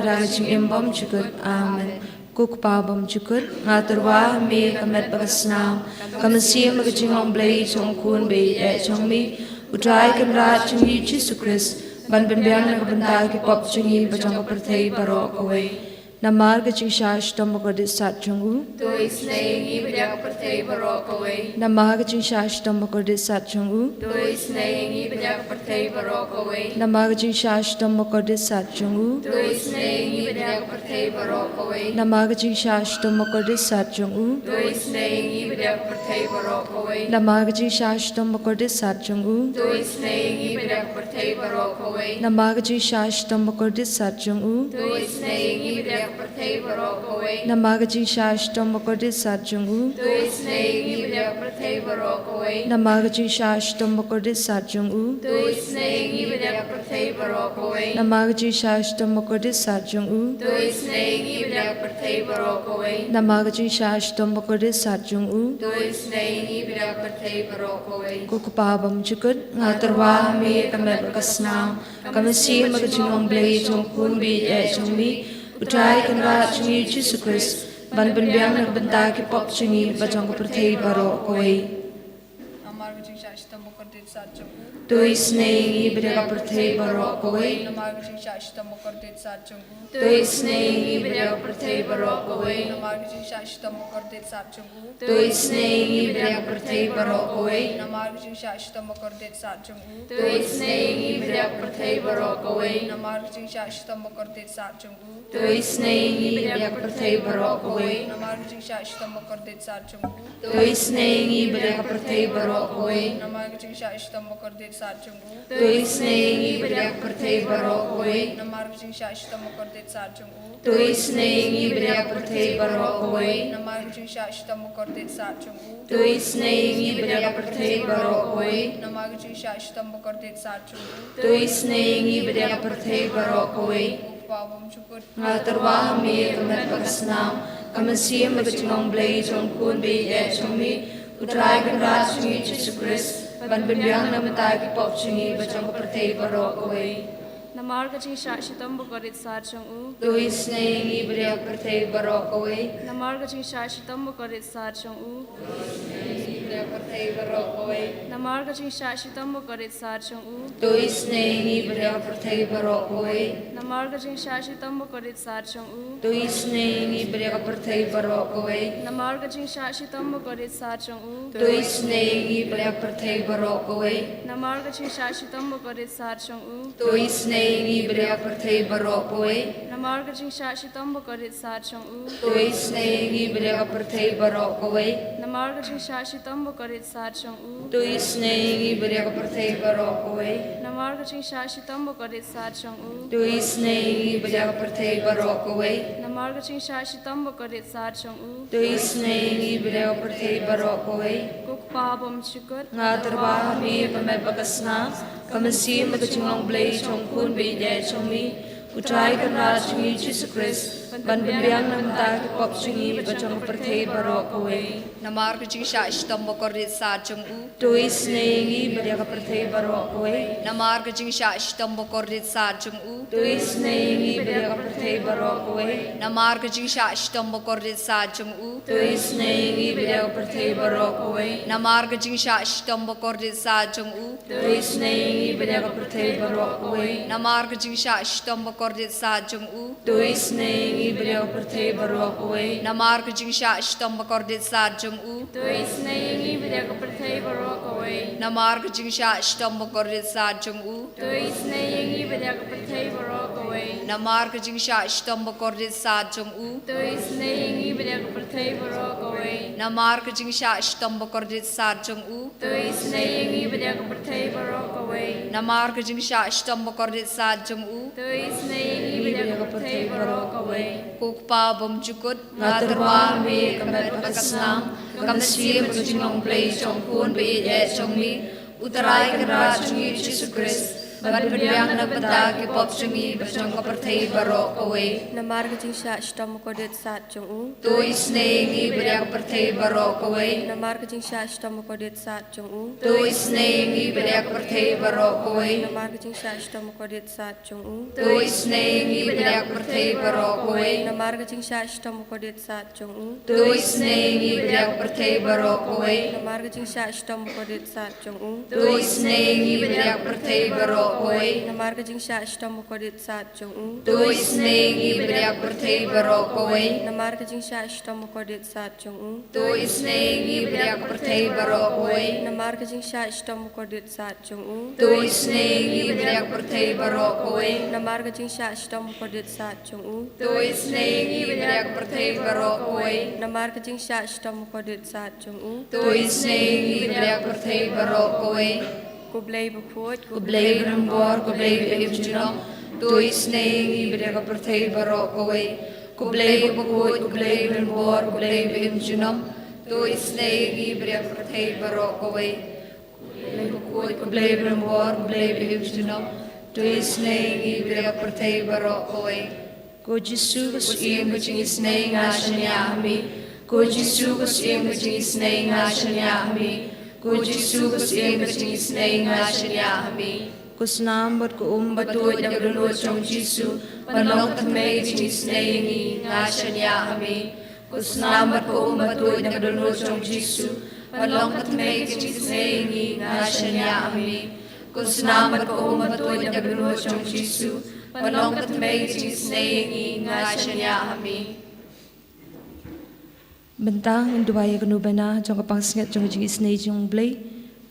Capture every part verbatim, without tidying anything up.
da ka jingim bymjukut. Amen. Ko Kpa bymjukut, nga tyrwa ha me ka met bad ka snam, ka mynsiem bad ka jinglong Blei jong u Khun ba ïeit jong me, U Trai Kynrad jong ngi Jisu Khrist, ban pynbiang na ka bynta ki pop jong ngi bad jong ka pyrthei baroh kawei. Namar ka jingshah shitom bakordit sat jong u. To isynei ïa ngi bad ïa ka pyrthei baroh kawei. Namar ka jingshah shitom bakordit sat jong u. To isynei ïa ngi bad ïa ka pyrthei baroh kawei. Namar ka jingshah shitom bakordit sat jong u. To isynei ïa ngi bad ïa ka pyrthei baroh kawei. Namar ka jingshah shitom bakordit sat jong u. To isynei ïa ngi bad ïa ka pyrthei baroh kawei. Namar ka jingshah shitom bakordit sat jong u. To isynei ïa ngi bad ïa ka pyrthei baroh kawei. Namar ka jingshah shitom bakordit sat jong u. To isynei ïa ngi bad ïa ka pyrthei baroh kawei. Namar ka jingshah shitom bakordit sat jong u. To isynei ïa ngi bad ïa ka pyrthei baroh kawei. Namar ka jingshah shitom bakordit sat jong u. To isynei ïa ngi bad ïa ka pyrthei baroh kawei. Namar ka jingshah shitom bakordit sat jong u. To isynei ïa ngi bad ïa ka pyrthei baroh kawei. Namar ka jingshah shitom bakordit sat jong u. To isynei ïa ngi bad ïa ka pyrthei baroh kawei. Ko Kpa bymjukut, nga tyrwa ha me ka met bad ka snam, ka mynsiem bad ka jinglong Blei jong u Khun ba ïeit jong me, U Trai Kynrad jong ngi Jisu Khrist, ban pynbiang na ka bynta ki pop jong ngi bad jong ka pyrthei baroh kawei. Namar ka jingshah shitom bakordit sat jong u. To isynei ïa ngi bad ïa ka pyrthei baroh kawei. Namar ka jingshah shitom bakordit sat jong u. To isynei ïa ngi bad ïa ka pyrthei baroh kawei. Namar ka jingshah shitom bakordit sat jong u. To isynei ïa ngi bad ïa ka pyrthei baroh kawei. Namar ka jingshah shitom bakordit sat jong u. To isynei ïa ngi bad ïa ka pyrthei baroh kawei. Namar ka jingshah shitom bakordit sat jong u. To isynei ïa ngi bad ïa ka pyrthei baroh kawei. Namar ka jingshah shitom bakordit sat jong u. To isynei ïa ngi bad ïa ka pyrthei baroh kawei. Namar ka jingshah shitom bakordit sat jong u. To isynei ïa ngi bad ïa ka pyrthei baroh kawei. Namar ka jingshah shitom bakordit sat jong u. To isynei ïa ngi bad ïa ka pyrthei baroh kawei. Namar ka jingshah shitom bakordit sat jong u. To isynei ïa ngi bad ïa ka pyrthei baroh kawei. Namar ka jingshah shitom bakordit sat jong u. To isynei ïa ngi bad ïa ka pyrthei baroh kawei. Ko Kpa bymjukut, nga tyrwa ha me ka met bad ka snam, ka mynsiem bad ka jinglong Blei jong u Khun ba ïeit jong me, U Trai Kynrad jong ngi Jisu Khrist, ban pynbiang na ka bynta ki pop jong ngi bad jong ka pyrthei baroh kawei. Namar ka jingshah shitom bakordit sat jong u. To isynei ïa ngi bad ïa ka pyrthei baroh kawei. Namar ka jingshah shitom bakordit sat jong u. Namar ka jingshah shitom bakordit sat jong u. To isynei ïa ngi bad ïa ka pyrthei baroh kawei. Namar ka jingshah shitom bakordit sat jong u. To isynei ïa ngi bad ïa ka pyrthei baroh kawei. Namar ka jingshah shitom bakordit sat jong u. To isynei ïa ngi bad ïa ka pyrthei baroh kawei. Namar ka jingshah shitom bakordit sat jong u. To isynei ïa ngi bad ïa ka pyrthei baroh kawei. Namar ka jingshah shitom bakordit sat jong u. To isynei ïa ngi bad ïa ka pyrthei baroh kawei. Namar ka jingshah shitom bakordit sat jong u. To isynei ïa ngi bad ïa ka pyrthei baroh kawei. Namar ka jingshah shitom bakordit sat jong u. To isynei ïa ngi bad ïa ka pyrthei baroh kawei. Namar ka jingshah shitom bakordit sat jong u. To isynei ïa ngi bad ïa ka pyrthei baroh kawei. Ko Kpa bymjukut, nga tyrwa ha me ka met bad ka snam, ka mynsiem bad ka jinglong Blei jong u Khun ba ïeit jong me, U Trai Kynrad jong ngi Jisu Khrist, ban pynbiang na ka bynta ki pop jong ngi bad jong ka pyrthei baroh kawei. Namar ka jingshah shitom bakordit sat jong u. To isynei ïa ngi bad ïa ka pyrthei baroh kawei. Namar ka jingshah shitom bakordit sat jong u. To isynei ïa ngi bad ïa ka pyrthei baroh kawei. Namar ka jingshah shitom bakordit sat jong u. To isynei ïa ngi bad ïa ka pyrthei baroh kawei. Namar ka jingshah shitom bakordit sat jong u. To isynei ïa ngi bad ïa ka pyrthei baroh kawei. Namar ka jingshah shitom bakordit sat jong u. To isynei ïa ngi bad ïa ka pyrthei baroh kawei. Namar ka jingshah shitom bakordit sat jong u. To isynei ïa ngi bad ïa ka pyrthei baroh kawei. Namar ka jingshah shitom bakordit sat jong u. To isynei ïa ngi bad ïa ka pyrthei baroh kawei. Namar ka jingshah shitom bakordit sat jong u. To isynei ïa ngi bad ïa ka pyrthei baroh kawei. Namar ka jingshah shitom bakordit sat jong u. To isynei ïa ngi bad ïa ka pyrthei baroh kawei. Namar ka jingshah shitom bakordit sat jong u. To isynei ïa ngi bad ïa ka pyrthei baroh kawei. Ko Kpa bymjukut, nga tyrwa ha me ka met bad ka snam, ka mynsiem bad ka jinglong Blei jong u Khun ba ïeit jong me, U Trai Kynrad jong ngi Jisu Khrist, Bad pynbiang na ka bynta ki pop jong ngi bad jong ka pyrthei baroh kawei. Namar ka jingshah shitom bakordit sat jong u. To isynei ïa ngi bad ïa ka pyrthei baroh kawei. Namar ka jingshah shitom bakordit sat jong u. To isynei ïa ngi bad ïa ka pyrthei baroh kawei. Namar ka jingshah shitom bakordit sat jong u. To isynei ïa ngi bad ïa ka pyrthei baroh kawei. Namar ka jingshah shitom bakordit sat jong u. To isynei ïa ngi bad ïa ka pyrthei baroh kawei. Namar ka jingshah shitom bakordit sat jong u. To isynei ïa ngi bad ïa ka pyrthei baroh kawei. Namar ka jingshah shitom bakordit sat jong u. To isynei ïa ngi bad ïa ka pyrthei baroh kawei. Namar ka jingshah shitom bakordit sat jong u. To isynei ïa ngi bad ïa ka pyrthei baroh kawei. Namar ka jingshah shitom bakordit sat jong u. To isynei ïa ngi bad ïa ka pyrthei baroh kawei. Namar ka jingshah shitom bakordit sat jong u. To isynei ïa ngi bad ïa ka pyrthei baroh kawei. Namar ka jingshah shitom bakordit sat jong u. To isynei ïa ngi bad ïa ka pyrthei baroh kawei. Ko Blei bakhuid, ko Blei badonbor, ko Blei ba im junom. To isynei ïa ngi bad ïa ka pyrthei baroh kawei. Ko Blei bakhuid, ko Blei badonbor, ko Blei ba im junom. To isynei ïa ngi bad ïa ka pyrthei baroh kawei. Ko Blei bakhuid, ko Blei badonbor, ko Blei ba im junom. To isynei ïa ngi bad ïa ka pyrthei baroh kawei. Ko Jisu ka Syiem ka jingisynei, nga shaniah ha me. Ko Jisu ka Syiem ka jingisynei, nga shaniah ha me. Ko Jisu ka Syiem ka jingisynei, nga shaniah ha me. Ko snam bad ko um ba tuid na ka dohnud jong u Jisu ban long ka thymmei ka jingisynei ïa ngi, nga shaniah ha me. Ko snam bad ko um ba tuid na ka dohnud jong u Jisu ban long ka thymmei ka jingisynei ïa ngi, nga shaniah ha me. Ko snam bad ko um ba tuid na ka dohnud jong u Jisu ban long ka thymmei ka jingisynei ïa ngi, nga shaniah ha me. Mynta ngin duwai ïa ka nobena jong ka pansngiat jong ka jingisynei jong u Blei,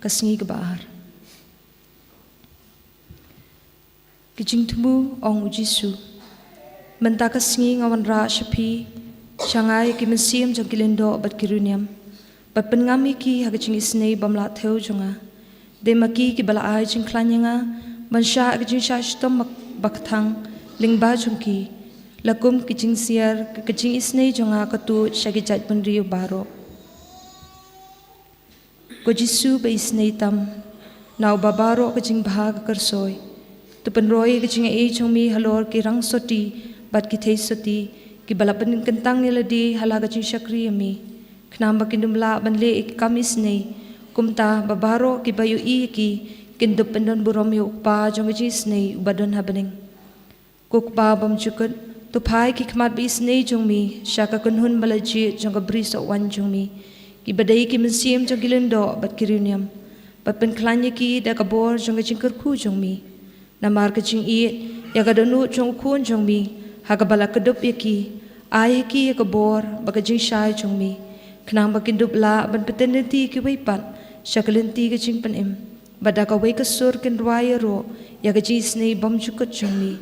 ka sngi kaba ar. Ka jingthmu, ong u Jisu. Mynta ka sngi nga wanrah sha phi, sha nga ïa ki mynsiem jong ki lyngdoh bad ki riewniam, bad pynngam ïa ki ha ka jingisynei bym lah thew jong nga. Dei ma ki kiba la ai jingkhlaiñ ïa nga ban shah ka jingshah shitom ba, ba kthang lyngba jong ki, la kum ka jingsiar ka, ka jingisynei jong nga ka tuid sha ki jaitbynriew baroh. Ko Jisu ba isynei tam, na uba baroh ka jingbha ka kyrsoi, to pynroi ïa ka jingai jong me halor ki rangsotti bad ki theisotti kiba la pynkyntang ïa lade ha la ka jingshakri ïa me, khnang ba kin ym lah ban leh ïa ki kam isynei. Kumta ba baroh kiba ïohi ïa ki kin dup pyndonburom ïa U Kpa jong ka jingisynei uba don ha bneng. Ko Kpa bymjukut, to phai ki khmat ba isynei jong me sha ka kynhun ba la jied jong ka bri sohwaiñ jong me, kiba dei ki mynsiem jong ki lyngdoh bad ki riewniam, bad pynkhlaiñ ïa ki da ka bor jong ka jingkyrkhu jong me. Namar ka jingïeit ïa ka dohnud jong U Khun jong me, ha kaba la kdup ïa ki, ai ha ki ïa ka bor bad ka jingshai jong me, khnang ba kin dup lah ban pynthymmai ïa kiwei pat sha ka lynti ka jingpynim, bad da kawei ka sur kin rwai ïaroh ïa ka jingisynei bymjukut jong me,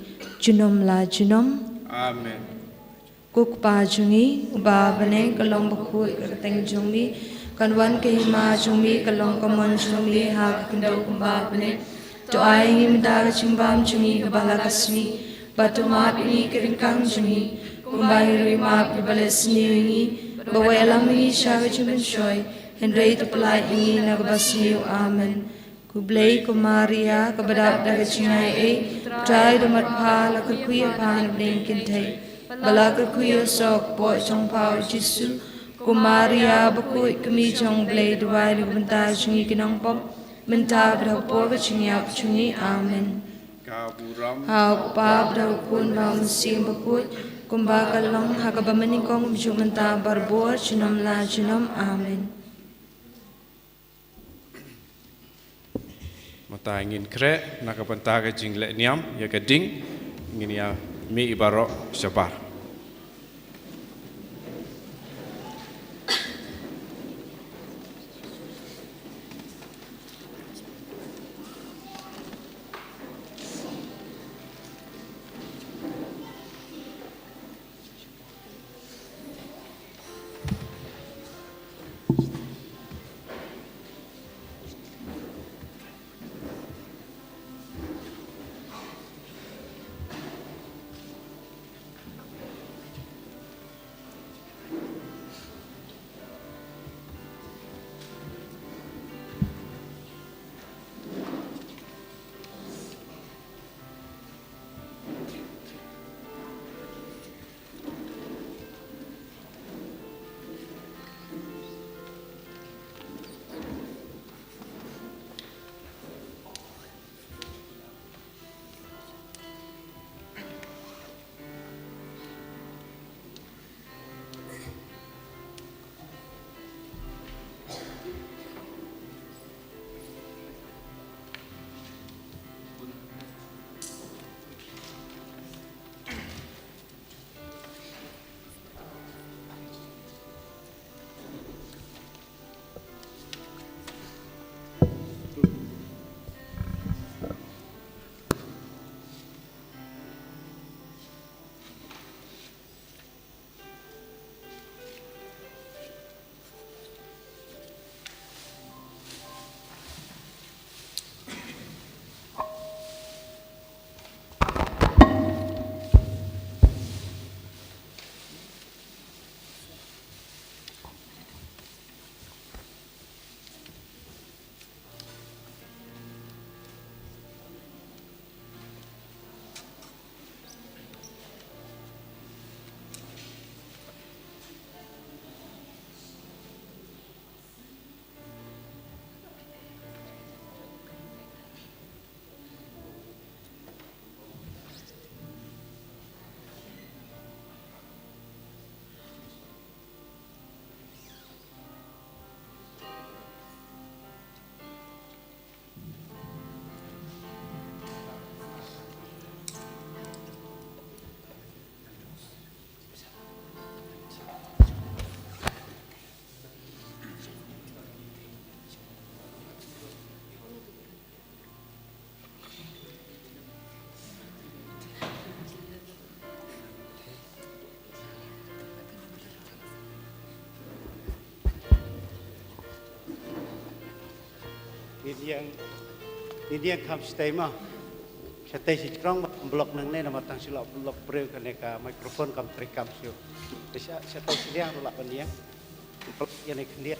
junom la junom. Amen. Ko Kpa jong ngi uba ha bneng, ka long bakhuid ka kyrteng jong me, kan wan ka hima jong me, ka long ka mon jong me ha ka khyndew kumba ha bneng. To ai ïa ngi mynta ka jingbam jong ngi kaba la ka sngi, bad to map ïa ngi ki ryngkang jong ngi, kumba ngi ruh ngi map ïa kiba leh sniew ïa ngi, bad wat ïalam ïa ngi sha ka jingpynshoi, hynrei to pyllait ïa ngi na kaba sniew. Amen. Khublei ko Maria, kaba dap da ka jingaiei, U Trai u don bad pha, la kyrkhu ïa pha na bneng ki kynthei, bad la kyrkhu ïa u soh ka kpoh jong pha u Jisu. Ko Maria bakhuid, ka Kmie jong U Blei, duwai na ka bynta jong ngi ki nongpop, mynta bad ha ka por ka jingïap jong ngi. Amen. Ka burom ha U Kpa bad ha U Khun bad ha U Mynsiem Bakhuid, kumba ka long ha kaba mynnyngkong, kumjuh mynta, barabor, junom la junom. Amen. Mynta ngin khreh na ka bynta ka jingleh niam ïa ka ding, ngin ïa mih baroh shabar. Niang, niang kham stay ma. Shatei shi jrong ma block nangne namar tang shi la block briew kane ka microphone kam trei kam shuh. Te sha, shatei shi liang ruh lah ban niang. Block ïa ne khyndiat.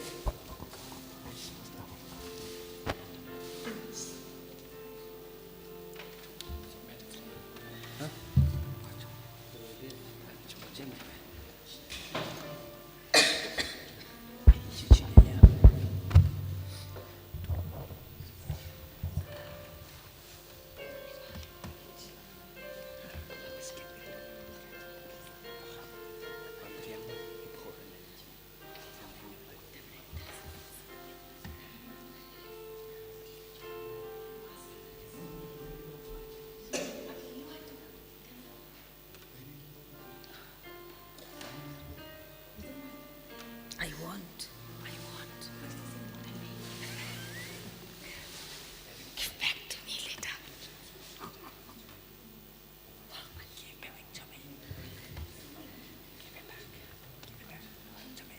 I want. I want. Give back to me later. Give it back. Give it back to me.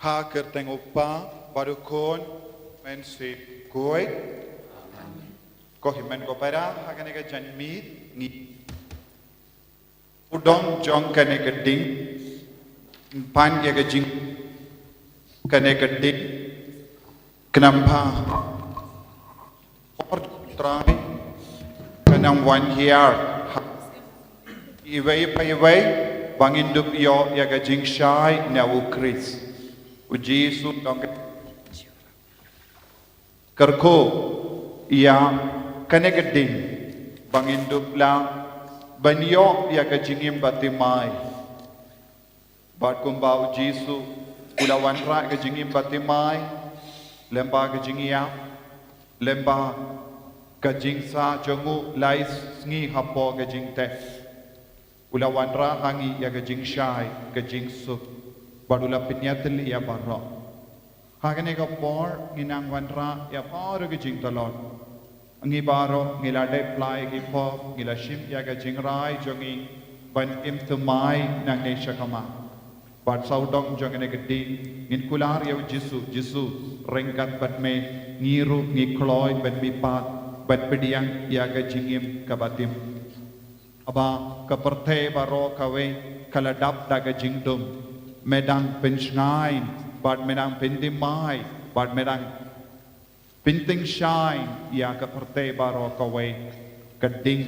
Ha ka kyrteng u Kpa bad u Khun, Mynsiem Bakhuid. Ko hynmen ko para, ha kane ka janmiet ngi u dong jong kane ka ding, pan ïa ka jing kane ka ding, khnang ba por Trai ka nang wan hiar ha iwei pa iwei, ba ngin dup ïoh ïa ka jingshai na u Khrist. U Jisu dong ka kyrkhu ïa kane ka ding, ba ngin dup lah ban ïoh ïa ka jingim bathymmai. Bad kumba u Jisu u la wanrah ka jingim bathymmai, lyngba ka jingïap, lyngba ka jingsah jong u lai sngi hapoh ka jingtep. U la wanrah ha ngi ïa ka jingshai, ka jingsuk, bad u la pynïatylli ïa baroh. Ha kane ka por ngi nang wanrah ïa baroh ki jingtlot. Ngi baroh ngi la dep pla ïa ki pop, ngi la shim ïa ka jingrai jong ngi ban im thymmai nangne sha khmat. Bad sawdong jong kane ka ding ngin kular ïa u Jisu, Jisu, ryngkat bad me ngi ruh ngi kloi ban mihpat, ban pdiang ïa ka jingim kaba tim. Haba ka pyrthei baroh kawei ka la dap da ka jingdum, me dang pynshngaiñ, bad me dang pynthymmai, bad me dang pyntyngshaiñ ïa ka pyrthei baroh kawei, ka ding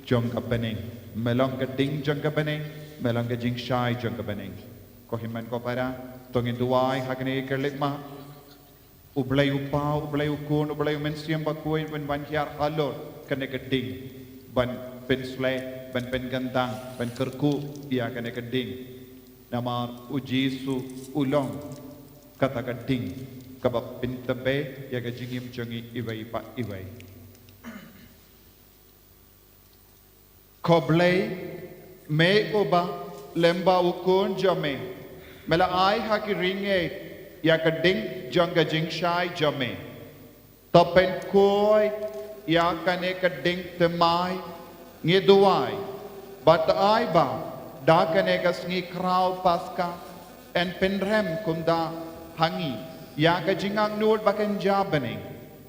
jong ka bneng. Me long ka ding jong ka bneng, me long ka jingshai jong ka bneng. Ko hynmen ko para, to ngin duwai ha kane ka khyllipmat. U Blei u Pa, u Blei u Khun, u Blei u Mynsiem Bakhuid, ban wan hiar halor kane ka ding, ban pynsleh, ban pynkyntang, ban kyrkhu ïa kane ka ding. Namar u Jisu u long kata ka ding kaba pynthymmai ïa ka jingim jong ngi iwei pa iwei. Ko Blei, me uba lem bad u Khun jong me, me la ai ha ki ri ngi ïa ka ding jong ka jingshai jong me. To pynkhuid ïa kane ka ding thymmai, ngi duwai, bad to ai ba da kane ka sngi khraw Paska, yn pynrem kumta ha ngi ïa ka jingangnud ba kynja bneng,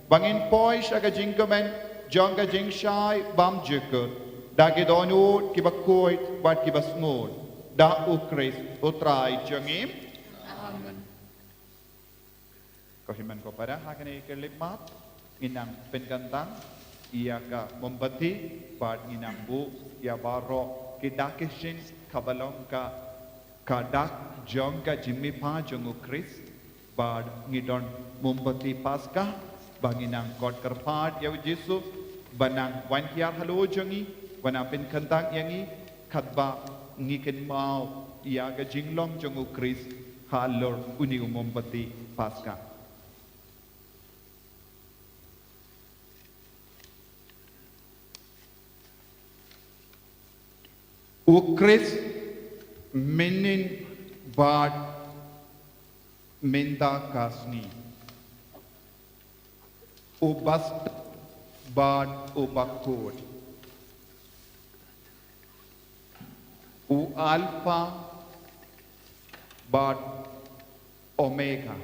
ba ngin poi sha ka jingkmen jong ka jingshai bymjukut da ki dohnud kiba khuid bad kiba sngewbha, da u Khrist u Trai jong ngi. Amen. Ko hynmen ko para, ha kane ka khyllipmat ngin nang pynkyntang ïa ka mombati, bad ngin nang buh ïa baroh ki dak ki shin kaba long ka ka dak jong ka jingmihpat jong u Khrist, bad ngi don mombati Paska, ba ngin nang khot kyrpad ïa u Jisu ban nang wan hiar halor jong ngi, ban nang pynkyntang ïa ngi, katba ngi kynmaw ïa ka jinglong jong u Khrist halor une u mombati Paska. U Khrist mynnin bad mynta ka sngi, u bastad bad u bakhuid, u Alpha bad Omega.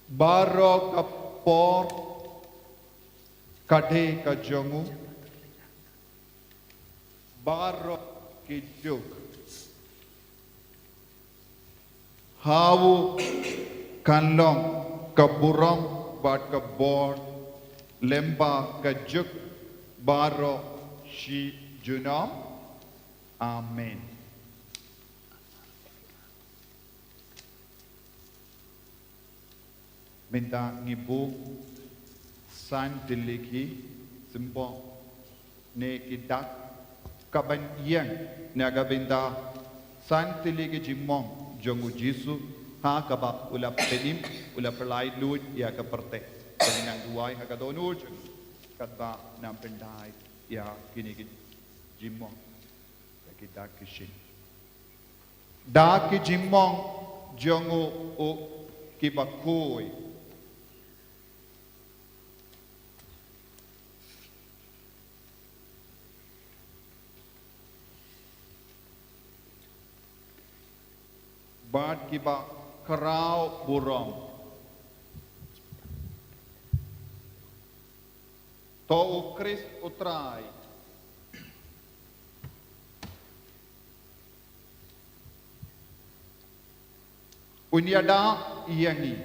Baroh ka por ka dei ka jong u, baroh ki juk ha u kan long ka burom bad ka bor, lem bad ka juk baroh shi junom. Amen. Mynta ngi buh san tylli ki symbol ne ki dak kaban ïeng na ka bynta san tylli ki jingmong jong u Jisu, ha kaba u la pynim, u la pyllait luid ïa ka pyrthei. Ngi nang duwai ha ka dohnud jong ngi, katba nang pyndait ïa kine ki jingmong. Ïa ki dak ki shin. Da ki jingmong jong u, u kiba khuid bad kiba khraw burom. To u Khrist u Trai un ïada ïa ngi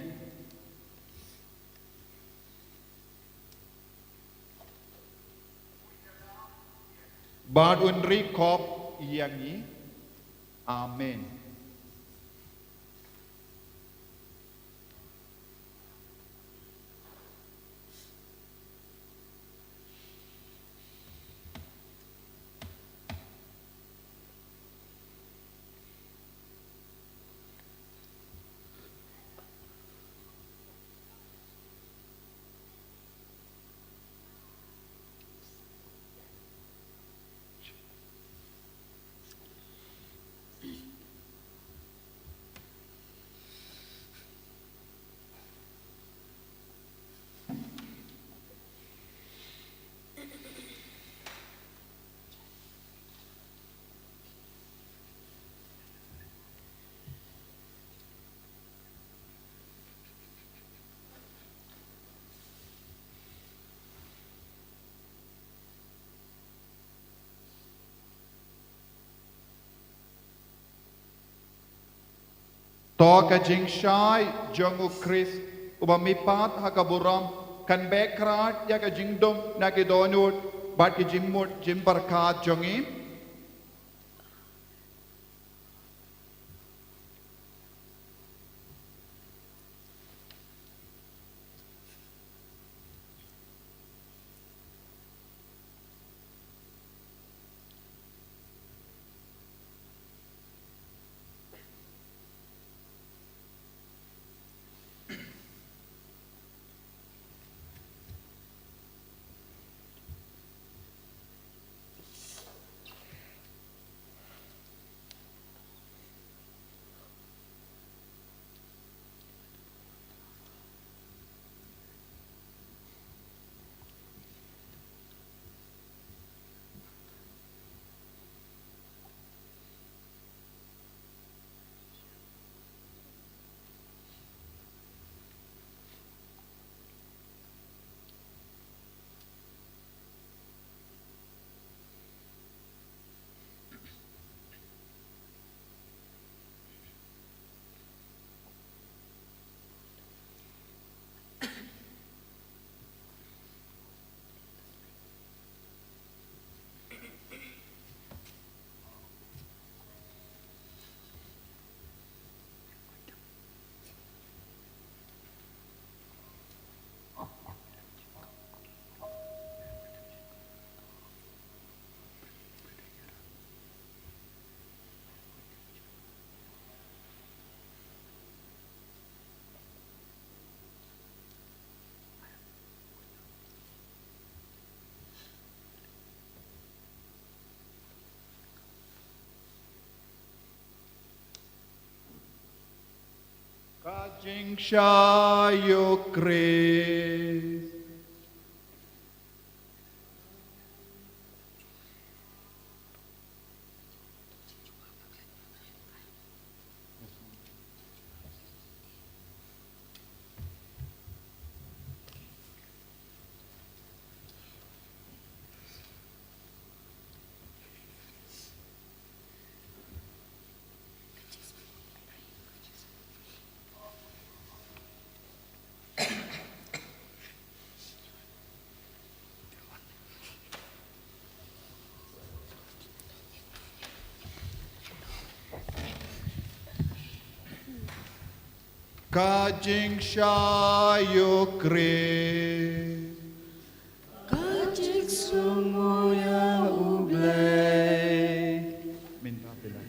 bad un ri khop ïa ngi. Amen. To ka jingshai jong u Khrist uba mihpat ha ka burom Kan beh khraw ïa ka jingdum na ki dohnud bad ki jingmut jingpyrkhat jong ngi. Ka jingshai ïa u Khrist. Ka jingshai ïa u Khrist. Ka jingsngew ïa u Blei. Mynta phi la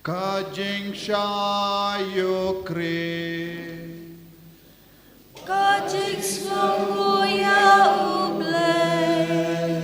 Ka jingshai ïa u Khrist. Ka jingsngewbha ïa U Blei.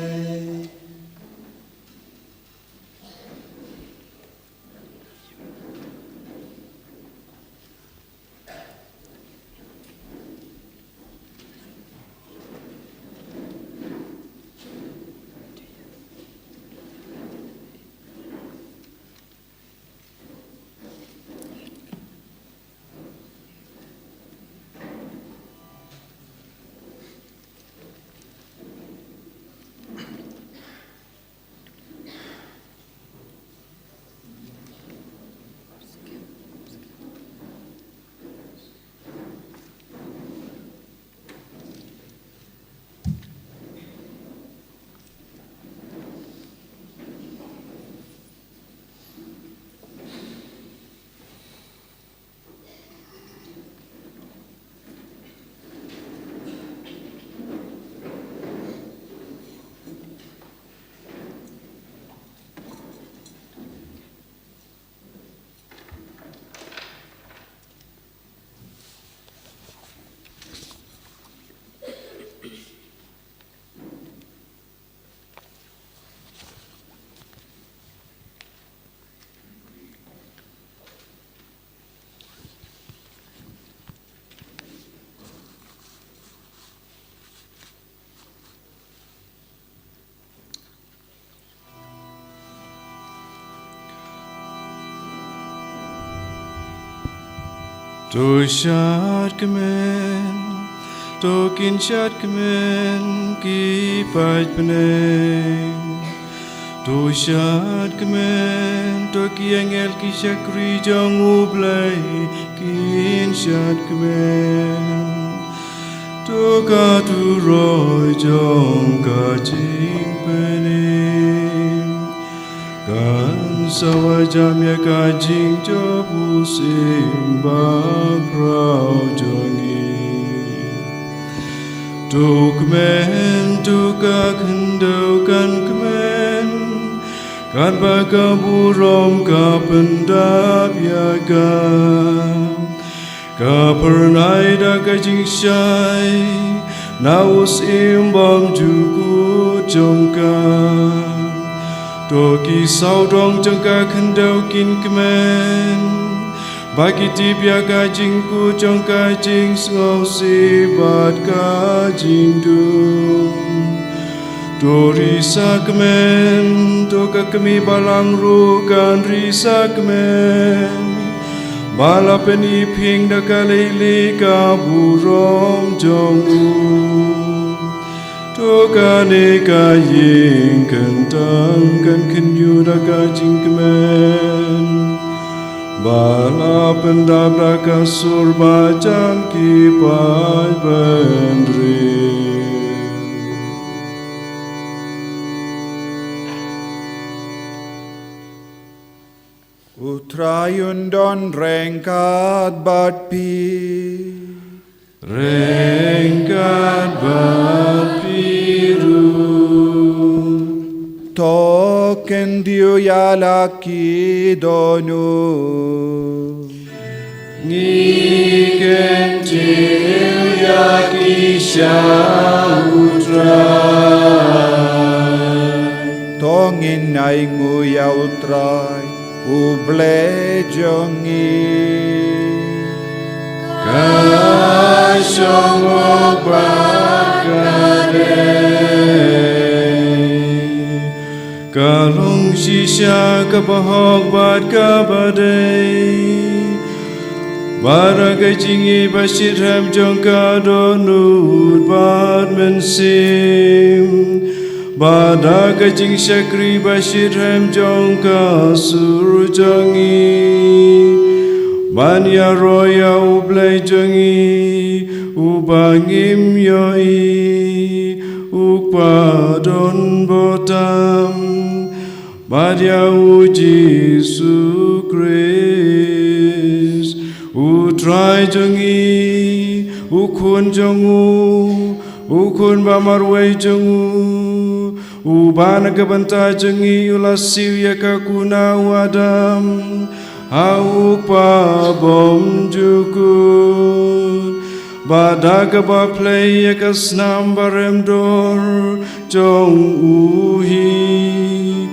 To shad kmen, to kin shad kmen ki paid bneng. To shad kmen, to ki angel ki shakri jong U Blei kin shad kmen. To ka turoi jong ka jingpynim kan sa wad jam ïa ka jingjop u Syiem bakhraw jong ngi. To kmen, to ka khyndew kan kmen, katba ka burom ka pyndap ïa ka. Ka phyrnai da ka jingshai na u Syiem bymjukut jong ka. To ki sawdong jong ka khyndew kin kmen, ba ki tip ïa ka jingkut jong ka jingsngewsih bad ka jingdum. To risa kmen, to ka kmie balang ruh kan risa kmen, ba la pyniphieng da ka leilieh ka burom jong u. To kane ka ïing kyntang kan khynñiuh da ka jingkmen, ba la pyndap da ka sur ba jan ki paid bynriew. U Trai un don ryngkat bad phi. Ryngkat bad phi ruh. To kyntiew ïa la ki dohnud. Ngi kyntiew ïa ki sha U Trai. To ngin ainguh ïa U Trai, U Blei jong ngi. Ka shong hok bad ka dei. Ka long shisha kaba hok bad kaba dei. Bad da ka jingïeit ba shitrhem jong ka dohnud bad mynsiem, bad da ka jingshakri ba shitrhem jong ka sur jong ngi, ban ïaroh ïa U Blei jong ngi, uba ngim ïohi, u Kpa donbor tam, bad ïa U Jisu Khrist, U Trai jong ngi, U Khun jong u, U Khun ba marwei jong u, Uba na ka bynta jong ngi u la siew ïa ka kuna u Adam ha u kpa bymjukut, bad da kaba plie ïa ka snam barem dor jong u hi,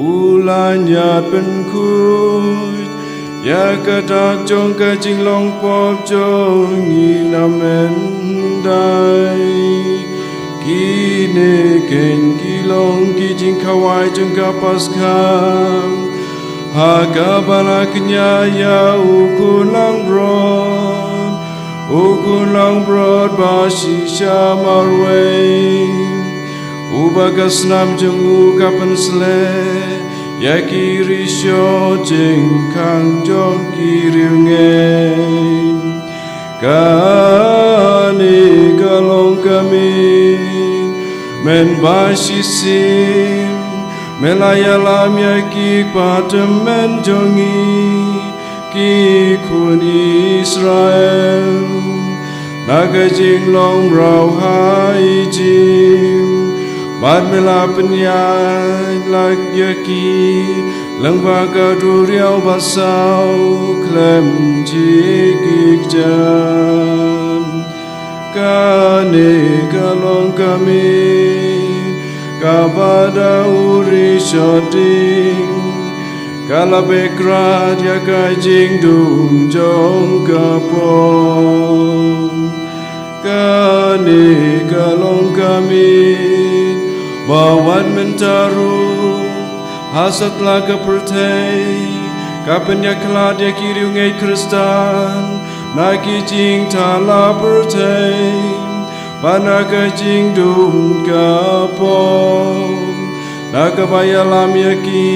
u la ñiad pynkhuid ïa ka dak jong ka jinglong pop jong ngi na mynta. Kine keiñ ki long ki jingkhawai jong ka Paskha, ha kaba la kñia ïa u khun langbrot, u khun langbrot ba shisha marwei, uba ka snam jong u ka pynsleh ïa ki rishot jingkhang jong ki riewngeit. Kane ka long ka miet mynba shisien me la ïalam ïa ki kpa tymmen jong ngi, ki khun Israel, na ka jinglong mraw ha Ijipt, bad me la pynïaid lad ïa ki lyngba ka duriaw ba saw khlem jingkyrkhu. Kane ka long ka miet kaba da u rishot dieng, ka la beh krad ïa ka jingdum jong ka pop. Kane ka long ka miet ba wat mynta ruh ha satlak ka pyrthei ka pynïakhlad ïa ki riewngeit Khristan na ki jingthala pyrthei bad na ka jingdum ka pop, na kaba ïalam ïa ki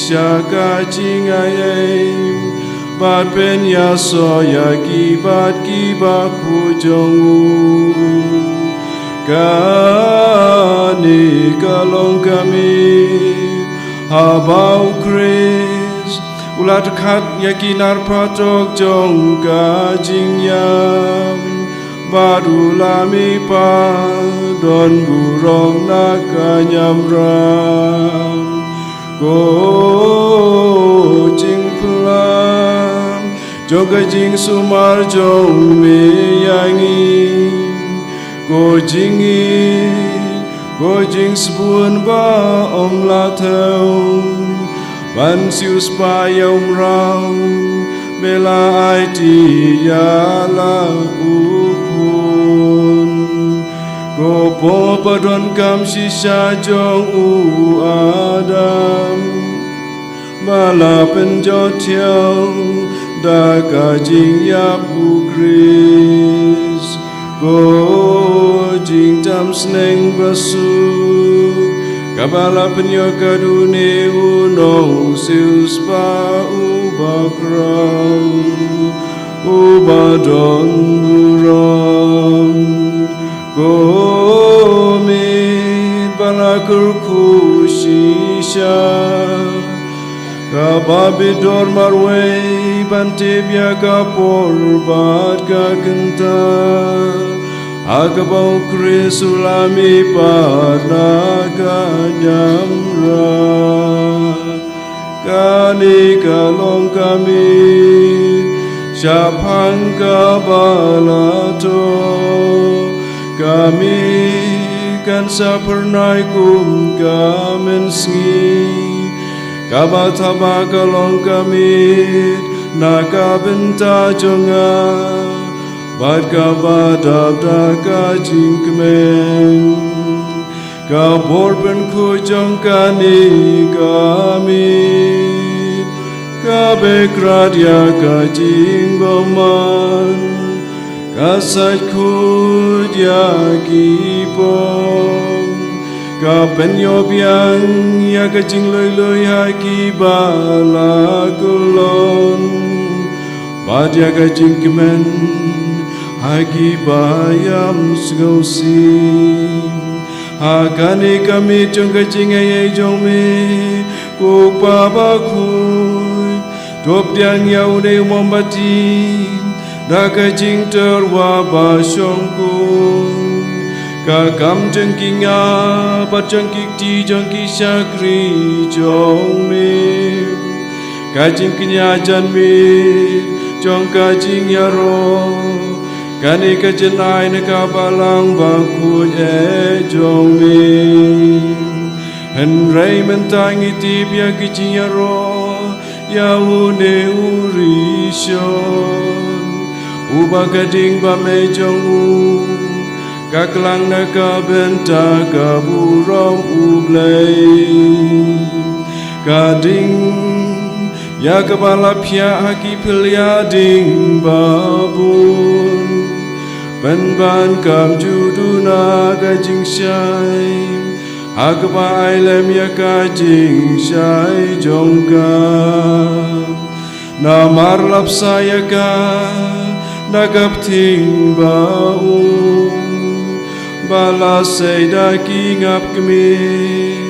sha ka jingaiei bad pynïasoh ïa ki bad ki bakhuid jong u. Kane ka long ka miet haba u Khrist u la dkhat ïa ki nar phatok jong ka jingïap, bad u la mihpat don burom na ka ñiamram. Ko jingphylla jong ka jingsumar jong me ïa ngi, ko jingïeit, ko jingsbun ba ym la thew, ban siewspah ïa u mraw me la aiti ïa la u khun. Ko pop ba donkam shisha jong u Adam ba la pynjot thiaw da ka jingïap u Khrist. Ko jingtam sneng ba suk kaba la pynïoh ka dune u nongsiewspah uba khraw, uba don burom. Ko miet ba la kyrkhu shisha kaba bit dor marwei ban tip ïa ka por bad ka kynta, ha kaba u Khrist u la mihpat na ka ñiamram. Kane ka long ka miet shaphang kaba la thoh, ka miet kan sa phyrnai kum ka mynsngi. Kaba thaba ka long ka miet na ka bynta jong nga, bad kaba dap da ka jingkmen. Ka bor pynkhuid jong kane ka miet ka beh krad ïa ka jingbymman, ka sait khuid ïa ki pop, ka pynïoh biang ïa ka jinglui lui ha kiba la kyllon, bad ïa ka jingkmen ha kiba ïam sngewsih. Ha kane ka miet jong ka jingaiei jong me, ko Kpa bakhuid, to pdiang ïa une u mombati da ka jingtyrwa ba shongkun. Ka kam jong ki nga, bad jong ki kti jong ki shakri jong me. Ka jingkñia janmiet jong ka jingïaroh, kane ka jingai na ka balang bakhuid eh jong me. Hynrei mynta ngi tip ïa ki jingïaroh ïa une u rishon, uba ka ding ba mei jong u ka klang na ka bynta ka burom U Blei. Ka ding ïa kaba la phiah ha ki phylla ding babun, pynban kam ju duna ka jingshai, ha kaba ai lem ïa ka jingshai jong ka. Namar la bsa ïa ka na ka bthing ba um, ba la sei da ki ngap kmie,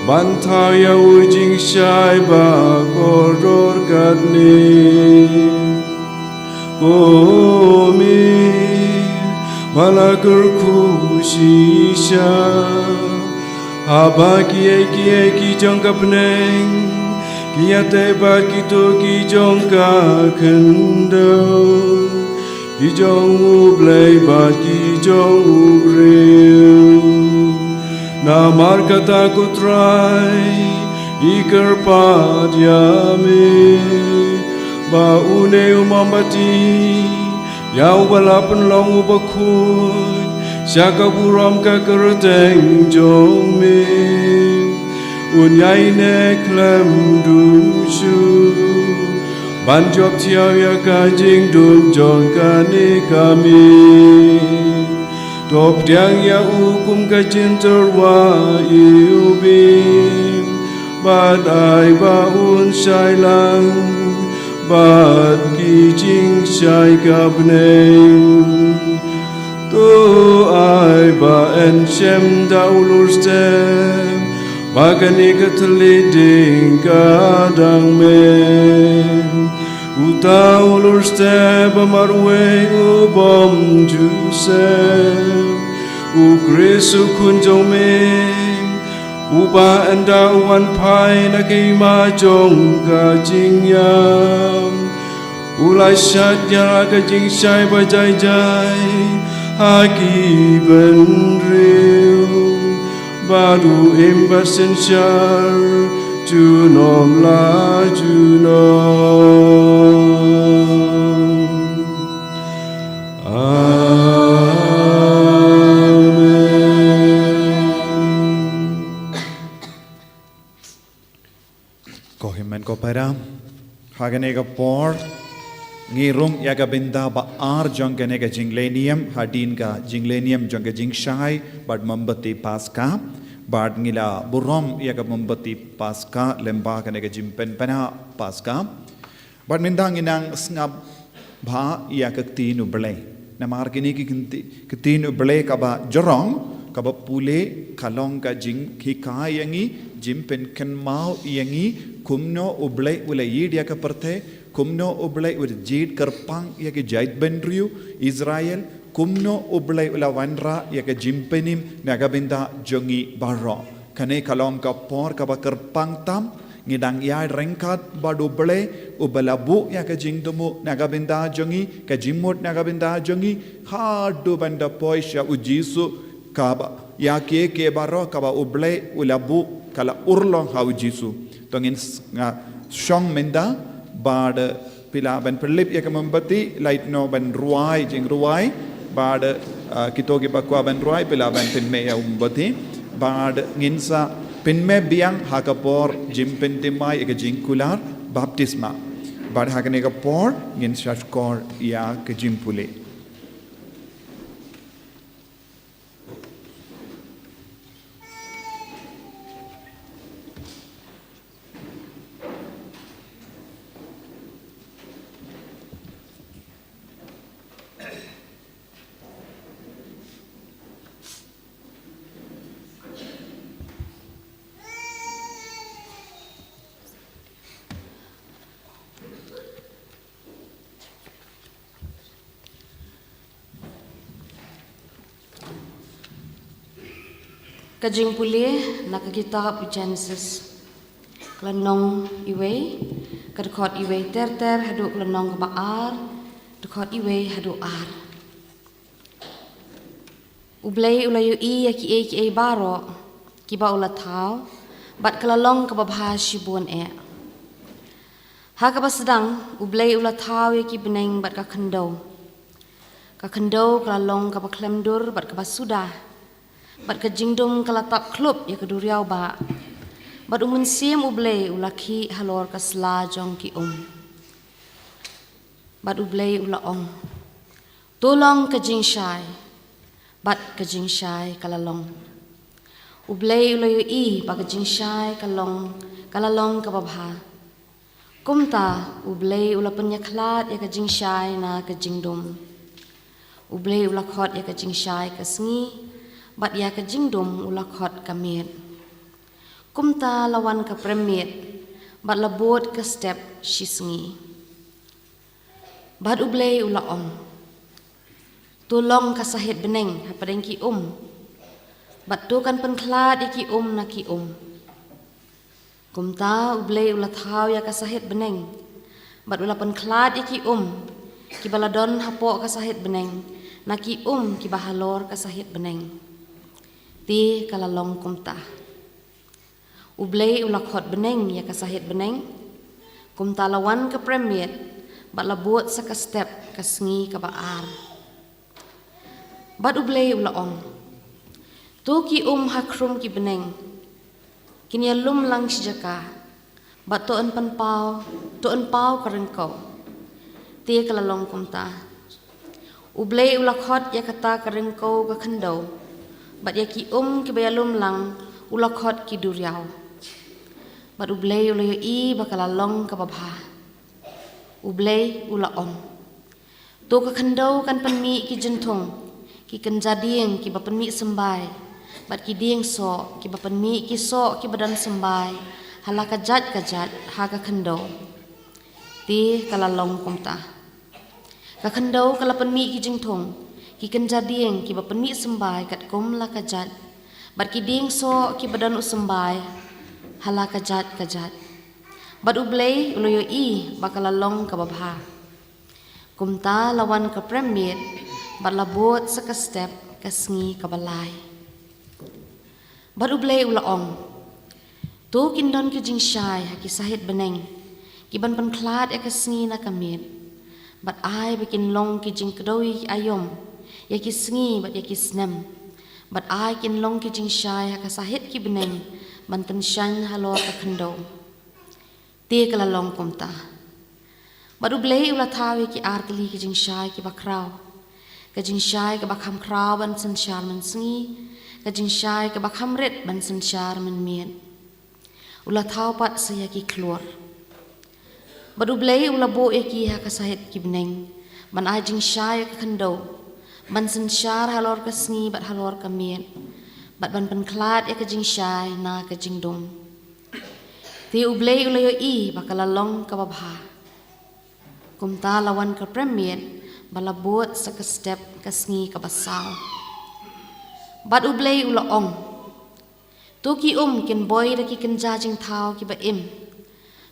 ban thaw ïa u jingshai ba kordor katne. Ko miet ba la kyrkhu shisha, haba kiei kiei ki jong ka bneng ki ïateh bad kito ki jong ka khyndew, ki jong U Blei bad ki jong u briew. Namar kata, ko Trai, ngi kyrpad ïa me ba une u mombati, ïa uba la pynlong uba khuid sha ka burom ka kyrteng jong me, un ïai neh khlem dum shuh ban jop thiaw ïa ka jingdum jong kane ka miet. To pdiang ïa u kum ka jingtyrwa iwbih, bad ai ba un shai lang bad ki jingshai ka bneng. To ai ba yn shem da u lurstep ba kane ka thylliej ding ka dang mem. Uta u lurstep ba marwei u bym ju sep, U Khrist u Khun jong me, uba ynda u wan phai na ka hima jong ka jingïap, u la shad ïa ka jingshai ba jai jai ha ki bynriew, bad u im bad synshar junom la junom. Amen. Ko hynmen ko para, ha kane ka por ngi rung ïa ka bynta ba ar jong kane ka jinglehniam, hadien ka jinglehniam jong ka jingshai bad mombati Paska, bad ngi la burom ïa ka mombati Paska lyngba kane ka jingpynpaw Paska. Bad mynta ngi nang sngap bha ïa ka ktien U Blei. Namar kine ki kynti-, ktien U Blei kaba jrong, kaba pule, ka long ka jinghikai ïa ngi, jingpynkynmaw ïa ngi, kumno U Blei u la ïeit ïa ka pyrthei, kumno U Blei u la jied kyrpang ïa ki jaitbynriew Israel, kumno U Blei u la wanrah ïa ka jingpynim na ka bynta jong ngi baroh. Kane ka long ka por kaba kyrpang tam, ngi dang ïai ryngkat bad U Blei, uba la buh ïa ka jingthmu na ka bynta jong ngi, ka jingmut na ka bynta jong ngi, haduh ban da poi sha U Jisu, kaba ïa kiei kiei baroh kaba U Blei u la buh ka la urlong ha U Jisu. To ngin s-, nga shong mynta bad phi lah ban pynlip ïa ka mombati, lait noh ban rwai, jingrwai, bad, ah, kito kiba kwah ban rwai, phi lah ban pynmih ïa u mombati, bad ngin sa pynmih biang ha ka por jingpynthymmai ïa ka jingkular baptisma. Bad ha kane ka por ngin sa shkor ïa ka jingpule. Ka jingpule na ka kitab u Genesis. Ka lynnong iwei, ka dkhot iwei ter ter haduh ka lynnong kaba ar, dkhot iwei haduh ar. U Blei u la ïohi ïa kiei kiei baroh kiba u la thaw, bad ka la long kaba bha shibun eh. Ha kaba sdang, U Blei u la thaw ïa ki bneng bad ka khyndew. Ka khyndew ka la long kaba khlem dur bad kaba suda, bad ka jingdum ka la tap khlop ïa ka duriaw bah. Bad U Mynsiem U Blei u la khih halor ka sla jong ki um. Bad U Blei u la ong, "To long ka jingshai." Bad ka jingshai ka la long. U Blei u la ïohi ba ka jingshai ka long, ka la long kaba bha. Kumta, U Blei u la pynïakhlad ïa ka jingshai na ka jingdum. U Blei u la khot ïa ka jingshai ka sngi, bad ïa ka jingdum u la khot ka miet. Kumta la wan ka prem miet, bad la bud ka step shisngi. Bad U Blei u la ong, "To long ka sahit bneng hapdeng ki um, bad to kan pynkhlad ïa ki um na ki um." Kumta U Blei u la thaw ïa ka sahit bneng, bad u la pynkhlad ïa ki um kiba la don hapoh ka sahit bneng na ki um kiba halor ka sahit bneng. Te ka la long kumta. U Blei u la khot bneng ïa ka sahit bneng. Kumta la wan ka prem miet, bad la bud sa ka step ka sngi kaba ar. Bad U Blei u la ong, "To ki um ha khrum ki bneng kin ïalum lang shi jaka, bad to yn pynpaw, to yn paw ka ryngkew." Te ka la long kumta. U Blei u la khot ïa kata ka ryngkew ka khyndew, bad ïa ki um kiba ïalum lang u la khot ki duriaw. Bad U Blei u la ïohi ba ka la long kaba bha. U Blei u la ong, "To ka khyndew kan pynmih ki jynthung, ki kynja dieng kiba pynmih symbai, bad ki dieng soh kiba pynmih ki soh kiba don symbai ha la ka jait ka jait ha ka khyndew." Te ka la long kumta. Ka khyndew ka la pynmih ki jynthung, ki kynja dieng kiba pynmih symbai katkum la ka jait, bad ki dieng soh kiba don u symbai ha la ka jait ka jait. Bad U Blei u la ïohi ba ka la long kaba bha. Kumta la wan ka prem miet, bad la bud sa ka step ka sngi kaba lai. Bad U Blei u la ong, "To kin don ki jingshai ha ki sahit bneng, ki ban pynkhlad ïa ka sngi na ka miet. Bad ai ba kin long ki jingkdew ïa ki aïom ïa ki sngi bad ïa ki snem. Bad ai kin long ki jingshai ha ka sahit ki bneng ban tyngshaiñ halor ka khyndew." Te ka la long kumta. Bad U Blei u la thaw ïa ki ar tylli ki jingshai kiba khraw, ka jingshai kaba kham khraw ban synshar mynsngi, ka jingshai kaba kham rit ban synshar mynmiet. U la thaw pat sa ïa ki khlur. Bad U Blei u la buh ïa ki ha ka sahit ki bneng, ban ai jingshai ïa ka khyndew, ban synshar halor ka sngi bad halor ka miet, bad ban pynkhlad ïa ka jingshai na ka jingdum. Te U Blei u la ïohi ba ka la long kaba bha. Kumta la wan ka prem miet, bad la bud sa ka step ka sngi kaba saw. Bad U Blei u la ong, "To ki um kin boi da ki kynja jingthaw kiba im,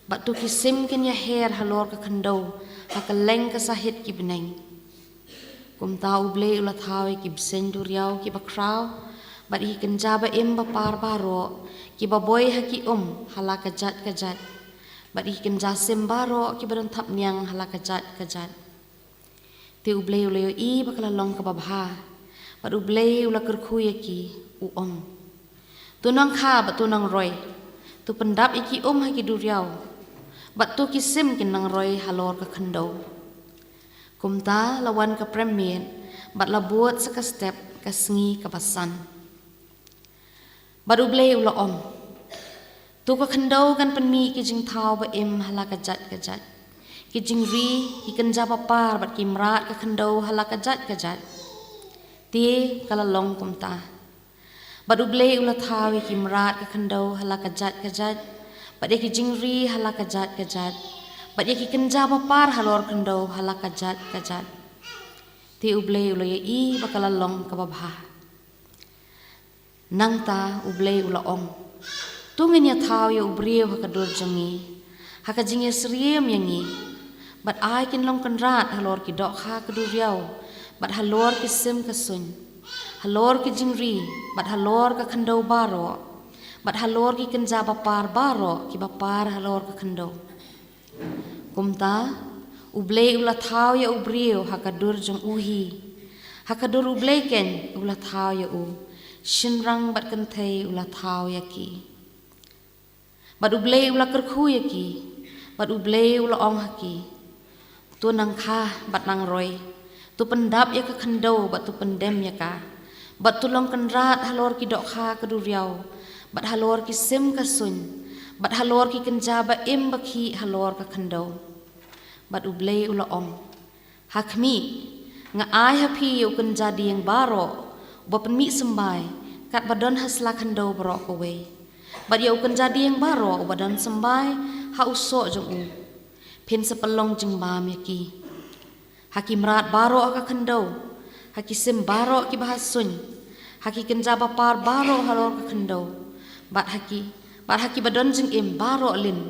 bad to ki sim kin ïaher halor ka khyndew ha kylleng ka sahit ki bneng." Kumta U Blei u la thaw ïa ki bseiñ duriaw kiba khraw, bad ïa ki kynja ba im ba par baroh kiba boi ha ki um ha la ka jait ka jait, bad ïa ki kynja sim baroh kiba don thapniang ha la ka jait ka jait. Te U Blei u la ïohi ba ka la long kaba bha, bad U Blei u la kyrkhu ïa ki, u ong, "To nang kha bad to nang roi, to pyndap ïa ki um ha ki duriaw, bad to ki sim kin nang roi halor ka khyndew." Kumta la wan ka prem miet, bad la bud sa ka step ka sngi kaba san. Bad U Blei u la ong, "To ka khyndew kan pynmih ki jingthaw ba im ha la ka jait ka jait, ki jingri, ki kynja ba par bad ki mrad ka khyndew ha la ka jait ka jait." Te ka la long kumta. Bad U Blei u la thaw ïa ki mrad ka khyndew ha la ka jait ka jait, bad ïa ki jingri ha la ka jait ka jait, bad ïa ki kynja ba par halor khyndew ha la ka jait ka jait. Te U Blei u la ïohi ba ka la long kaba bha. Nangta U Blei u la ong: To ngin ïathaw ïa u briew ha ka dur jong ngi, ha ka jingïasyriem ïa ngi, bad ai kin long kynrad halor ki dohkha ka duriaw, bad halor ki sim ka suiñ, halor ki jingri, bad halor ka khyndew baroh, bad halor ki kynja bapar baroh kiba par halor ka khyndew. Kumta U Blei u la thaw ïa u briew ha ka dur jong u hi, ha ka dur U Blei keiñ u la thaw ïa u, shynrang bad kynthei u la thaw ïa ki. Bad U Blei u la kyrkhu ïa ki, bad U Blei u la ong ha ki: To nang kha bad nang roi, to pyndap ïa ka khyndew bad to pyndem ïa ka, bad to long kynrad halor ki dohkha ka duriaw, bad halor ki sim ka suiñ, bad halor ki kynja ba im ba khih halor ka khyndew. Bad U Blei u la ong: Ha khmih, nga ai ha phi ïa u kynja dieng baroh uba pynmih symbai, katba don ha sla khyndew baroh kawei, bad ïa u kynja dieng baroh uba don symbai ha u soh jong u. Phin sa pynlong jingbam ïa ki. Ha ki mrad baroh ha ka khyndew, ha ki sim baroh kiba ha suiñ, ha ki kynja bapar baroh halor ka khyndew, bad ha ki, bad ha kiba don jingim baroh lin,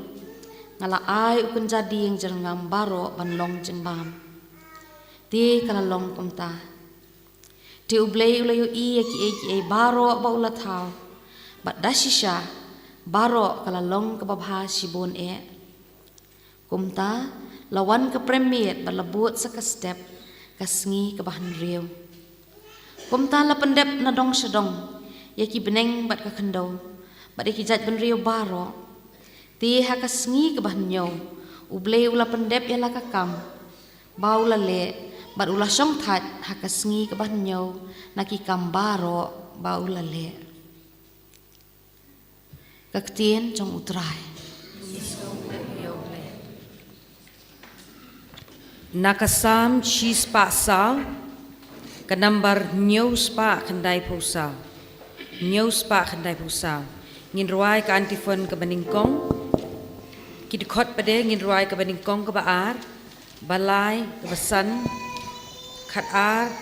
nga la ai u kynja dieng jyrngam baroh ban long jingbam. Te ka la long kumta. Te U Blei u la ïohi ïa kiei kiei baroh ba u la thaw, bad da shisha baroh ka la long kaba bha shibun eh. Kumta la wan ka premmiet bad la bud sa ka step, ka sngi kaba hynriew. Kumta la pyndep na dong sha dong ïa ki bneng bad ka khyndew, bad ïa ki jaitbynriew baroh. Te ha ka sngi kaba hynñiew U Blei u la pyndep ïa la ka kam ba u la leh, bad u la shongthait ha ka sngi kaba hynñiew na ki kam baroh ba u la leh. Ka ktien jong U Trai. Na ka Salm shispah saw, ka nambar hynñiew spah khyndai phew saw. Hynñiew spah khyndai phew saw. Ngin rwai ka antiphon kaba nyngkong. Ki dkhot pat de ngin rwai kaba nyngkong, kaba ar, ba lai, kaba san, khat ar,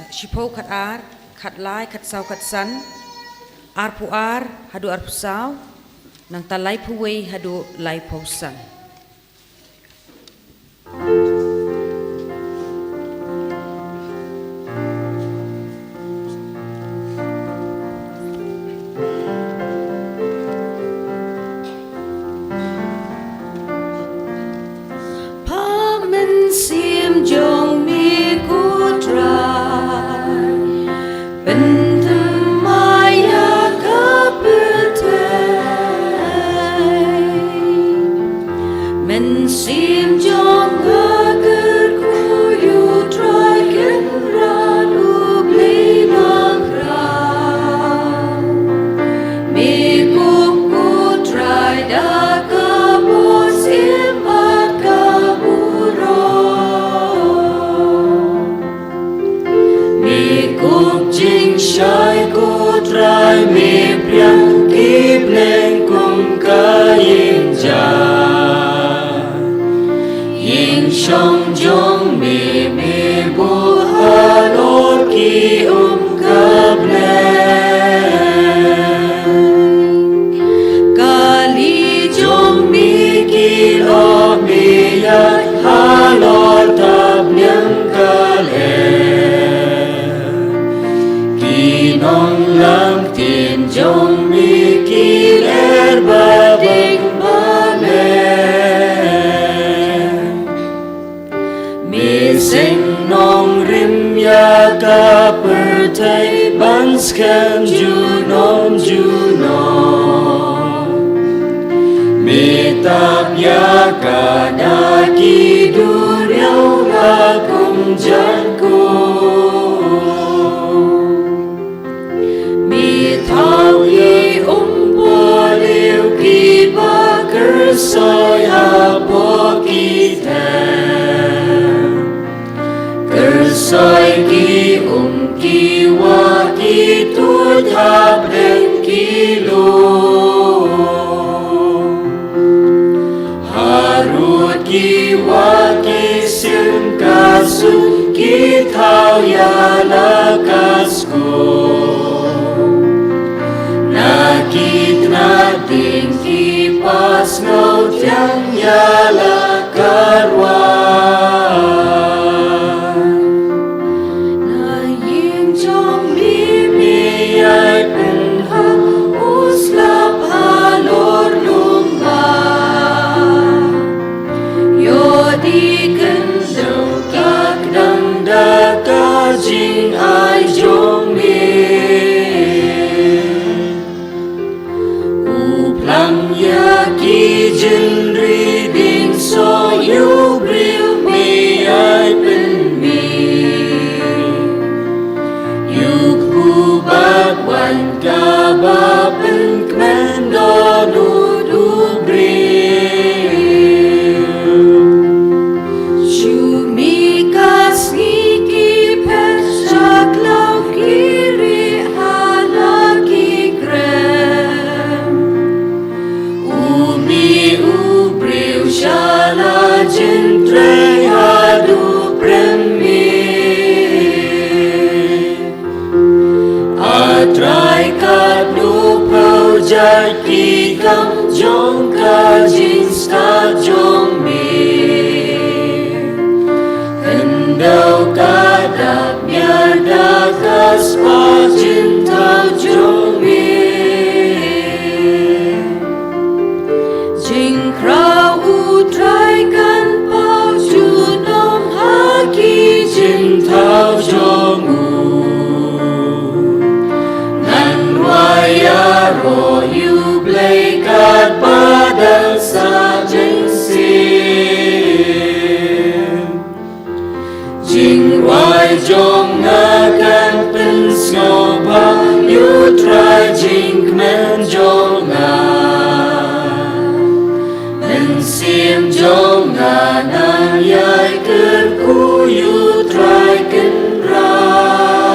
shiphew khat ar, khat lai, khat saw khat san, arphew ar haduh arphew saw, nangta laiphew wei haduh laiphew san. Pha mynsiem jong me ko Trai, pynthymmai ïa ka pyrthei. Mynsiem jong nga kyrkhu ïa U Trai, Kynrad U Blei nongkhraw. Me kup ko Trai da ka bor syiem bad ka burom. Me kup jingshai ko Trai, me priang ki bneng kum ka ïing ja. Ïing shong jong me, me buh halor ki um ka bneng. Kali jong me ki lyoh, me ïaid halor thap niam ka lyer. Ki nonglang ktien jong me ki ler ba ding ba meh. Me seng nongrim ïa ka pyrthei ban skhem junom junom. Me tap ïa ka da ki duriaw la kum jaiñ kum. Me thaw ki um pohliew kiba kyrsoi hapoh ki them. Kyrsoi ki um, ki wah, ki tuid hapdeng ki lum. Harud ki wah, ki sien ka suiñ, ki thaw ïa la ka skur. Ki tnat ding ki pasngew thiang ïa la ka rwai. Na ïing jong me me ïai pynhap, u slap halor lum ba. Ïoh dei kyndoh ka kdang da ka jingai jong me. U plang ïa ki jingri ding soh ïa u briew me ïai pynmih. Ïa u kpu bad wan kaba pynkmen dohnud u briew. Shu mih ka sngi ki phet sha khlaw ki rieh ha la ki krem. U mih u briew sha la jingtrei haduh prem mih. A Trai, katno phew jait ki kam jong ka jingstad jong me. Khyndew ka dap ïa da ka spah jingthaw jong me. Jingkhraw u Trai kan paw junom ha ki jingthaw jong u. Ngan wai ïaroh ïa u Blei katba dang sah jingshisha. Jingrwai jong nga kan pynsngewbha ïa u Trai jingkmen jong nga. Mynsiem jong nga nang ïai kyrkhu ïa u Trai Kynrad.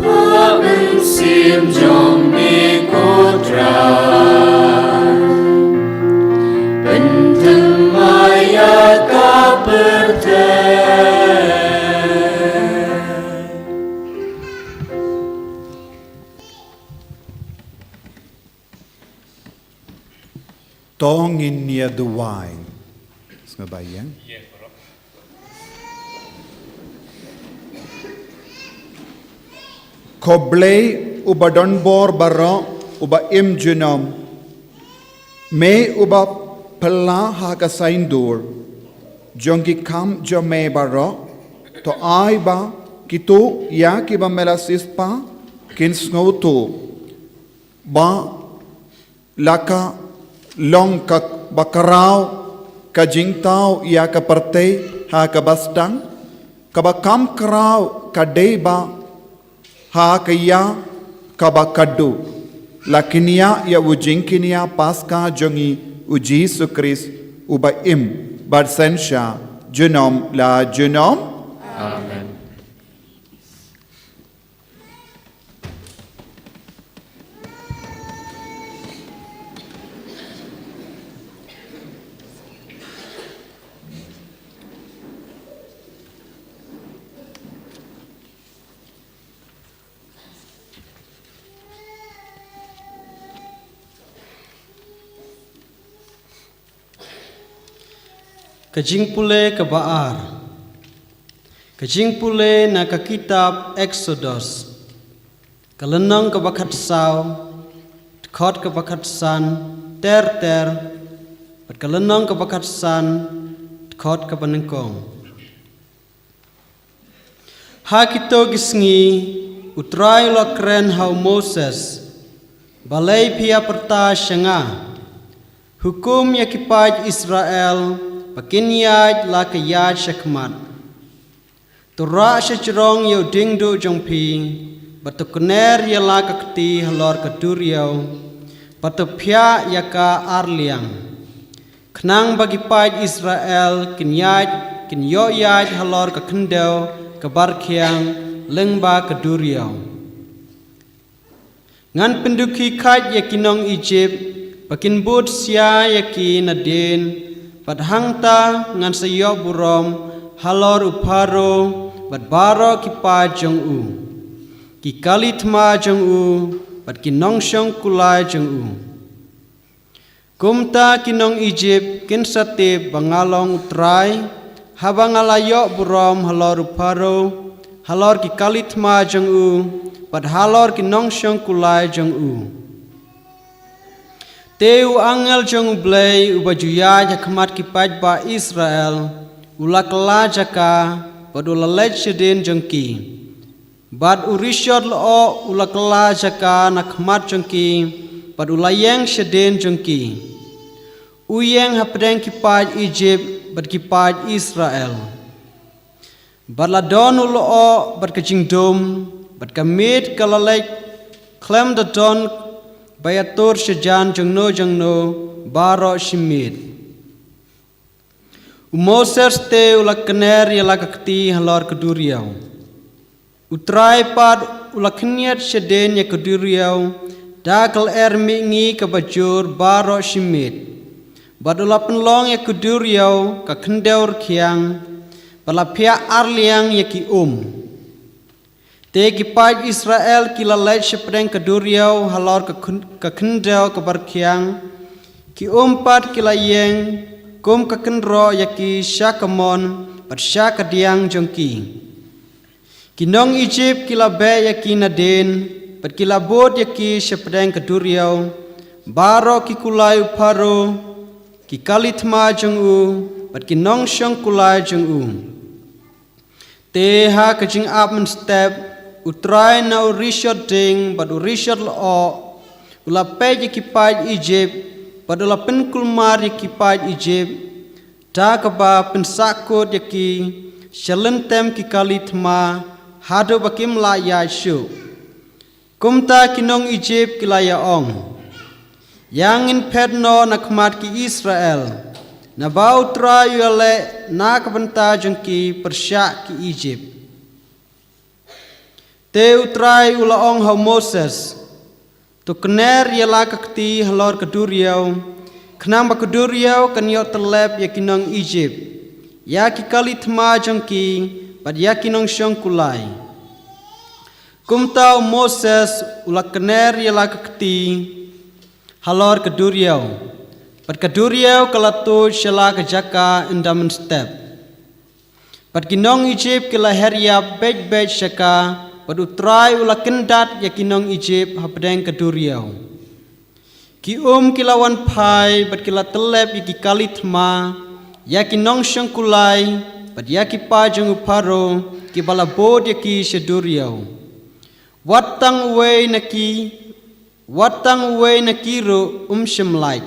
Pha mynsiem jong me ko Trai. Pynthymmai ïa ka pyrthei. To ngin ïa duwai. Sngewbha ïa. Ko Blei uba don bor baroh, uba im junom. Me uba pynlah ha ka saiñdur jong ki kam jong me baroh, to ai ba kito ïa kiba me la siewspah kin sngewthuh ba la ka long kaba khraw ka jingthaw ïa ka pyrthei ha kaba sdang, kaba kham khraw ka dei ba ha ka ïa kaba khadduh. La kñia ïa u jingkñia Paska jong ngi u Jisu Khrist uba im bad synshar junom la junom. Amen. Ka jingpule kaba ar. Ka jingpule na ka kitab Eksodos. Ka lynnong kaba khatsaw, dkhot kaba khatsan ter ter, bad ka lynnong kaba khatsan, dkhot kaba nyngkong. Ha kito ki sngi, u Trai u la kren ha u Moses, balei phi ïa pyrta sha nga, hukum ïa ki paid Israel, ba kin ïaid la ka ïaid sha khmat. To rah sha jrong ïa u diengduh jong phi, bad to kner ïa la ka kti halor ka duriaw, bad to phiah ïa ka ar liang. Khnang ba ki paid Israel kin ïaid, kin ïoh ïaid halor ka khyndew kaba rkhiang lyngba ka duriaw. Ngan pyndukhi khait ïa ki nong Ijipt, ba kin bud sia ïa ki nadien, bad hangta ngan sa ïoh burom halor u Pharaoh bad baroh ki paid jong u. ki kali thma jong u, bad ki nongshong kulai jong u. Kumta ki nong Ijipt kin sa tip ba nga long U Trai, haba nga la ïoh burom halor u Pharaoh, halor ki kali thma jong u, bad halor ki nongshong kulai jong u. Te u angel jong U Blei uba ju ïaid ha khmat ki paidbah Israel, u la kylla jaka, bad u la leit shadien jong ki. Bad u rishot lyoh u la kylla jaka na khmat jong ki, bad u la ïeng shadien jong ki. U ïeng hapdeng ki paid Ijipt, bad ki paid Israel. Bad la don u lyoh, bad ka jingdum, bad ka miet ka la leit khlem da don ba ïatur shajan jongno jongno, baroh shi miet. U Moses te u la kner ïa la ka kti halor ka duriaw. U Trai pat u la khynñiat shadien ïa ka duriaw da ka lyer mihngi kaba jur baroh shi miet. Bad u la pynlong ïa ka duriaw ka khyndew rkhiang, bad la phiah ar liang ïa ki um. Te ki paid Israel ki la leit shapdeng ka duriaw halor ka khyn-, ka khyndew kaba rkhiang, ki um pat ki la ïeng kum ka kynroh ïa ki sha ka mon, bad sha ka diang jong ki. Ki nong Ijipt ki la beh ïa ki nadien, bad ki la bud ïa ki shapdeng ka duriaw, baroh ki kulai u Pharaoh, ki kali thma jong u, bad ki nongshong kulai jong u. Te ha ka jingap mynstep, U Trai na u rishot ding bad u rishot lyoh, u la peit ïa ki paid Ijipt, bad u la pynkulmar ïa ki paid Ijipt, da kaba pynsahkut ïa ki sha lyntem ki kali thma, haduh ba kim lah ïaid shuh. Kumta ki nong Ijipt ki la ïa ong, ïa ngin phet noh na khmat ki Israel, naba U Trai u ïaleh na ka bynta jong ki pyrshah ki Ijipt. Te U Trai u la ong ha u Moses, to kner ïa la ka kti halor ka duriaw, khnang ba ka duriaw kan ïoh tyllep ïa ki nong Ijipt, ïa ki kali thma jong ki, bad ïa ki nongshong kulai. Kumta u Moses u la kner ïa la ka kti halor ka duriaw, bad ka duriaw ka la tuid sha la ka jaka ynda mynstep. Bad ki nong Ijipt ki la her ïap beit beit sha ka, bad U Trai u la kyndat ïa ki nong Ijipt hapdeng ka duriaw. Ki um ki la wan phai, bad ki la tyllep ïa ki kali thma, ïa ki nongshong kulai, bad ïa ki paid jong u Pharaoh, kiba la bud ïa ki sha duriaw. Wat tang uwei na ki, wat tang uwei na ki ruh um shym lait.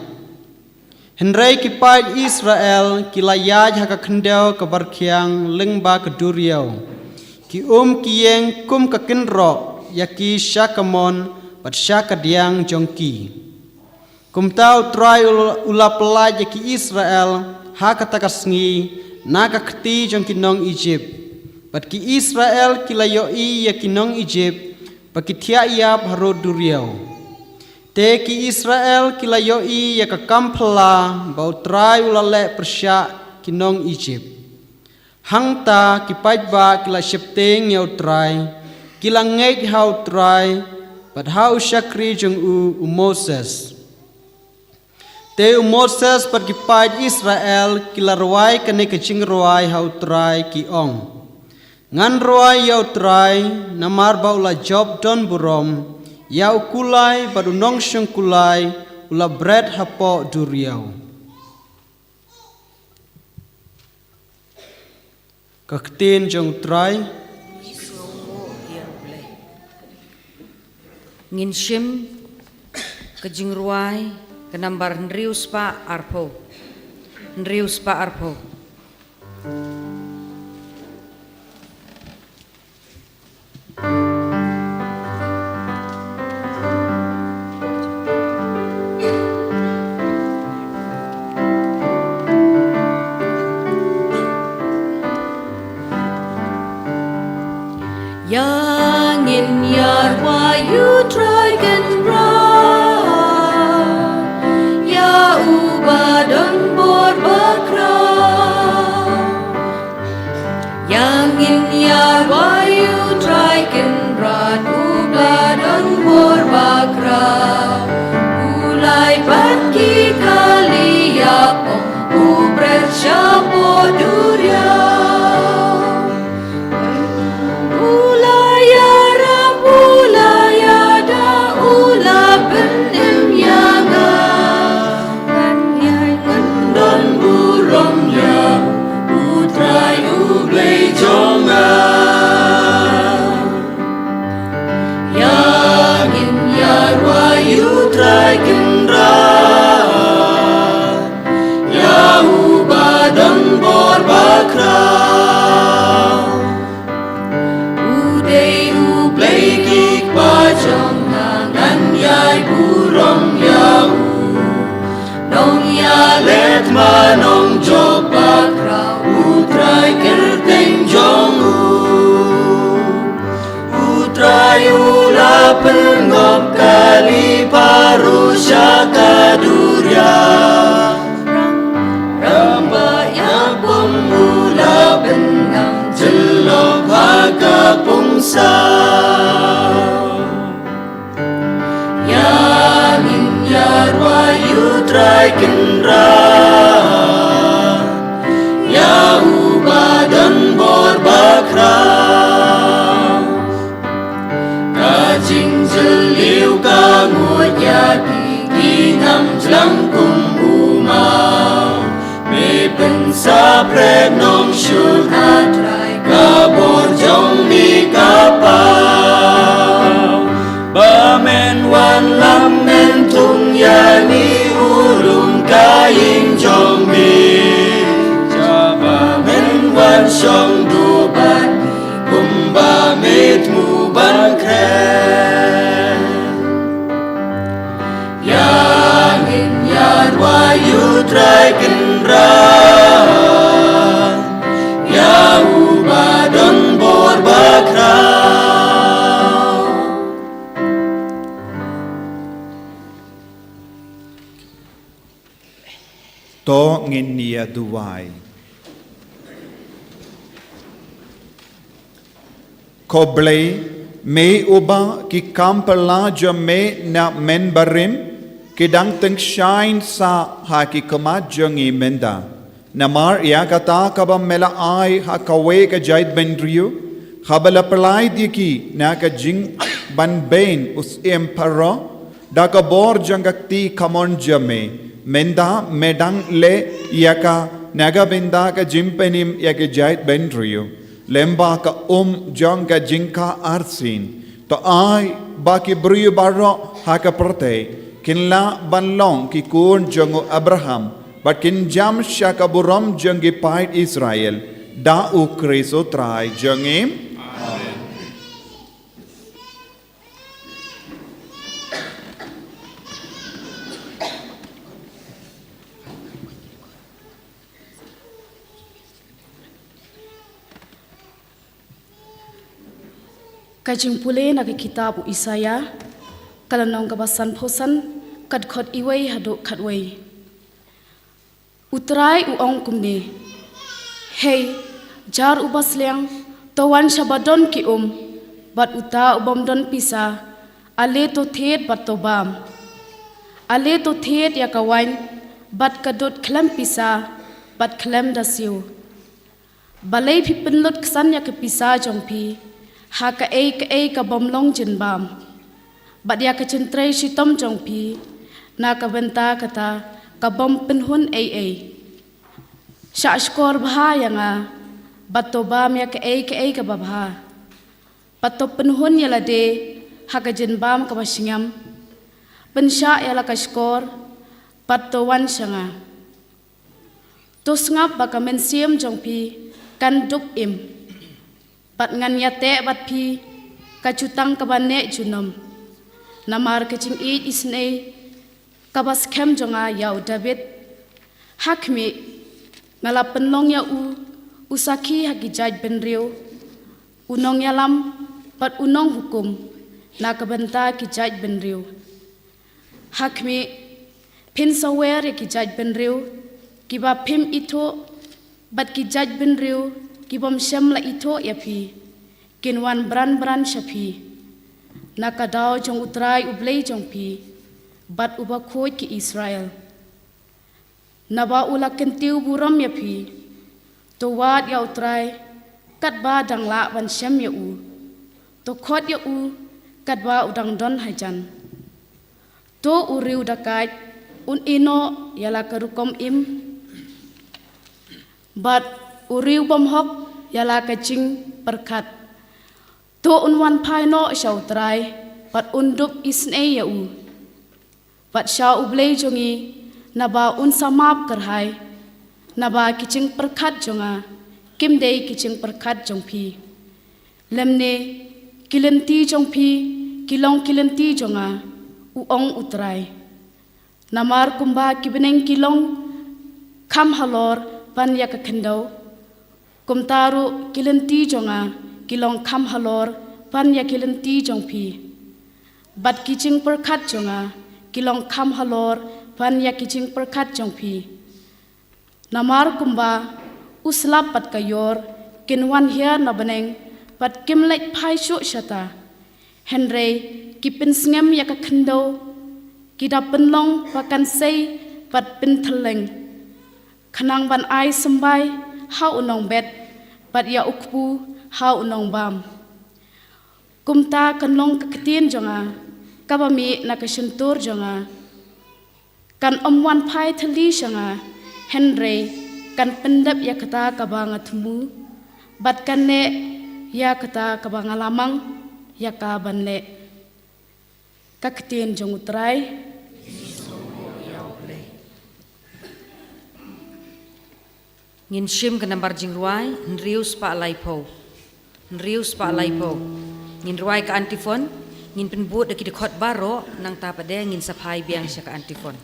Hynrei ki paid Israel ki la ïaid ha ka khyndew kaba rkhiang lyngba ka duriaw. Ki um ki ïeng kum ka kynroh ïa ki sha ka mon bad sha ka diang jong ki. Kumta U Trai u la, u la pyllait ïa ki Israel ha kata ka sngi na ka kti jong ki nong Ijipt. Bad ki Israel ki la ïohi ïa ki nong Ijipt ba ki thiah ïap harud duriaw. Te ki Israel ki la ïohi ïa ka kam phylla ba U Trai u la leh pyrshah ki nong Ijipt. Hangta ki paidbah ki la sheptieng ïa U Trai, ki la ngeit ha U Trai bad ha u shakri jong u, u Moses. Te u Moses bad ki paid Israel ki la rwai kane ka jingrwai ha U Trai, ki ong, ngan rwai ïa U Trai, namar ba u la jop don burom, ïa u kulai bad u nongshong kulai u la bret hapoh duriaw. Ka ktien jong U Trai. Ngin shim ka jingrwai ka nambar hynriew spah arphew. Hynriew spah arphew. Ïa ngin ïa rwai ïa U Trai Kynrad, ïa uba don bor bakhraw. Ïa ngin ïa rwai ïa U Trai Kynrad, u Ai Kynrad, ïa uba don bor bakhraw. Ka jingjylliew ka nguid ïa ki, ki ngam jlang kum u maw. Me pynsaphriang nongshun, A Trai, ka bor jong me ka paw. Ba men wanlam men thung ïa ngi, u rung ka ïing jong me. Ba men wan shong duh bad ngi, kumba me thmu ban kren. Ïa ngin ïa rwai, U Trai Kynrad, ïa uba don bor bakhraw. To ngin ïa duwai. Ko Blei, me uba ki kam phylla jong me na mynbarim ki dang tyngshaiñ sah ha ki khmat jong ngi mynta. Namar ïa kata kaba me la ai ha kawei ka jaitbynriew, haba la pynlait ïa ki na ka jingbanbeiñ u syiem Pharaoh, da ka bor jong ka kti kamon jong me, mynta me dang leh ïa ka na ka bynta ka jingpynim ïa ka jaitbynriew, lyngba ka um jong ka jingkha arsien. To ai ba ki briew baroh ha ka pyrthei kin lah ban long ki khun jong u Abraham, bad kin jam sha ka burom jong ki paid Israel, da U Khrist U Trai jong ngi. Amen. Ka jingpule na ka kitab u Isaïah, ka lynnong kaba sanphew san, ka dkhot iwei haduh khatwei. U Trai u ong kumne: Hei, jar uba sliang, to wan sha ba don ki um, bad uta u bym don pisa, ale to thied bad to bam. Ale to thied ïa ka waiñ bad ka dud khlem pisa bad khlem da siew. Balei phi pynlut ksan ïa ka pisa jong phi ha kaei kaei ka bym long jingbam, bad ïa ka jingtrei shitom jong phi na ka bynta kata ka bym pynhun ei ei? Shah shkor bha ïa nga, bad to bam ïa kaei kaei kaba bha, bad to pynhun ïa lade ha ka jingbam kaba shngiam. Pynshah ïa la ka shkor bad to wan sha nga. To sngap ba ka mynsiem jong phi kan dup im, bad ngan ïateh bad phi ka jutang kaba neh junom. Namar ka jingïeit isynei kaba skhem jong nga ïa u David, ha khmih, nga la pynlong ïa u u sakhi ha ki jaitbynriew, u nongïalam bad u nonghukum na ka bynta ki jaitbynriew. Ha khmih, phin sawer ïa ki jaitbynriew kiba phim ithuh, bad ki jaitbynriew ki bym shym la ithuh ïa phi kin wan bran bran sha phi, na ka daw jong U Trai U Blei jong phi, bad Uba khuid ki Israel. Naba u la kyntiew burom ïa phi. To wad ïa U Trai katba dang lah ban shem ïa u. To khot ïa u katba u dang don hajan. To u riew dakaid un ïehnoh ïa la ka rukom im, bad u riew bymhok ïa la ka jingpyrkhat. To un wan phai noh sha U Trai bad un dup isynei ïa u, bad sha U Blei jong ngi, naba un sa map kyrhai. Naba ki jingpyrkhat jong nga kim dei ki jingpyrkhat jong phi, lymne ki lynti jong phi ki long ki lynti jong nga, u ong U Trai. Namar kumba ki bneng ki long kham halor ban ïa ka khyndew, kumta ruh ki lynti jong nga ki long kham halor ban ïa ki lynti jong phi, bad ki jingpyrkhat jong nga ki long kham halor ban ïa ki jingpyrkhat jong phi. Namar kumba u slap bad ka ïor kin wan hiar na bneng bad kim leit phai shuh shata, hynrei ki pynsngem ïa ka khyndew, ki da pynlong ba kan sei bad pynthylleng, khnang ban ai symbai ha u nongbet bad ïa u kpu ha u nongbam. Kumta kan long ka ktien jong nga kaba mih na ka shyntur jong nga. Kan ym wan phai thylli sha nga, hynrei kan pyndep ïa kata kaba nga thmu, bad kan leh ïa kata kaba nga la mang ïa ka ban leh. Ka ktien jong U Trai. Ngin shim ka nambar jingrwai hynriew spah laiphew. Hynriew spah laiphew. Ngin rwai ka antiphon, ngin pynbud da ki dkhot baroh, nangta pat de ngin sa phai biang sha ka antiphon.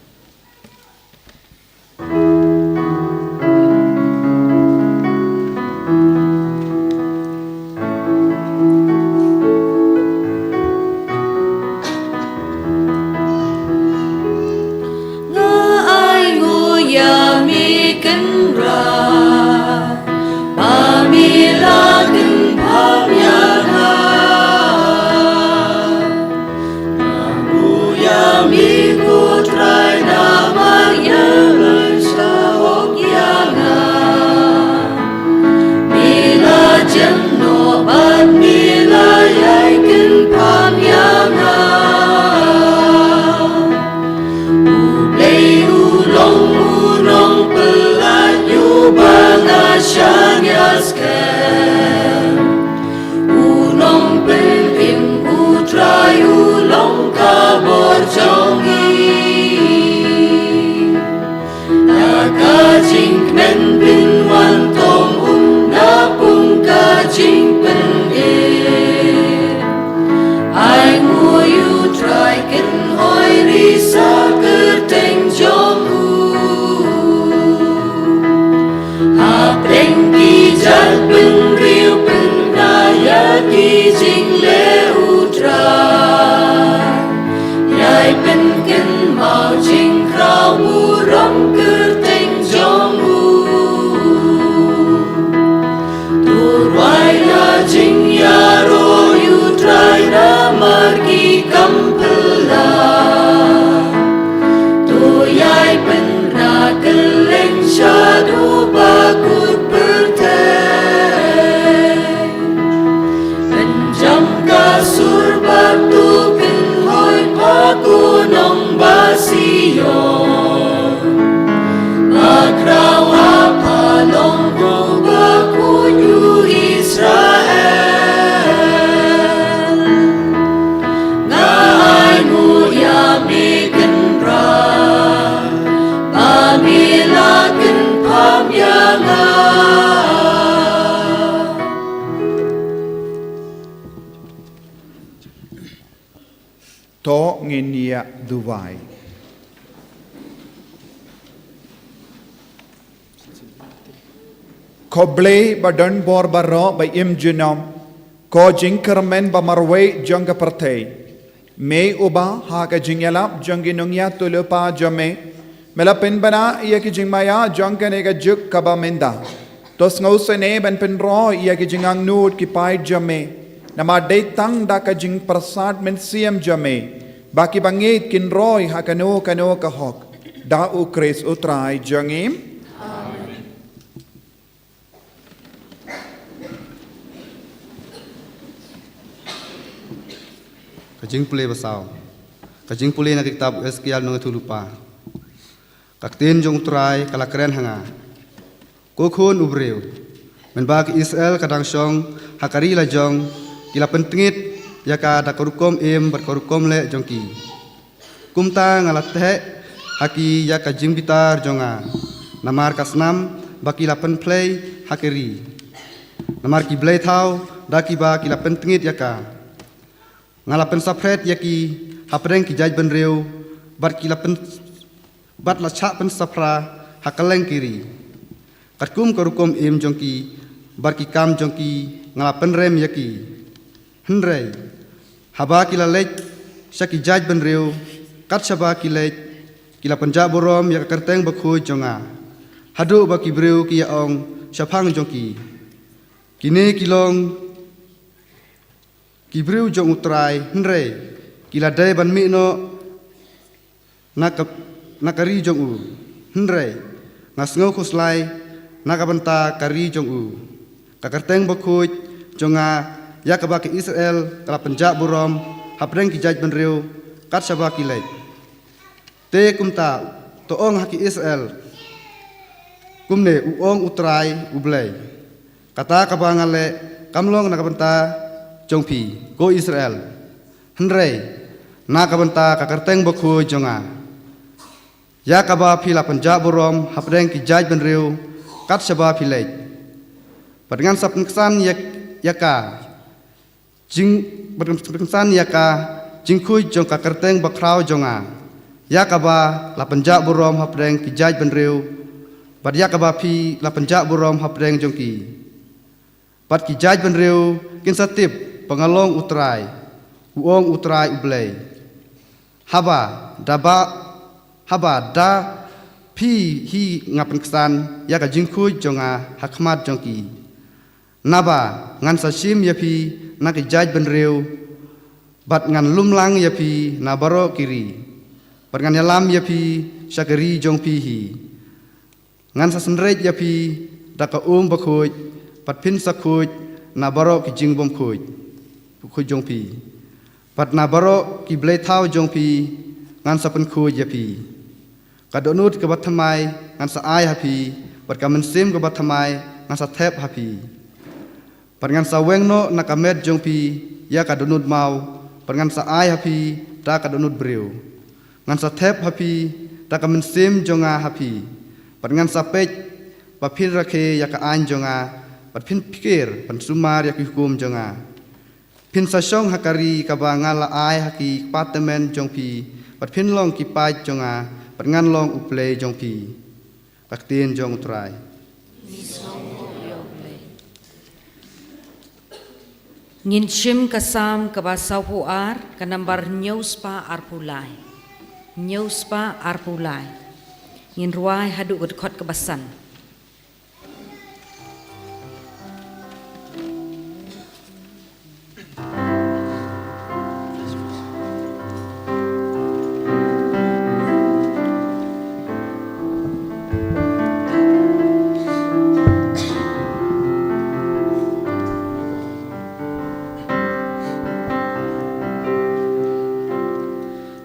Nga ai nguh ïa me Kynrad, ba me la kynpham ïa nga. Nga nguh ïa me ko Trai namar ïa me la shah hok ïa nga. Me la jem noh bad me la ïai kynpham ïa nga. U Blei u long u nongpyllait ïa uba nga shaniah skhem. U nongpynim, U Trai u long ka bor jong ngi. Na ka jingkmen pynwan tong um, na pung ka jingpynim. Ai nguh ïa U Trai, kynhoi ri sa kyrteng jong u. Hapdeng ki jaitbynriew pynbna ïa ki jingleh U Trai. Ïai pynkynmaw jingkhraw burom kyrteng jong u. To rwai ïa jingïaroh ïa U Trai namar ki kam phylla. To ïai pynbna kylleng shaduh ba kut pyrthei. Pynjam ka sur bad to kynhoi, pha ko nongbah Sion. Ba khraw ha pha long ko ba khuid u Israel. Nga ai nguh ïa me Kynrad, ba me la kynpham ïa nga. To ngin ïa duwai. Ko Blei ba don bor baroh, ba im junom, ko jingkyrmen ba marwei jong ka pyrthei. Me uba ha ka jingïalap jong ki nongïathuhlypa jong me, me la pynbna ïa ki jingmaïa jong kane ka juk kaba mynta. To sngewsynei ban pynroi ïa ki jingangnud ki paid jong me. Namar dei tang da ka jingpyrsad mynsiem jong me ba ki bangeit kin roi ha kano kano ka hok. Da U Khrist U Trai jong ngi. Amen. Ka jingpule basaw. Ka jingpule na ka kitab Esekiel nongïathuhlypa. Ka ktien jong U Trai ka la kren ha nga. Ko khun u briew, mynba ki Israel ka dang shong ha ka ri la jong, ki la pyntngit ïa ka da ka rukom im bad ka rukom leh jong ki. Kumta nga la theh ha ki ïa ka jingbitar jong nga, namar ka snam ba ki la pynphlei ha ka ri. Namar ki blei thaw da kiba ki la pyntngit ïa ka. Nga la pynsaphriang ïa ki hapdeng ki jaitbynriew, bad ki la pyn-, bad la shah pynsaphriang ha kylleng ki ri. Katkum ka rukom im jong ki bad ki kam jong ki, nga la pynrem ïa ki. Hynrei haba ki la leit sha ki jaitbynriew, kat shaba ki leit, ki la pynjah burom ïa ka kyrteng bakhuid jong nga, haduh ba ki briew ki ïa ong shaphang jong ki, "Kine ki long ki briew jong U Trai, hynrei ki la dei ban mih noh na ka, na ka ri jong u." Hynrei nga sngew khuslai na ka bynta ka ri jong u, ka kyrteng bakhuid jong nga, ïa kaba ki Israel ka la pynjah burom hapdeng ki jaid bynriew kat shaba ki leit. Te kumta, to ong ha ki Israel, kumne u ong U Trai U Blei: Kata kaba nga leh kam long na ka bynta jong phi, ko Israel, hynrei na ka bynta ka kyrteng bakhuid jong nga, ïa kaba phi la pynjah burom hapdeng ki jaid bynriew kat shaba phi leit. Bad ngan sa pynksan ïa, ïa ka jing, bad ngan sa pynksan ïa ka jingkhuid jong ka kyrteng bakhraw jong nga, ïa kaba la pynjah burom hapdeng ki jaid bynriew, bad ïa kaba phi la pynjah burom hapdeng jong ki. Bad ki jaid bynriew kin sa tip ba nga long U Trai, u ong U Trai U Blei. Haba da ba, haba da phi hi nga pynksan ïa ka jingkhuid jong nga ha khmat jong ki. Naba ngan sa shim ïa phi na ki jaid bynriew, bad ngan lumlang ïa phi na baroh ki ri, bad ngan ïalam ïa phi sha ka ri jong phi hi. Ngan sa synreit ïa phi da ka um bakhuid, bad phin sa khuid na baroh ki jingbymkhuid, khuid jong phi. Bad na baroh ki blei thaw jong phi ngan sa pynkhuid ïa phi. Ka dohnud kaba thymmai ngan sa ai ha phi, bad ka mynsiem kaba thymmai ngan sa thep ha phi. Bad ngan sa weng noh na ka met jong phi ïa ka dohnud maw, bad ngan sa ai ha phi da ka dohnud briew. Ngan sa thep ha phi da ka mynsiem jong nga ha phi, bad ngan sa peit ba phin rakhe ïa ka aiñ jong nga, bad phin pyrkhat ban sumar ïa ki hukum jong nga. Phin sa shong ha ka ri kaba nga la ai ha ki kpa tymmen jong phi, bad phin long ki paid jong nga, bad ngan long U Blei jong phi. Ka ktien jong U Trai. Ngin shim ka Salm kaba sawphew ar, ka nambar hynñiew spah arphew lai. Hynñiew spah arphew lai. Ngin rwai haduh ka dkhot kaba san.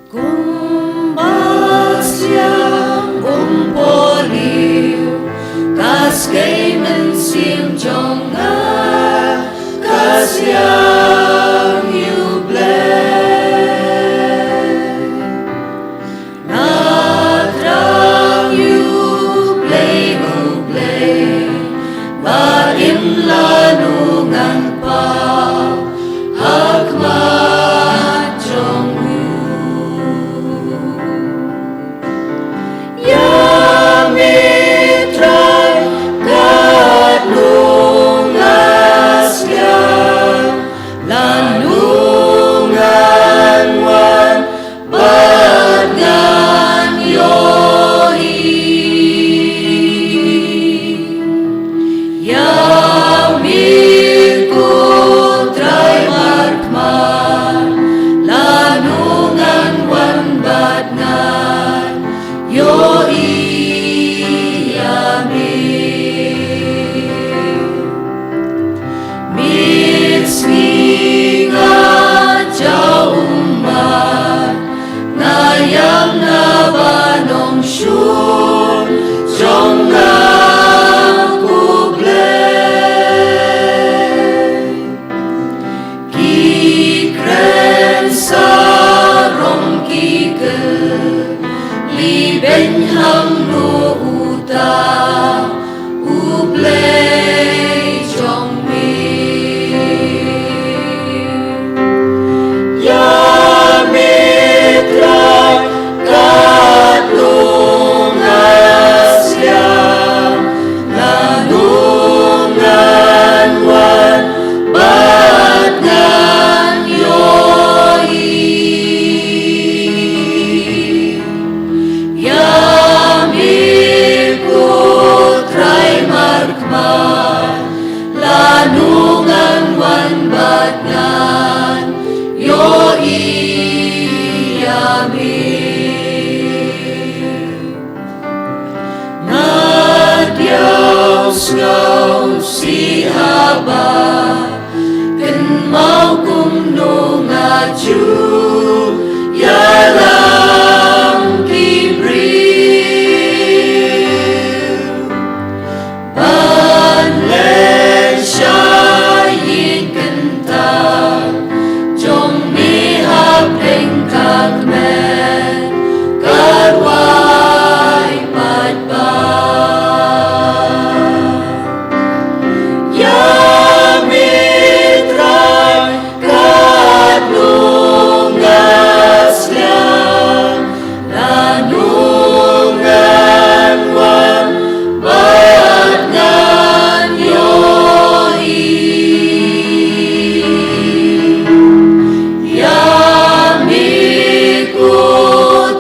Kumba siang um pori Sngewsih haba kynmaw kumno nga ju ïalam ki briew ban leh sha ïing kynthah jong me hapdeng ka kmen ka rwai paidbah. Ïa me Trai, katno nga sliang, lano ngan wan bad ngan ïohi. Ïa me ko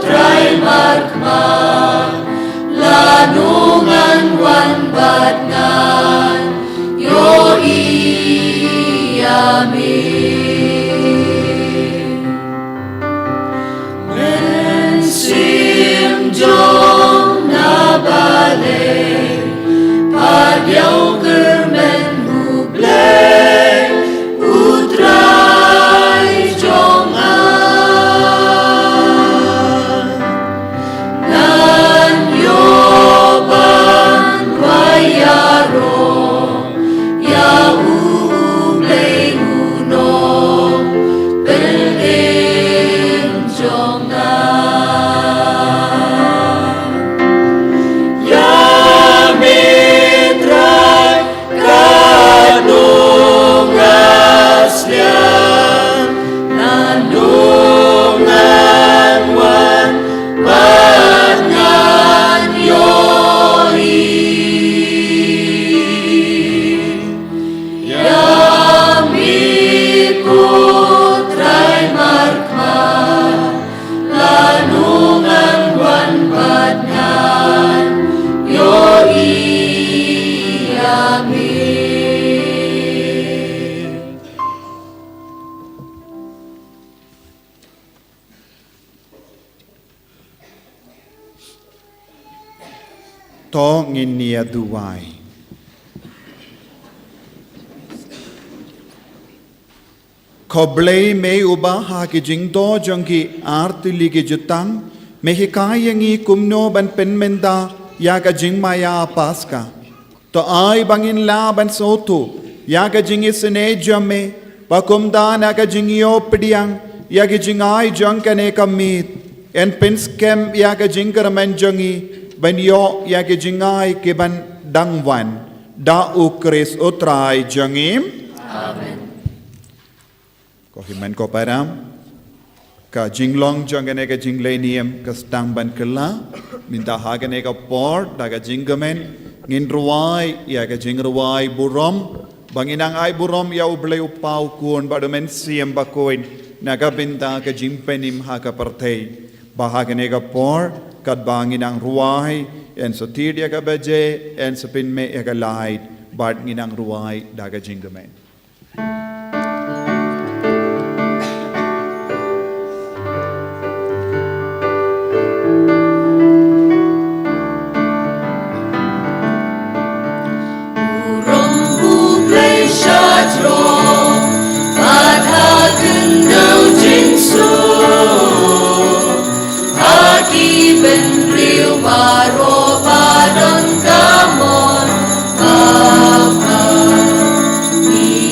Trai markhmat, lano ngan wan bad ngan ïohi ïa me. Mynsiem jong nga balei, pat ïa u kyrmen U Blei U Trai jong nga. Ngan ïoh ban wai ïaroh ïa U Blei U Nongpynim jong nga. Ïa me Trai, katno nga sliang, lano ngan wan bad ngan ïohi. Ïa me ko Trai markhmat, lano ngan wan bad ngan ïohi ïa me. To ngin ïa duwai. Khublei me uba ha ki jingdoh jong ki artylli ki jutang, me hikai ïa ngi kumno ban pynmynta ïa ka jingmaïa Paska. To ai ba ngin lah ban sngewthuh ïa ka jingisynei jong me, ba kumta na ka jingïoh pdiang ïa ki jingai jong kane ka miet, yn pynskhem ïa ka jingkyrmen jong ngi ban ïoh ïa ki jingai ki ban dang wan da U Khrist U Trai jong ngi. Amen. Ko hynmen ko para, ka jinglong jong kane ka jingleh niam ka sdang ban kylla. Mynta ha kane ka por da ka jingkmen ngin rwai ïa ka jingrwai burom, ba ngin nang ai burom ïa U Blei U Kpa U Khun bad U Mynsiem Bakhuid na ka bynta ka jingpynim ha ka pyrthei. Ba ha kane ka por katba ngin nang rwai, yn sa thied ïa ka baje, yn sa pynmih ïa ka light, bad ngin nang rwai da ka jingkmen. Burom U Blei sha jrong, bad ha khyndew jingsuk, ha ki bynriew baroh ba don ka mon ka pha. Ngi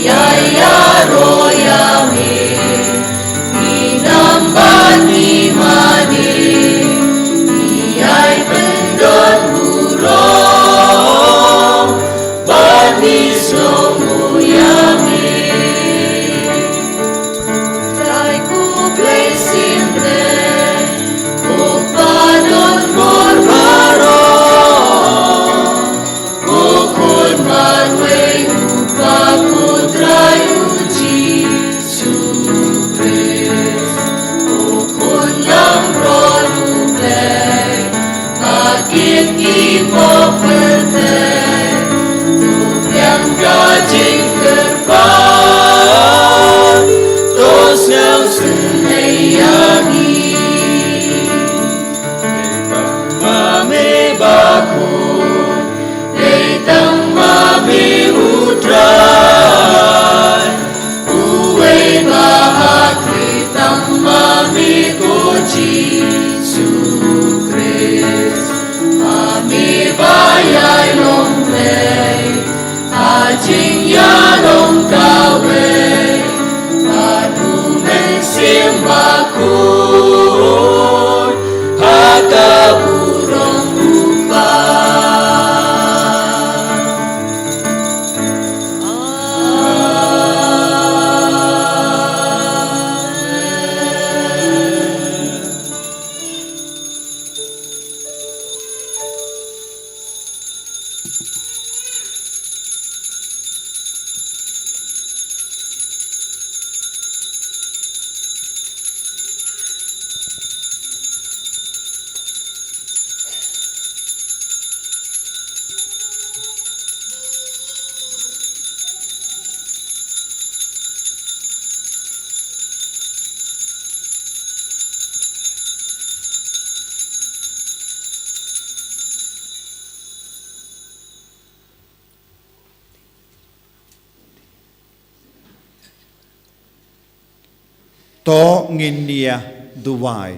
To ngin ïa duwai.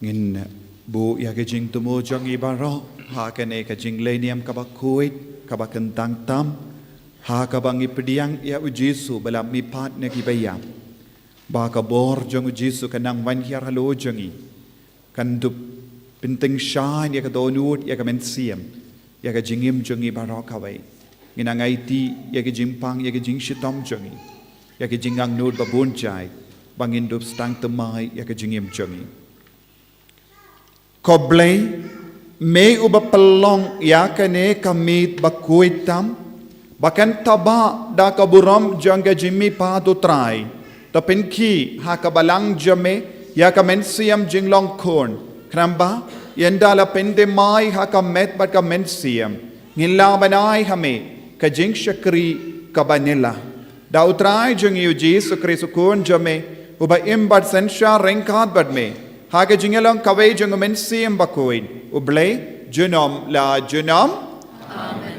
Ngin buh ïa ka jingthmu jong ngi baroh ha kane ka jingleit niam kaba khuid, kaba kyntang tam, ha kaba ngi pdiang ïa u Jisu ba la mihpat na kiba ïap. Ba ka bor jong u Jisu kan nang wan hiar halor jong ngi. Kan dup pyntyngshaiñ ïa ka dohnud ïa ka mynsiem, ïa ka jingim jong ngi baroh kawei. Ngin nang aiti ïa ka jingpang, ïa ka jingshitom jong ngi, ïa ka jingangnud ba bun jait, ba ngin dup sdang thymmai ïa ka jingim jong ngi. Ko Blei, me uba pynlong ïa kane ka miet ba khuid tam, ba kan thabah da ka burom jong ka jingmihpat u Trai. To pynkhih ha ka balang jong me ïa ka mynsiem jinglong khun, khnang ba ynda la pynthymmai ha ka met bad ka mynsiem, ngin lah ban ai ha me ka jingshakri kaba nylla. Da u Trai jong ngi u Jisu Khrist u Khun jong me, uba im bad synshar ryngkat bad me ha ka jingïalong kawei jong u Mynsiem Bakhuid, U Blei junom la junom. Amen.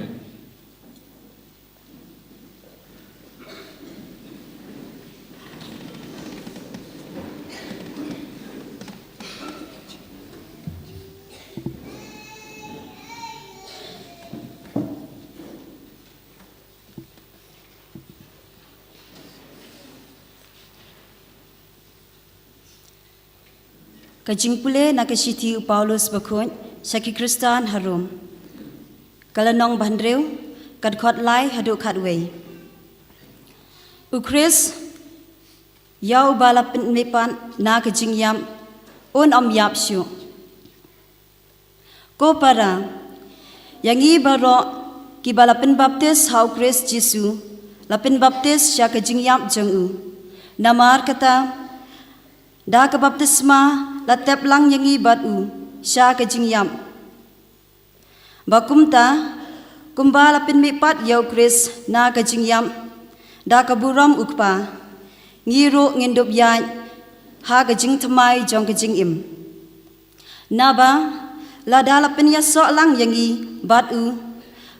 Ka jingpule na ka shithi u Paulus bakhuid sha ki Khristan ha Rom. Ka lynnong ba hynriew, ka dkhot lai haduh khatwei. U Khrist, ïa uba la pynmihpat na ka jingïap, un ym ïap shuh. Ko para, ïa ngi baroh kiba la pynbaptis ha u Khrist Jisu, la pynbaptis sha ka jingïap jong u. Namar kata, da ka baptisma la tep lang ïa ngi bad u sha ka jingïap, ba kumta, kumba la pynmihpat ïa u Khrist na ka jingïap da ka burom u Kpa, ngi ruh ngin dup ïaid ha ka jingthymmai jong ka jingim. Naba lada la pynïasoh lang ïa ngi bad u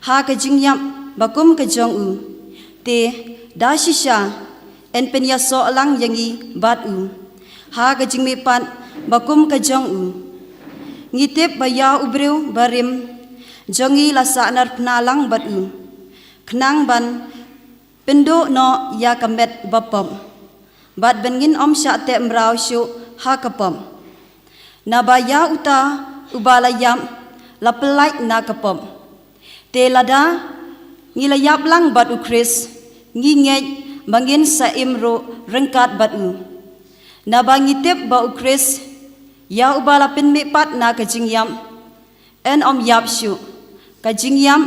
ha ka jingïap ba kum ka jong u, te da shisha yn pynïasoh lang ïa ngi bad u ha ka jingmihpat ba kum ka jong u. Ngi tip ba ïa u briew barim jong ngi la sahnarphna lang bad u, khnang ban pynduh noh ïa ka met bapop, bad ban ngin ym shah teh mraw shuh ha ka pop. Naba ïa uta uba la ïap la pyllait na ka pop. Te lada ngi la ïap lang bad u Khrist, ngi ngeit ba ngin sa im ruh ryngkat bad u. Naba ngi tip ba u Khrist, ïa uba la pynmihpat na ka jingïap, yn ym ïap shuh. Ka jingïap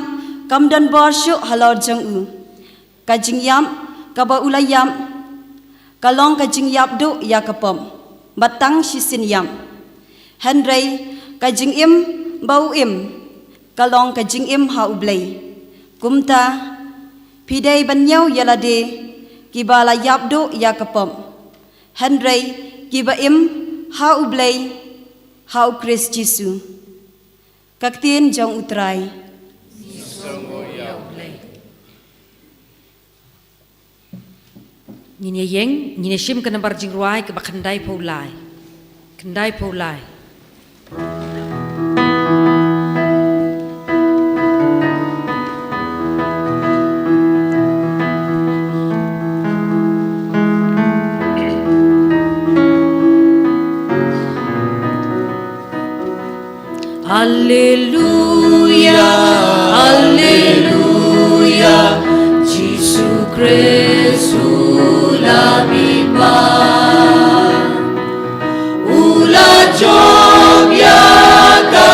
kam don bor shuh halor jong u. Ka jingïap kaba u la ïap, ka long ka jingïap duh ïa ka pop, ba tang shisien ïap. Hynrei ka jingim ba u im, ka long ka jingim ha U Blei. Kumta, phi dei ban ñiew ïa lade kiba la ïap duh ïa ka pop, hynrei kiba im ha U Blei, ha u Khrist Jisu. Ka ktien jong u Trai. Ngin ïa ïeng, ngin ïa shim ka nambar jingrwai kaba khyndaiphew lai. Khyndaiphew lai. Alleluia, alleluia, Jisu Khrist u la mihpat. U la jop ïa ka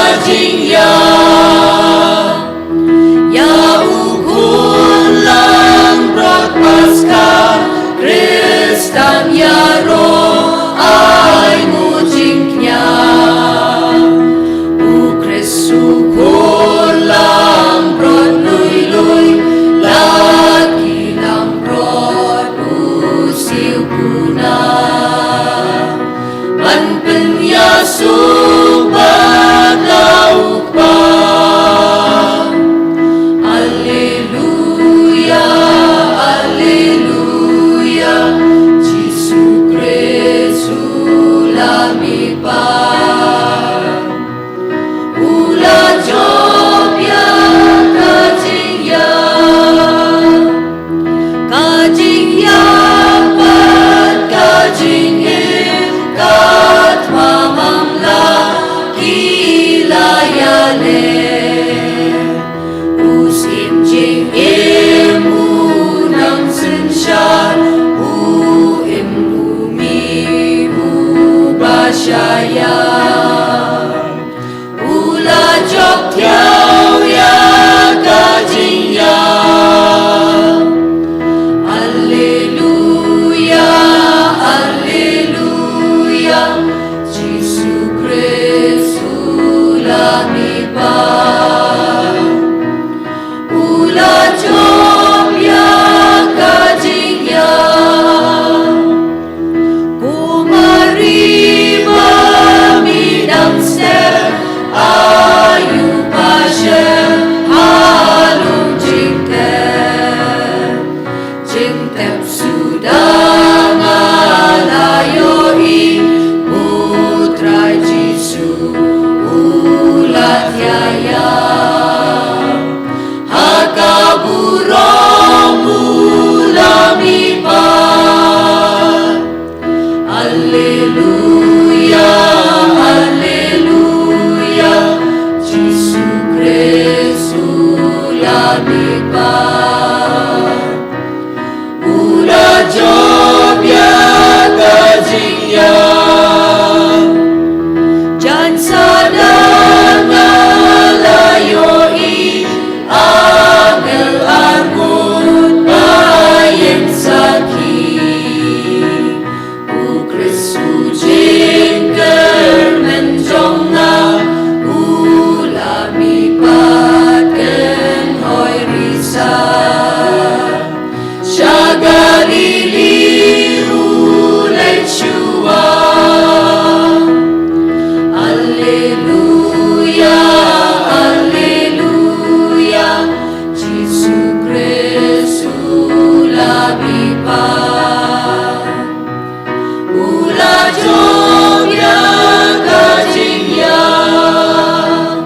Ïaleh, u syiem jingim u nang synshar, u im u mih uba shai ïa. U la jop thiaw ïa ka jingïap. Alleluia, alleluia, Jisu Khrist u la mihpat. U la jop ïa ka jingïap. Ko Mari ba midang step, aïu ba shem ha lum jingtep. Jingtep suda nga la ïohi, U Trai Jisu u la thiah ïa. Ha ka burom u la mihpat. Alleluia, alleluia, Jisu Khrist u la mihpat. U la jop ïa ka jingïap. Jan sa dang nga la ïohi angel arngut ba ïeng sakhi. U Khrist u jingkyrmen jong nga u la mihpat kynhoi risa. Sha Galili u leit shuwa. Alleluia, alleluia, Jisu Khrist u la mihpat. U la jop ïa ka jingïap.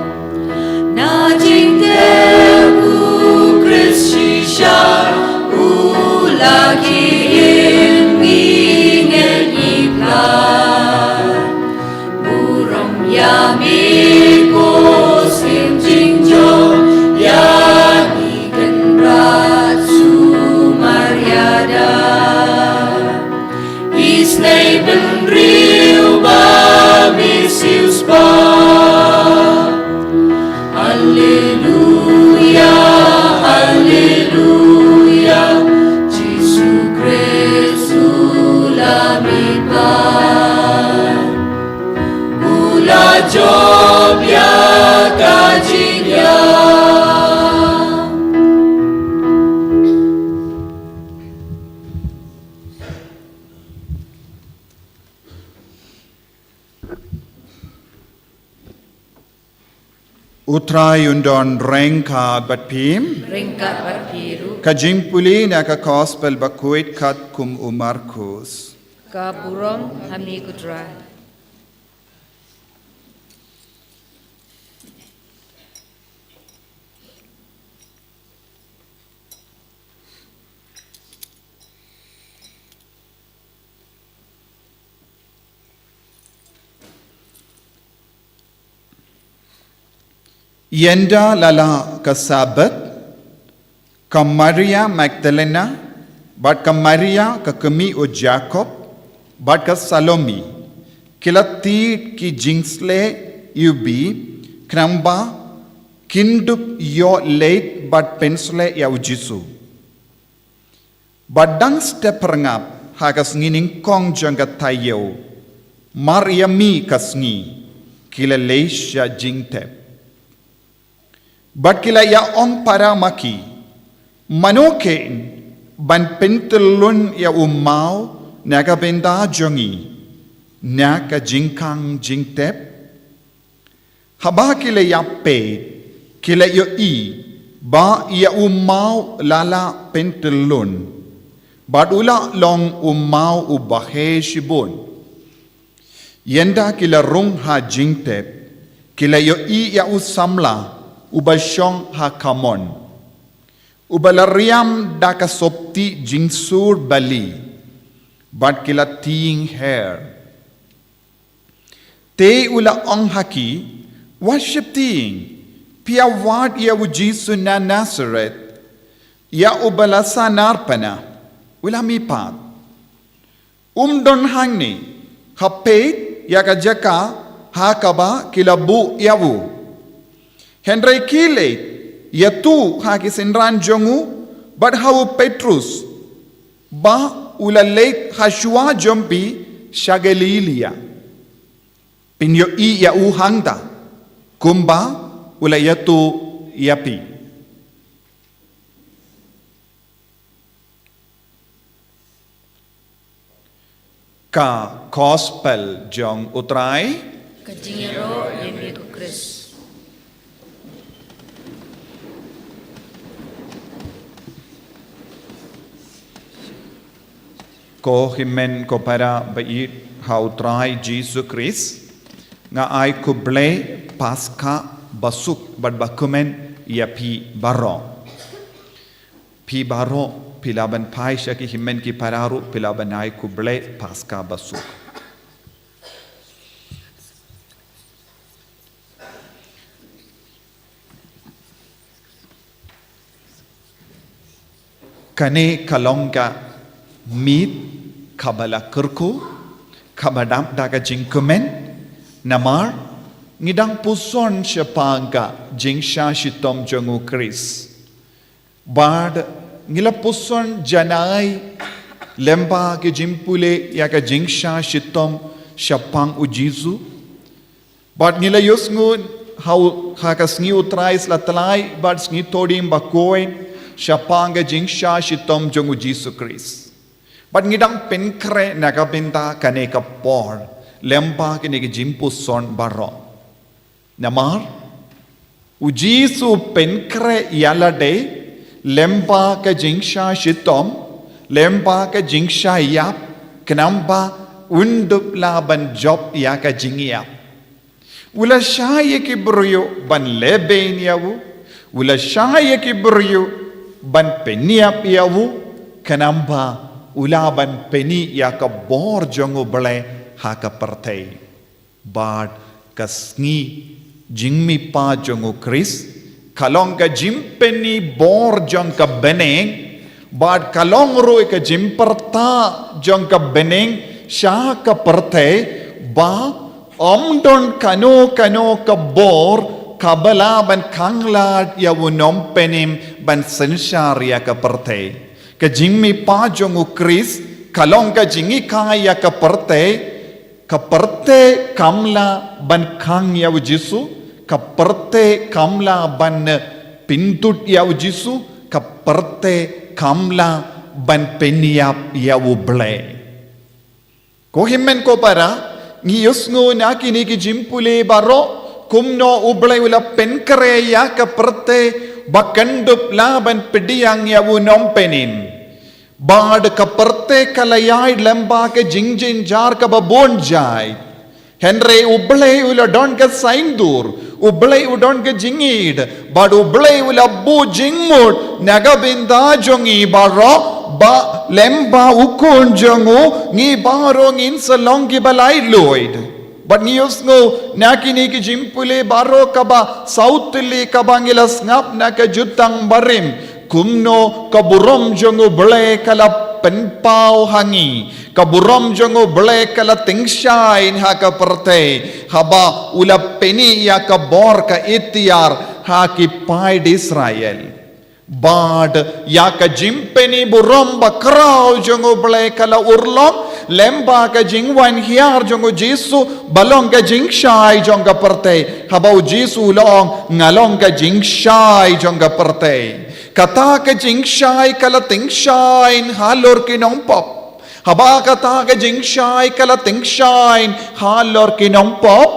Na jingtep u Khrist shisha u la khie im, ngi ngeit ngi pla. Burom ïa me ko Syiem jingjop, ïa ngi kynrad sumar ïada. Isynei bynriew ba me siewspah. Alleluia, alleluia, Jisu Khrist u la mihpat. U la jop ïa ka jingïap. U Trai un don ryngkat bad phi. Ryngkat bad phi ruh. Ka jingpule na ka Gospel bakhuid katkum u Markus. Ka burom ha me ko Trai. Ynda la lah ka Sabbath, ka Maria Magdalena, bad ka Maria ka kmie u Jakob, bad ka Salome, ki la tied ki jingsleh ïa u bih, khnang ba kin dup ïoh leit bad pynsleh ïa u Jisu. Bad dang step pyrngap ha ka sngi nyngkong jong ka taïew, mar ïa mih ka sngi, ki la leit sha jingtep. Bad ki la ïa ong para ma ki, mano kein ban pyntyllun ïa u maw na ka bynta jong ngi na ka jingkhang jingtep? Haba ki la ïa peit, ki la ïohi ba ïa u maw la lah pyntyllun, bad u la long u maw uba heh shibun. Ynda ki la rung ha jingtep, ki la ïohi ïa u samla uba shong ha kamon, uba la riam da ka sopti jingsur bali, bad ki la tieng her. Te u la ong ha ki, Wat sheptieng, phi ïa wad ïa u Jisu na Nasareth, ïa uba la sahnarphna, u la mihpat. Um don hangne, ha peit ïa ka jaka ha kaba ki la buh ïa u. Hynrei khie leit, ïathuh ha ki synran jong u bad ha u Petrus, ba u la leit ha shuwa jong phi sha Galilaïa. Phin ïohi ïa u hangta, kumba u la ïathuh ïa phi. Ka Gospel jong u Trai. Ka jingïaroh ïa me ko Khrist. Ko hynmen ko para ba ïeit ha u Trai Jisu Khrist, nga ai khublei Paskha basuk bad bakmen ïa phi baroh. Phi baroh, phi lah ban phai sha ki hynmen ki para ruh, phi lah ban ai khublei Paskha basuk. Kane ka long ka miet kaba la kyrkhu, kaba dap da ka jingkmen, namar ngi dang puson shaphang ka jingshah shitom jong u Khrist. Bad ngi la puson janai lyngba ka jingpule ïa ka jingshah shitom shaphang u Jisu. Bad ngi la ïohsngew ha u, ha ka sngi u Trai sla tlai, bad sngi Thohdieng ba khuid, shaphang ka jingshah shitom jong u Jisu Khrist. Bad ngi dang pynkhreh na ka bynta kane ka por, lyngba kine ki jingpuson baroh. Namar u Jisu u pynkhreh ïa lade lyngba ka jingshah shitom, lyngba ka jingshah ïap, khnang ba un dup lah ban jop ïa ka jingïap. U la shah ïa ki briew ban lehbeiñ ïa u, u la shah ïa ki briew ban pynïap ïa u, khnang ba u lah ban pyni ïa ka bor jong u Blei ha ka pyrthei. Bad ka sngi jingmihpat jong u Khrist, ka long ka jingpyni bor jong ka bneng, bad ka long ruh ka jingpyrta jong ka bneng sha ka pyrthei, ba ym don kano kano ka bor kaba lah ban khanglad ïa u nongpynim ban synshar ïa ka pyrthei. Ka jingmihpat jong u Khrist ka long ka jinghikai ïa ka pyrthei, ka pyrthei kam lah ban khang ïa u Jisu, ka pyrthei kam lah ban pyndut ïa u Jisu, ka pyrthei kam lah ban pynïap ïa u Blei. Ko hynmen ko para, ngi ïohsngew na kine ki jingpule baroh, kumno u Blei u la pynkhreh ïa ka pyrthei, ba kan dup lah ban pdiang ïa u nongpynim. Bad ka pyrthei ka la ïaid lyngba ka jingjynjar kaba bun jait. Hynrei u Blei u la don ka saiñdur, u Blei u don ka jingïeid, bad u Blei u la buh jingmut na ka bynta jong ngi baroh, ba lyngba u Khun jong u, ngi baroh ngin sa long kiba laitluid. Bad ngi ïohsngew na kine ki jingpule baroh kaba saw tylli kaba ngi la sngap na ka jutang barim, kumno ka burom jong u Blei ka la pynpaw ha ngi, ka burom jong u Blei ka la tyngshaiñ ha ka pyrthei, haba u la pyni ïa ka bor ka iktiar ha ki paid Israel. Bad ïa ka jingpyni burom bakhraw jong u Blei ka la urlong lyngba ka jingwan hiar jong u Jisu, ba long ka jingshai jong ka pyrthei. Haba u Jisu u la ong, nga long ka jingshai jong ka pyrthei. Kata ka jingshai ka la tyngshaiñ halor ki nongpop. Haba kata ka jingshai ka la tyngshaiñ halor ki nongpop,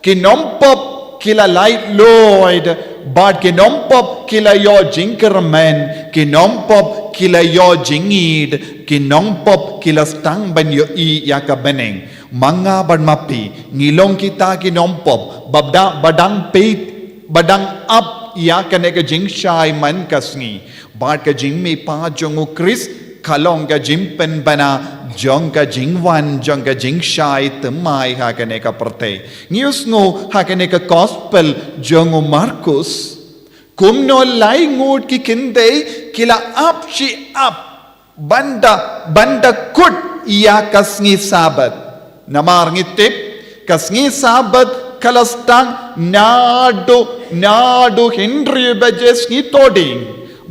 ki nongpop ki la laitluid, bad ki nongpop ki la ïoh jingkyrmen, ki nongpop ki la ïoh jingïeid, ki nongpop ki la sdang ban ïohi ïa ka bneng. Ma nga bad ma phi, ngi long kita ki nongpop ba da-, ba dang peit, ba dang ap ïa kane ka jingshai man ka sngi. Bad ka jingmihpat jong u Khrist ka long ka jingpynbna jong ka jingwan jong ka jingshai thymmai ha kane ka pyrthei. Ngi ïohsngew ha kane ka gospel jong u Markus, kumno lai ngut ki khyndai ki la ap shi ap ban da, ban da kut ïa ka sngi Sabbath. Namar ngi tip ka sngi Sabbath ka la sdang naduh, naduh hynriew baje sngi Thohdieng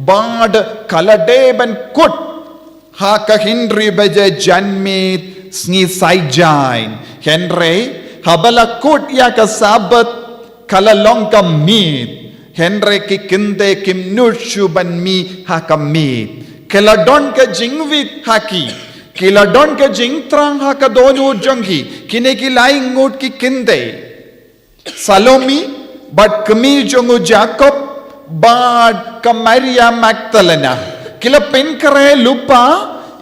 bad ka la dei ban kut ha ka hynriew baje janmiet sngi Saitjaiñ. Hynrei haba la kut ïa ka Sabbath ka la long ka miet. Hynrei ki khyndai kim nud shuh ban mih ha ka miet. Ki la don ka jingwit ha ki. Ki la don ka jingthrang ha ka dohnud jong ki. Kine ki lai ngut ki khyndai, Salome bad kmie jong u Jakob bad ka Maria Magdalena, ki la pynkhreh lypa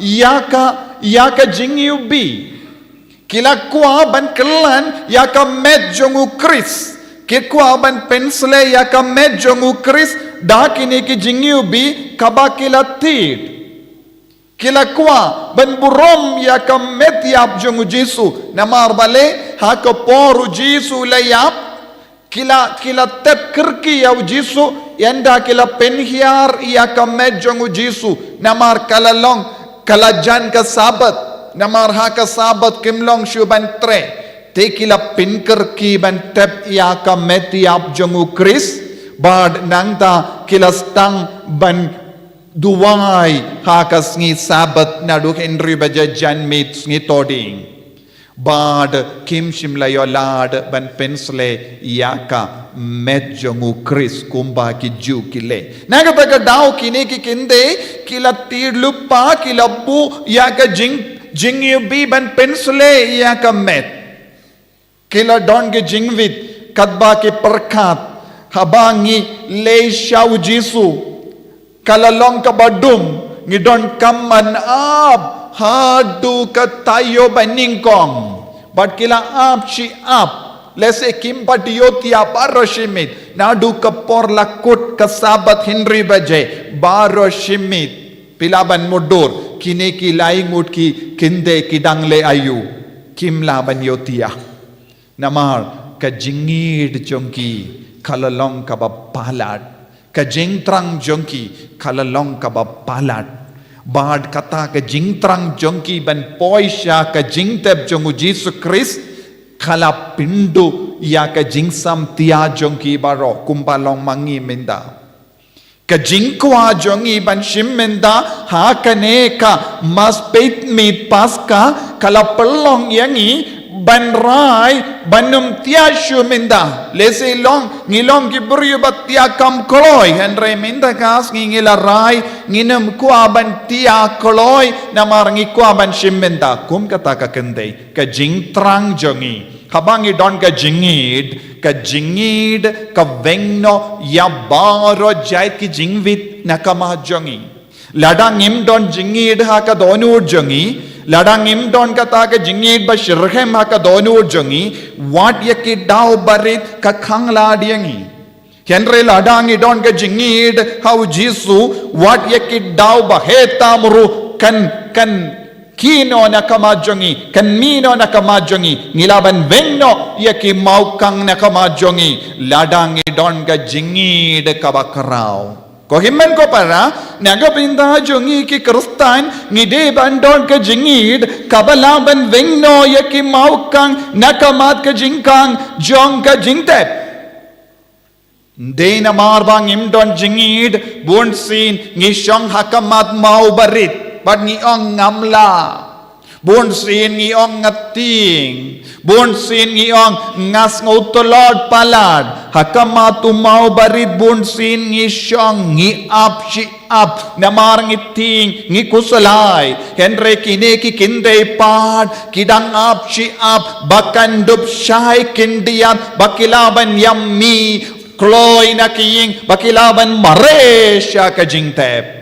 ïa ka, ïa ka jingiwbih. Ki la kwah ban kyllan ïa ka met jong u Khrist. Ki kwah ban pynshlei ïa ka met jong u Khrist da kine ki jingiwbih kaba ki la thied. Ki la kwah ban burom ïa ka met ïap jong u Jisu. Namar balei? Ha ka por u Jisu u la ïap, ki la, ki la tep kyrkieh ïa u Jisu, ynda ki la pynhiar ïa ka met jong u Jisu. Namar ka la long, ka la jan ka Sabbath. Namar ha ka Sabbath kim long shuh ban trei. Te ki la pynkyrkieh ban tep ïa ka met ïap jong u Khrist. Bad nangta ki la sdang ban duwai ha ka sngi Sabbath naduh hynriew baje janmiet sngi Thohdieng. Bad kim shym la ïoh lad ban pynshlei ïa ka met jong u Khrist kumba ki Jiw ki leh. Na kata ka daw kine ki khyndai ki la thied lypa, ki la buh ïa ka jing, jingiwbih ban pynshlei ïa ka met. Ki la don ki jingwit katba ki pyrkhat, haba ngi leit sha u Jisu, ka la long kaba dum, ngi donkam ban ap haduh ka taïew banyngkong. Bad ki la ap shi ap. Lehse kim pat ïoh thiah baroh shi miet. Naduh ka por la kut ka Sabbath hynriew baje baroh shi miet. Phi lah ban mutdur, kine ki lai ngut ki khyndai ki dang leh aïu? Kim lah ban ïoh thiah. Namar ka jingïeid jong ki ka la long kaba palat. Ka jingthrang jong ki ka la long kaba palat. Bad kata ka jingthrang jong ki ban poi sha ka jingtep jong u Jisu Khrist ka la pynduh ïa ka jingsam thiah jong ki baroh kumba long ma ngi mynta. Ka jingkwah jong ngi ban shim mynta ha kane ka Mass peit miet Paska ka la pynlong ïa ngi ban rai ban ym thiah shuh mynta. Lehse long, ngi long ki briew ba thiah kam kloi, hynrei mynta ka sngi ngi la rai ngin ym kwah ban thiah kloi namar ngi kwah ban shim mynta. Kum kata ka khyndai, ka jingthrang jong ngi. Haba ngi don ka jingïeid, ka jingïeid ka weng noh ïa baroh jait ki jingwit na ka mat jong ngi. Lada ngim don jingïeid ha ka dohnud jong ngi, lada ngim don kata ka jingïeid ba shitrhem ha ka dohnud jong ngi, wat ïa ki daw barit ka khanglad ïa ngi. Hynrei lada ngi don ka jingïeid ha u Jisu, wat ïa ki daw ba heh tam ruh kan, kan kiew noh na ka mat jong ngi, kan mih noh na ka mat jong ngi, ngi lah ban weng noh ïa ki mawkhang na ka mat jong ngi, lada ngi don ka jingïeid kaba khraw. Ko hynmen ko para, na ka bynta jong ngi ki Khristan, ngi dei ban don ka jingïeid kaba lah ban weng noh ïa ki mawkhang na ka mat ka jingkhang jong ka jingtep. Ym dei namar ba ngim don jingïeid, bunsien ngi shong ha ka mat maw barit, bad ngi ong ngam lah. Bunsien ngi ong nga tieng, bunsien ngi ong nga sngew tlot palat, ha ka mat u maw barit bunsien ngi shong, ngi ap shi ap, namar ngi tieng, ngi khuslai. Hynrei kine ki khyndai pat ki dang ap shi ap ba kan dup shai khyndiat ba ki lah ban ïam mih kloi na ka ïing, ba ki lah ban mareh sha ka jingtep.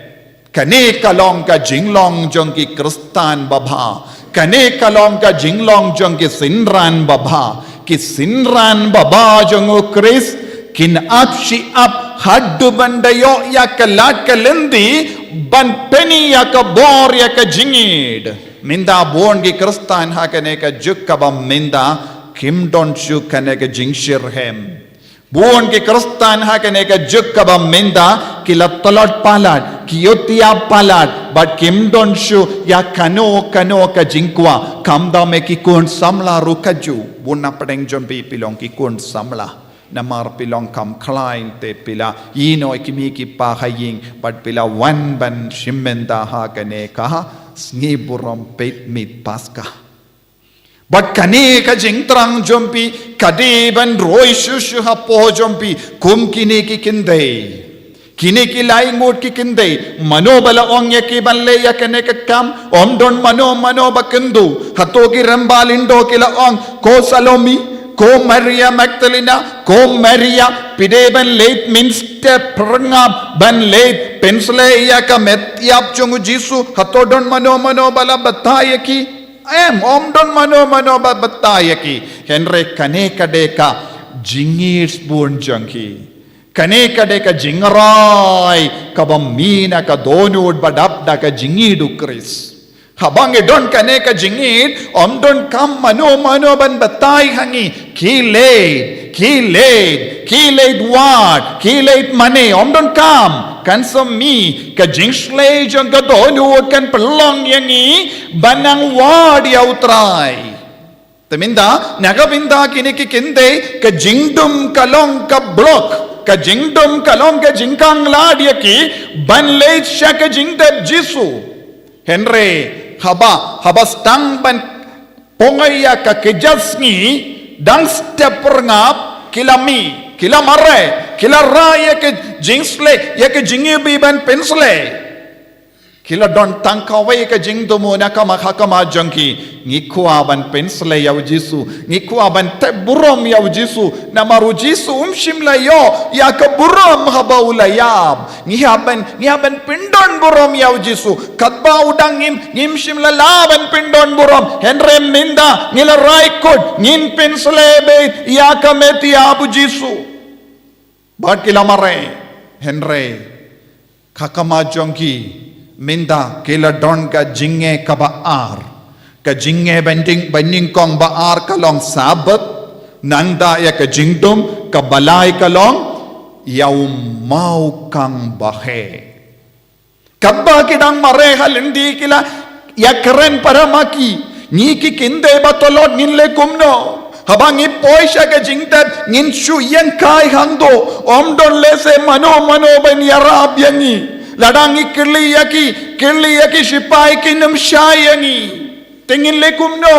Kane ka long ka jinglong jong ki Khristan babha. Kane ka long ka jinglong jong ki synran babha. Ki synran babha jong u Khrist kin ap shi ap haduh ban da ïoh ïa ka lad ka lynti ban pyni ïa ka bor ïa ka jingïeid. Mynta bun ki Khristan ha kane ka juk kaba mynta kim don shuh kane ka jingshitrhem. Bun ki Khristan ha kane ka juk kaba mynta ki la tlot palat, ki ïohi palat, bad kim don shuh ïa kano kano ka jingkwah, khamtam ïa ki khun samla ruh kajuh. Bun na pdeng jong phi phi long ki khun samla. Namar phi long kham khlaiñ te phi la ïehnoh ïa ki kmie ki kpa ha ïing, bad phi la wan ban shim bynta ha kane ka sngi burom peit miet Paskha. Bad kane ka jingthrang jong phi ka dei ban roi shuh shuh hapoh jong phi kum kine ki kynthei. Kine ki lai ngut ki kynthei, mano ba la ong ïa ki ban leh ïa kane ka kam? Ym don mano mano ba kynduh. Hato ki rangbah lyngdoh ki la ong, ko Salome, ko Maria Magdalena, ko Maria, phi dei ban leit mynstep phyrngap ban leit pynshlei ïa ka met ïap jong u Jisu? Hato don mano mano ba la batai ïa ki? Em, ym don mano mano ba batai ïa ki. Hynrei kane ka dei ka jingïeit bun jong ki. Kane ka dei ka jingrai kaba mih na ka dohnud ba dap da ka jingïeit u Khrist. Haba ngi don kane ka jingïeit, ym donkam mano mano ban batai ha ngi, khie leit, khie leit, khie leit wad, khie leit mane, ym donkam. Kan sa mih ka jingshlei jong ka dohnud, kan pynlong ïa ngi ban nang wad ïa u Trai. Te mynta, na ka bynta kine ki kynthei, ka jingdum ka long ka block, ka jingdum ka long ka jingkhang lad ïa ki ban leit sha ka jingtep Jisu. Hynrei haba, haba sdang ban poi ïa ka kjat sngi, dang step phyrngap, ki la mih, ki la mareh, ki la rai ïa ka jingshlei, ïa ka jingïohi ban pynshlei. Ki la don tang kawei ka jingthmu na ka ma, ha khmat jong ki, ngi kwah ban pynshlei ïa u Jisu, ngi kwah ban tep burom ïa u Jisu. Namar u Jisu um shym la ïoh ïa ka burom haba u la ïap. Ngi hap ban, ngi hap ban pyndon burom ïa u Jisu. Katba u dang im, ngim shym la lah ban pyndon burom. Hynrei mynta ngi la rai kut, ngin pynshlei beit ïa ka met ïap u Jisu. Bad ki la mareh, hynrei ha khmat jong ki mynta ki la don ka jingeh kaba ar. Ka jingeh ba nyngkong, ba nyngkong ba ar ka long Sabbath, nangta ïa ka jingdum, kaba lai ka long ïa u mawkhang ba heh. Katba ki dang mareh ha lynti ki la ïakren para ma ki, ngi ki kynthei ba tlot ngin leh kumno? Haba ngi poi sha ka jingtep ngin shu ïeng kai hangto, ym don lehse mano mano ban ïarap ïa ngi. Lada ngi kylli ïa ki, kylli ïa ki shipai kin ym shai ïa ngi. Te ngin leh kumno?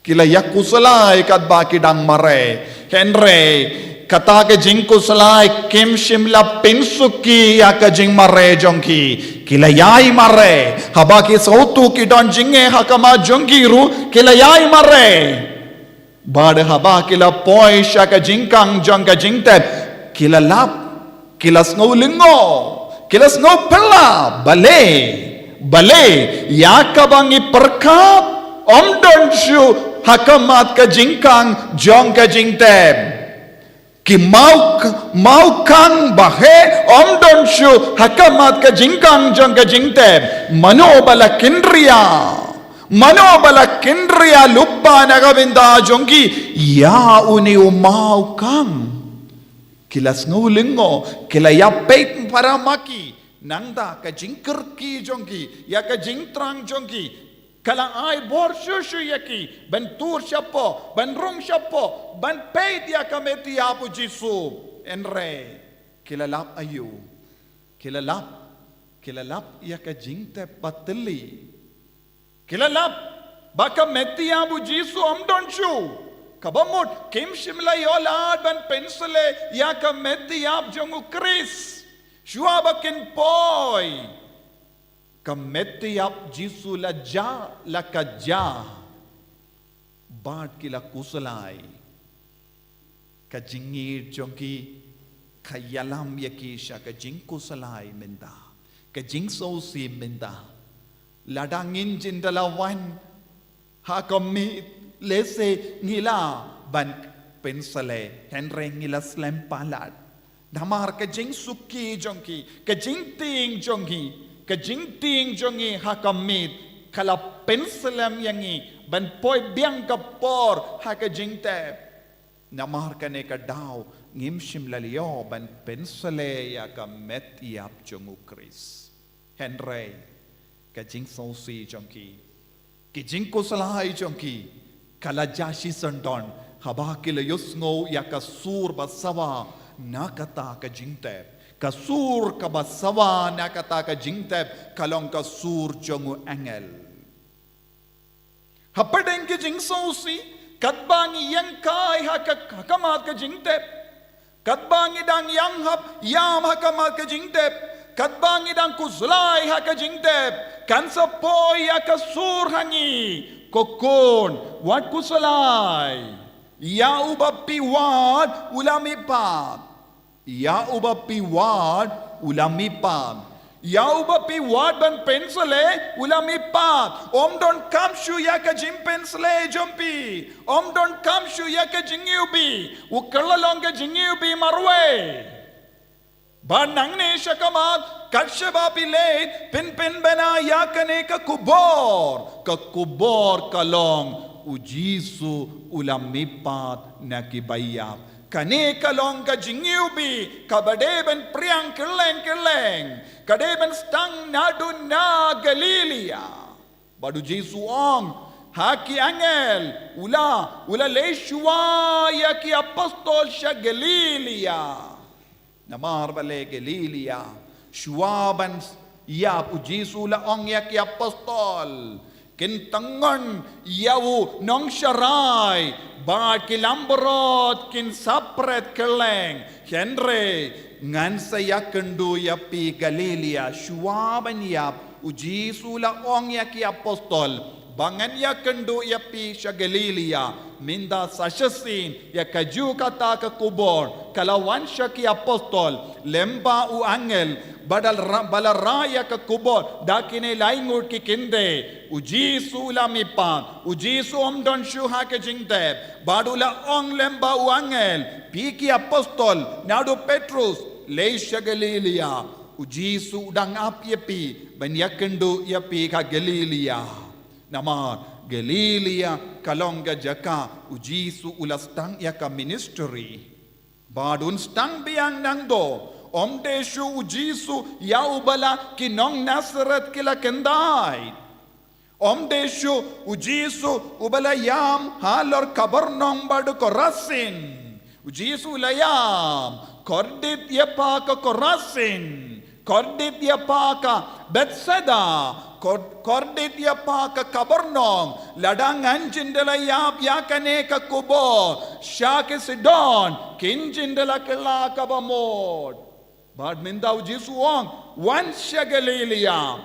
Ki la ïakhuslai katba ki dang mareh. Hynrei kata ka jingkhuslai kim shym la pynsuki ïa ka jingmareh jong ki. Ki la ïai mareh. Haba ki sngewthuh ki don jingeh ha khmat jong ki ruh, ki la ïai mareh. Bad haba ki la poi sha ka jingkhang jong ka jingtep, ki la lap. Ki la sngew lyngngoh, ki la sngew phylla, balei, balei, ïa kaba ngi pyrkhat, ym don shuh ha khmat ka jingkhang jong ka jingtep. Ki maw, mawkhang ba heh, ym don shuh ha khmat ka jingkhang jong ka jingtep. Mano ba la kynriah, mano ba la kynriah lypa na ka bynta jong ki ïa une u mawkhang. Ki la sngew lyngngoh, ki la ïapeit para ma ki, nangta ka jingkyrkieh jong ki ïa ka jingthrang jong ki ka la ai bor shuh shuh ïa ki ban tur shapoh, ban rung shapoh, ban peit ïa ka met ïap u Jisu. Hynrei ki la lap aïu? Ki la lap, ki la lap ïa ka jingtep ba thylli. Ki la lap ba ka met ïap u Jisu ym don shuh. Kaba mut kim shym la ïoh lad ban pynshlei ïa ka met ïap jong u Khrist. Shuwa ba kin poi, ka met ïap Jisu la jah, la ka jah. Bad ki la khuslai. Ka jingïeit jong ki ka ïalam ïa ki sha ka jingkhuslai mynta, ka jingsngewsih mynta. Lada ngin jin da la wan ha ka miet, lehse ngi lah ban pynshlei, hynrei ngi la slem palat. Namar ka jingsuki jong ki, ka jingtieng jong ki, ka jingtieng jong ngi ha ka miet ka la pynslem ïa ngi ban poi biang ka por ha ka jingtep. Namar kane ka daw ngim shym la leh ban pynsleh ïa ka met ïap jong u Khrist. Hynrei ka jingsngewsih jong ki, ki jingkhuslai jong ki, ka la jah shisyndon haba ki la ïohsngew ïa ka sur ba sawa na kata ka jingtep. Ka sur kaba sawa na kata ka jingtep ka long ka sur jong u angel. Hapdeng ki jingsngewsih, katba ngi ïeng kai ha ka, ha khmat ka jingtep, katba ngi dang ïeng hap ïam ha khmat ka jingtep, katba ngi dang khuslai ha ka jingtep, kan sa poi ïa ka sur ha ngi, "Ko khun, wat khuslai. Ïa uba phi wad u la mihpat. Ïa uba phi wad u la mihpat. Ïa uba phi wad ban pynsleh u la mihpat. Ym donkam shuh ïa ka jingpynsleh jong phi. Ym donkam shuh ïa ka jingiwbih. U Khrist la long ka jingiwbih marwei." Bad nangne sha khmat, kat shaba phi leit, phin pynbna ïa kane ka khubor. Ka khubor ka long, u Jisu u la mihpat na kiba ïap. Kane ka long ka jingiwbih kaba dei ban phriang kylleng kylleng, ka dei ban sdang naduh na Galilia. Bad u Jisu u ong ha ki angel, u la, u la leit shuwa ïa ki apostol sha Galilia. Namar balei Galilia? Shuwa ban ïap u Jisu u la ong ïa ki apostol, "Kin tyngon ïa u nongsharai bad ki langbrot kin sa pret kylleng. Hynrei ngan sa ïakynduh ïa phi Galilia." Shuwa ban ïap u Jisu u la ong ïa ki apostol, "Ba ngan ïakynduh ïa phi sha Galilia." Mynta sa shisien ïa kajuh kata ka khubor ka la wan sha ki apostol lem bad u angel, ba la ra-, ba la rah ïa ka khubor da kine lai ngut ki kynthei. U Jisu u la mihpat, u Jisu um don shuh ha ka jingtep. Bad u la ong lem bad u angel, "Phi ki apostol, naduh Petrus, leit sha Galilia. U Jisu u dang ap ïa phi ban ïakynduh ïa phi ha Galilia." Namar Galilia ka long ka jaka u Jisu u la sdang ïa ka ministry. Bad un sdang biang nangto, um dei shuh u Jisu ïa uba la ki nong Nasareth ki la kyndait. Um dei shuh u Jisu uba la ïam halor Kapernaum bad Korasin. U Jisu u la ïam, "Kordit ïa pha ka Korasin, kordit ïa pha ka Bethsaida, kor-, kordit ïa pha ka Kapernaum. Lada ngan jin da la ïap ïa kane ka khubor sha ki Sidon, kin jin da la kylla kaba mut." Bad mynta u Jisu u ong, "Wan sha Galilia.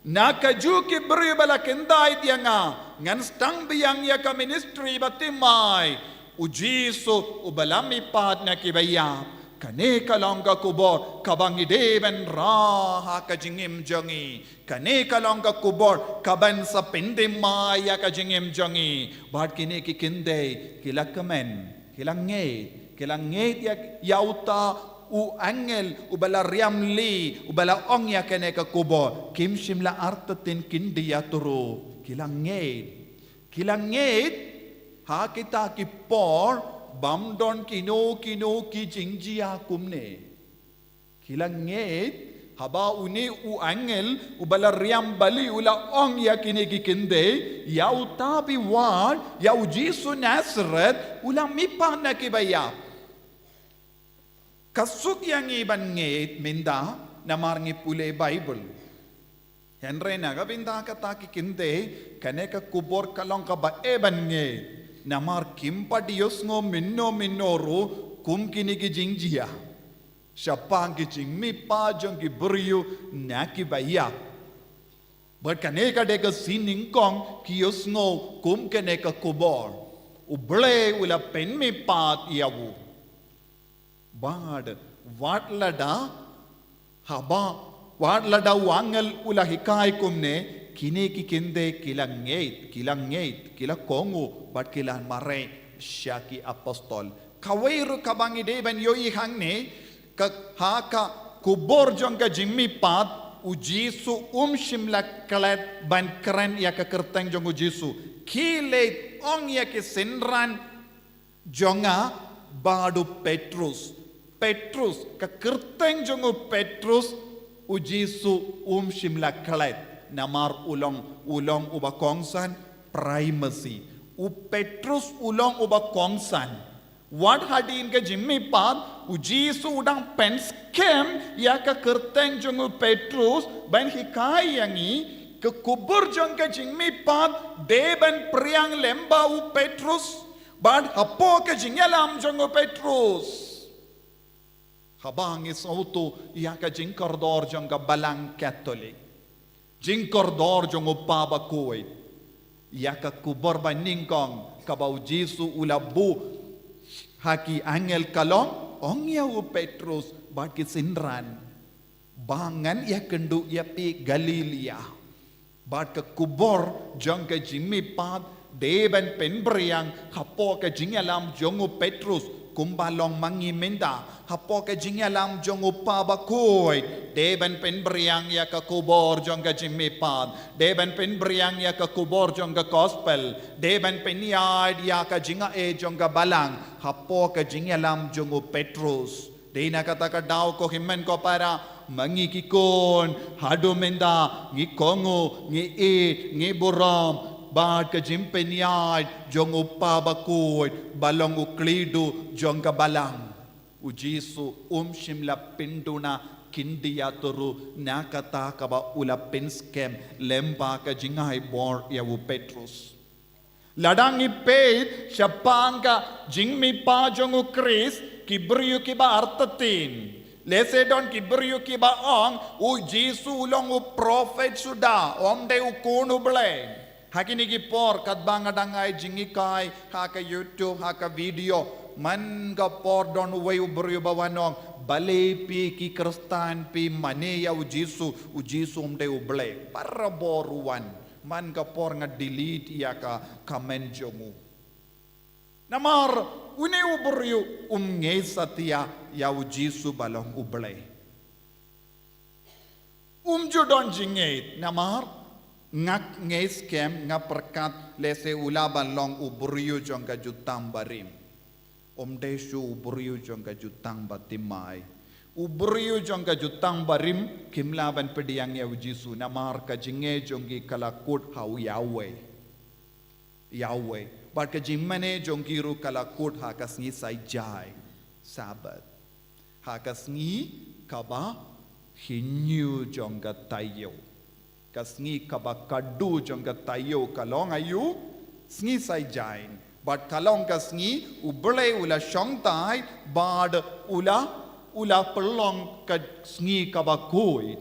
Na kajuh ki briew ba la kyndait ïa nga, ngan sdang biang ïa ka ministry ba thymmai." U Jisu uba la mihpat na kiba ïap. Kane ka long ka khubor kaba ngi dei ban rah ha ka jingim jong ngi. Kane ka long ka khubor kaban sa pynthymmai ïa ka jingim jong ngi. Bad kine ki kynthei ki la kmen, ki la ngeit, ki la ngeit ïa, ïa uta u angel uba la riam lih, uba la ong ïa kane ka khubor. Kim shym la artatien khyndiat ruh, ki la ngeit. Ki la ngeit ha kita ki por bym don kino kino ki jingjia kumne. Ki la ngeit haba une u angel uba la riam bali u la ong ïa kine ki kynthei, ïa uta phi wad, ïa u Jisu Nasareth, u la mihpat na kiba ïap. Ka suk ïa ngi ban ngeit mynta namar ngi pule Baibl. Hynrei na ka bynta kata ki kynthei, kane ka khubor ka long kaba eh ban ngeit. Namar kim pat ïohsngew mynno mynno ruh kum kine ki jingjia shaphang ki jingmihpat jong ki briew na kiba ïap. Bad kane ka dei ka sien nyngkong ki ïohsngew kum kane ka khubor. U Blei u la pynmihpat ïa u. Bad wat lada, haba, wat lada u angel u la hikai kumne, kine ki kynthei ki la ngeit, ki la ngeit, ki la kohnguh bad ki la mareh sha ki apostol. Kawei ruh kaba ngi dei ban ïohi hangne, ka, ha ka khubor jong ka jingmihpat, U Jisu um shym la klet ban kren ïa ka kyrteng jong u Jisu. Khie leit ong ïa ki synran jong nga bad u Petrus. Petrus, ka kyrteng jong u Petrus, u Jisu um shym la klet. Namar u long, u long uba kongsan, primacy. U Petrus u long uba kongsan. Wat hadien ka jingmihpat, u Jisu u dang pynskhem ïa ka kyrteng jong u Petrus, ban hikai ïa ngi, ka kubur jong ka jingmihpat, dei ban phriang lyngba u Petrus, bad hapoh ka jingïalam jong u Petrus. Haba ngi sngewthuh ïa ka jingkordor jong ka Balang Katholik, jingkordor jong u Papa Bakhuid, ïa ka kubur banyngkong kaba u Jisu u la buh ha ki angel ka long, ong ïa u Petrus bad ki synran, ba ngan ïakynduh ïa phi Galilaia. Bad ka kubur jong ka jingmihpat dei ban pynphriang hapoh ka jingïalam jong u Petrus, kumba long ma ngi mynta, hapoh ka jingïalam jong u Papa Bakhuid, dei ban pynphriang ïa ka kubur jong ka jingmihpat, dei ban pynphriang ïa ka kubur jong ka gospel, dei ban pynïaid ïa ka jingai jong ka Balang hapoh ka jingïalam jong u Petrus. Dei na kata ka daw ko hynmen ko para, ma ngi ki khun, haduh mynta, ngi kohnguh, ngi ïeit, ngi burom bad ka jingpynïaid jong u Papa Bakhuid, ba long u khlieh duh jong ka Balang. U Jisu um shym la pynduna khyndiat ruh na kata kaba u la pynskhem lyngba ka jingai bor ïa u Petrus. Lada ngi peit shaphang ka jingmihpat jong u Khrist, ki briew kiba artatien. Lehse don ki briew kiba ong, u Jisu u long u prophet suda, um dei u khun u Blei. Ha kine ki por, katba nga dang ai jinghikai ha ka YouTube, ha ka video, man ka por don uwei u briew ba wan ong, balei phi ki Khristan phi mane ïa u Jisu, u Jisu um dei u Blei. Barabor u wan. Man ka por nga delete ïa ka comment jong u. Namar une u briew um ngeit satia ïa u Jisu ba long u Blei. Um ju don jingngeit namar nga ngeit skhem, nga pyrkhat lehse u lah ban long u briew jong ka jutang barim. Um dei shuh u briew jong ka jutang bathymmai. U briew jong ka jutang barim kim lah ban pdiang ïa u Jisu namar ka jingngeit jong ki ka la kut ha u Yahweh. Yahweh. Bad ka jingmane jong ki ruh ka la kut ha ka sngi Saitjaiñ, Sabbath. Ha ka sngi kaba hynñiew jong ka taïew. Ka sngi kaba khatduh jong ka taïew ka long aïu? Sngi Saitjaiñ. Bad ka long ka sngi u Blei u la shongthait bad u la, u la pynlong ka sngi kaba khuid.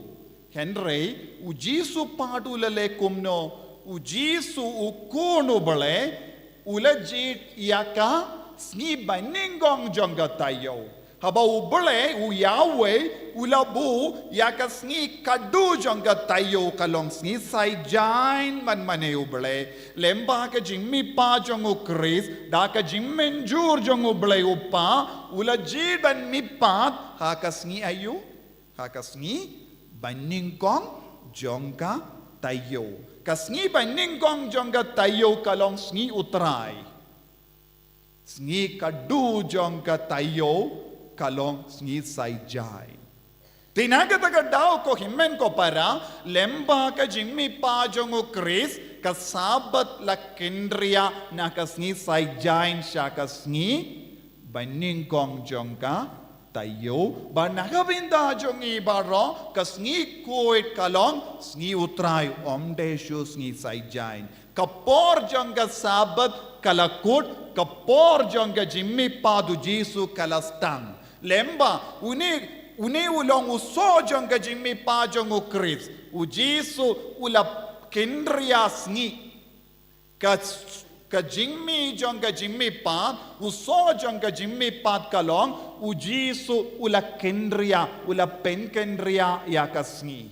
Hynrei u Jisu pat u la leh kumno? U Jisu u Khun u Blei u la jied ïa ka sngi banyngkong jong ka taïew. Haba u Blei, u Yahweh, u la buh ïa ka sngi khatduh jong ka taïew ka long sngi Saitjaiñ ban mane u Blei. Lyngba ka jingmihpat jong u Khrist, da ka jingmynjur jong u Blei u Kpa, u la jied ban mihpat ha ka sngi aïu? Ha ka sngi banyngkong jong ka taïew. Ka sngi banyngkong jong ka taïew ka long sngi U Trai. Sngi khatduh jong ka taïew ka long sngi Saitjaiñ. Te na kata ka daw ko hynmen ko para, lyngba ka jingmihpat jong u Khrist, ka Sabbath la kynriah na ka sngi Saitjaiñ sha ka sngi banyngkong jong ka taïew. Bad na ka bynta jong ngi baroh, ka sngi khuid ka long sngi U Trai, um dei shuh sngi Saitjaiñ. Ka por jong ka Sabbath ka la kut, ka por jong ka jingmihpat u Jisu ka la sdang. Lyngba une, une u long u soh jong ka jingmihpat jong u Khrist. U Jisu u la kynriah sngi. Ka, ka jingmih jong ka jingmihpat, u soh jong ka jingmihpat ka long, u Jisu u la kynriah, u la pynkynriah ïa ka sngi.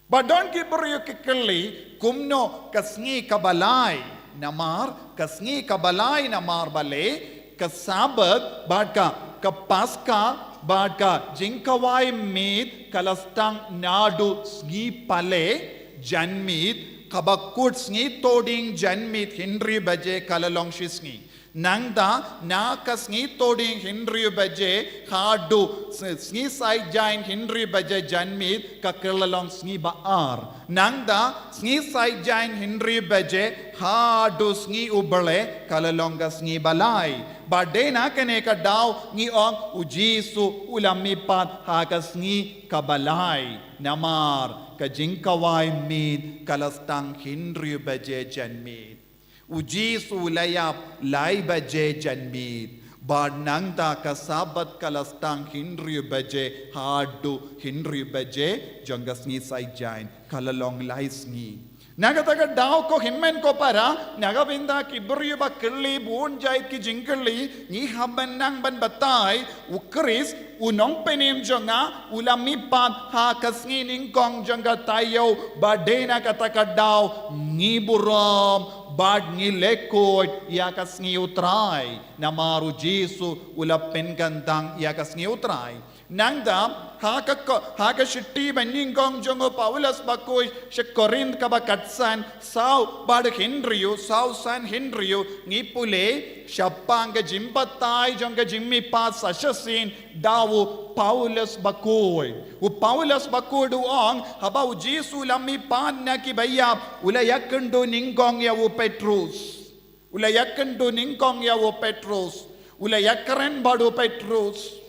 Bad don ki briew ki kylli, kumno ka sngi kaba lai? Namar ka sngi kaba lai namar balei ka Sabbath bad ka, ka Paska Bad ka jingkhawai miet ka la sdang naduh sngi Palei janmiet, kaba kut sngi Thohdieng janmiet hynriew baje ka la long shisngi. Nangta na ka sngi Thohdieng hynriew baje haduh s-, sngi Saitjaiñ hynriew baje janmiet ka kylla long sngi ba ar. Nangta sngi Saitjaiñ hynriew baje haduh sngi U Blei ka la long ka sngi ba lai. Bad dei na kane ka daw ngi ong U Jisu u la mihpat ha ka sngi kaba lai. Namar ka jingkhawai miet ka la sdang hynriew baje janmiet. U Jisu u la ïap lai baje janmiet. Bad nangta ka Sabbath ka la sdang hynriew baje haduh hynriew baje jong ka sngi Saitjaiñ, ka la long lai sngi. Na kata ka daw ko hynmen ko para, na ka bynta ki briew ba kylli bun jait ki jingkylli, ngi hap ban nang ban batai, U Khrist, U Nongpynim jong nga, u la mihpat ha ka sngi nyngkong jong ka taïew, bad dei na kata ka daw ngi burom bad ngi lyngkhuid ïa ka sngi U Trai. Namar U Jisu u la pynkyntang ïa ka sngi U Trai. Nangta ha ka ko-, ha ka shithi ba nyngkong jong u Paulus bakhuid sha ki Korinth kaba khatsan, saw bad hynriew, saw san hynriew, ngi pule shaphang ka jingbatai jong ka jingmihpat sa shisien da u Paulus bakhuid. U Paulus bakhuid u ong, haba U Jisu u la mihpat na ki baïap, u la ïakynduh nyngkong ïa u Petrus. U la ïakynduh nyngkong ïa u Petrus. U la ïakren bad u Petrus.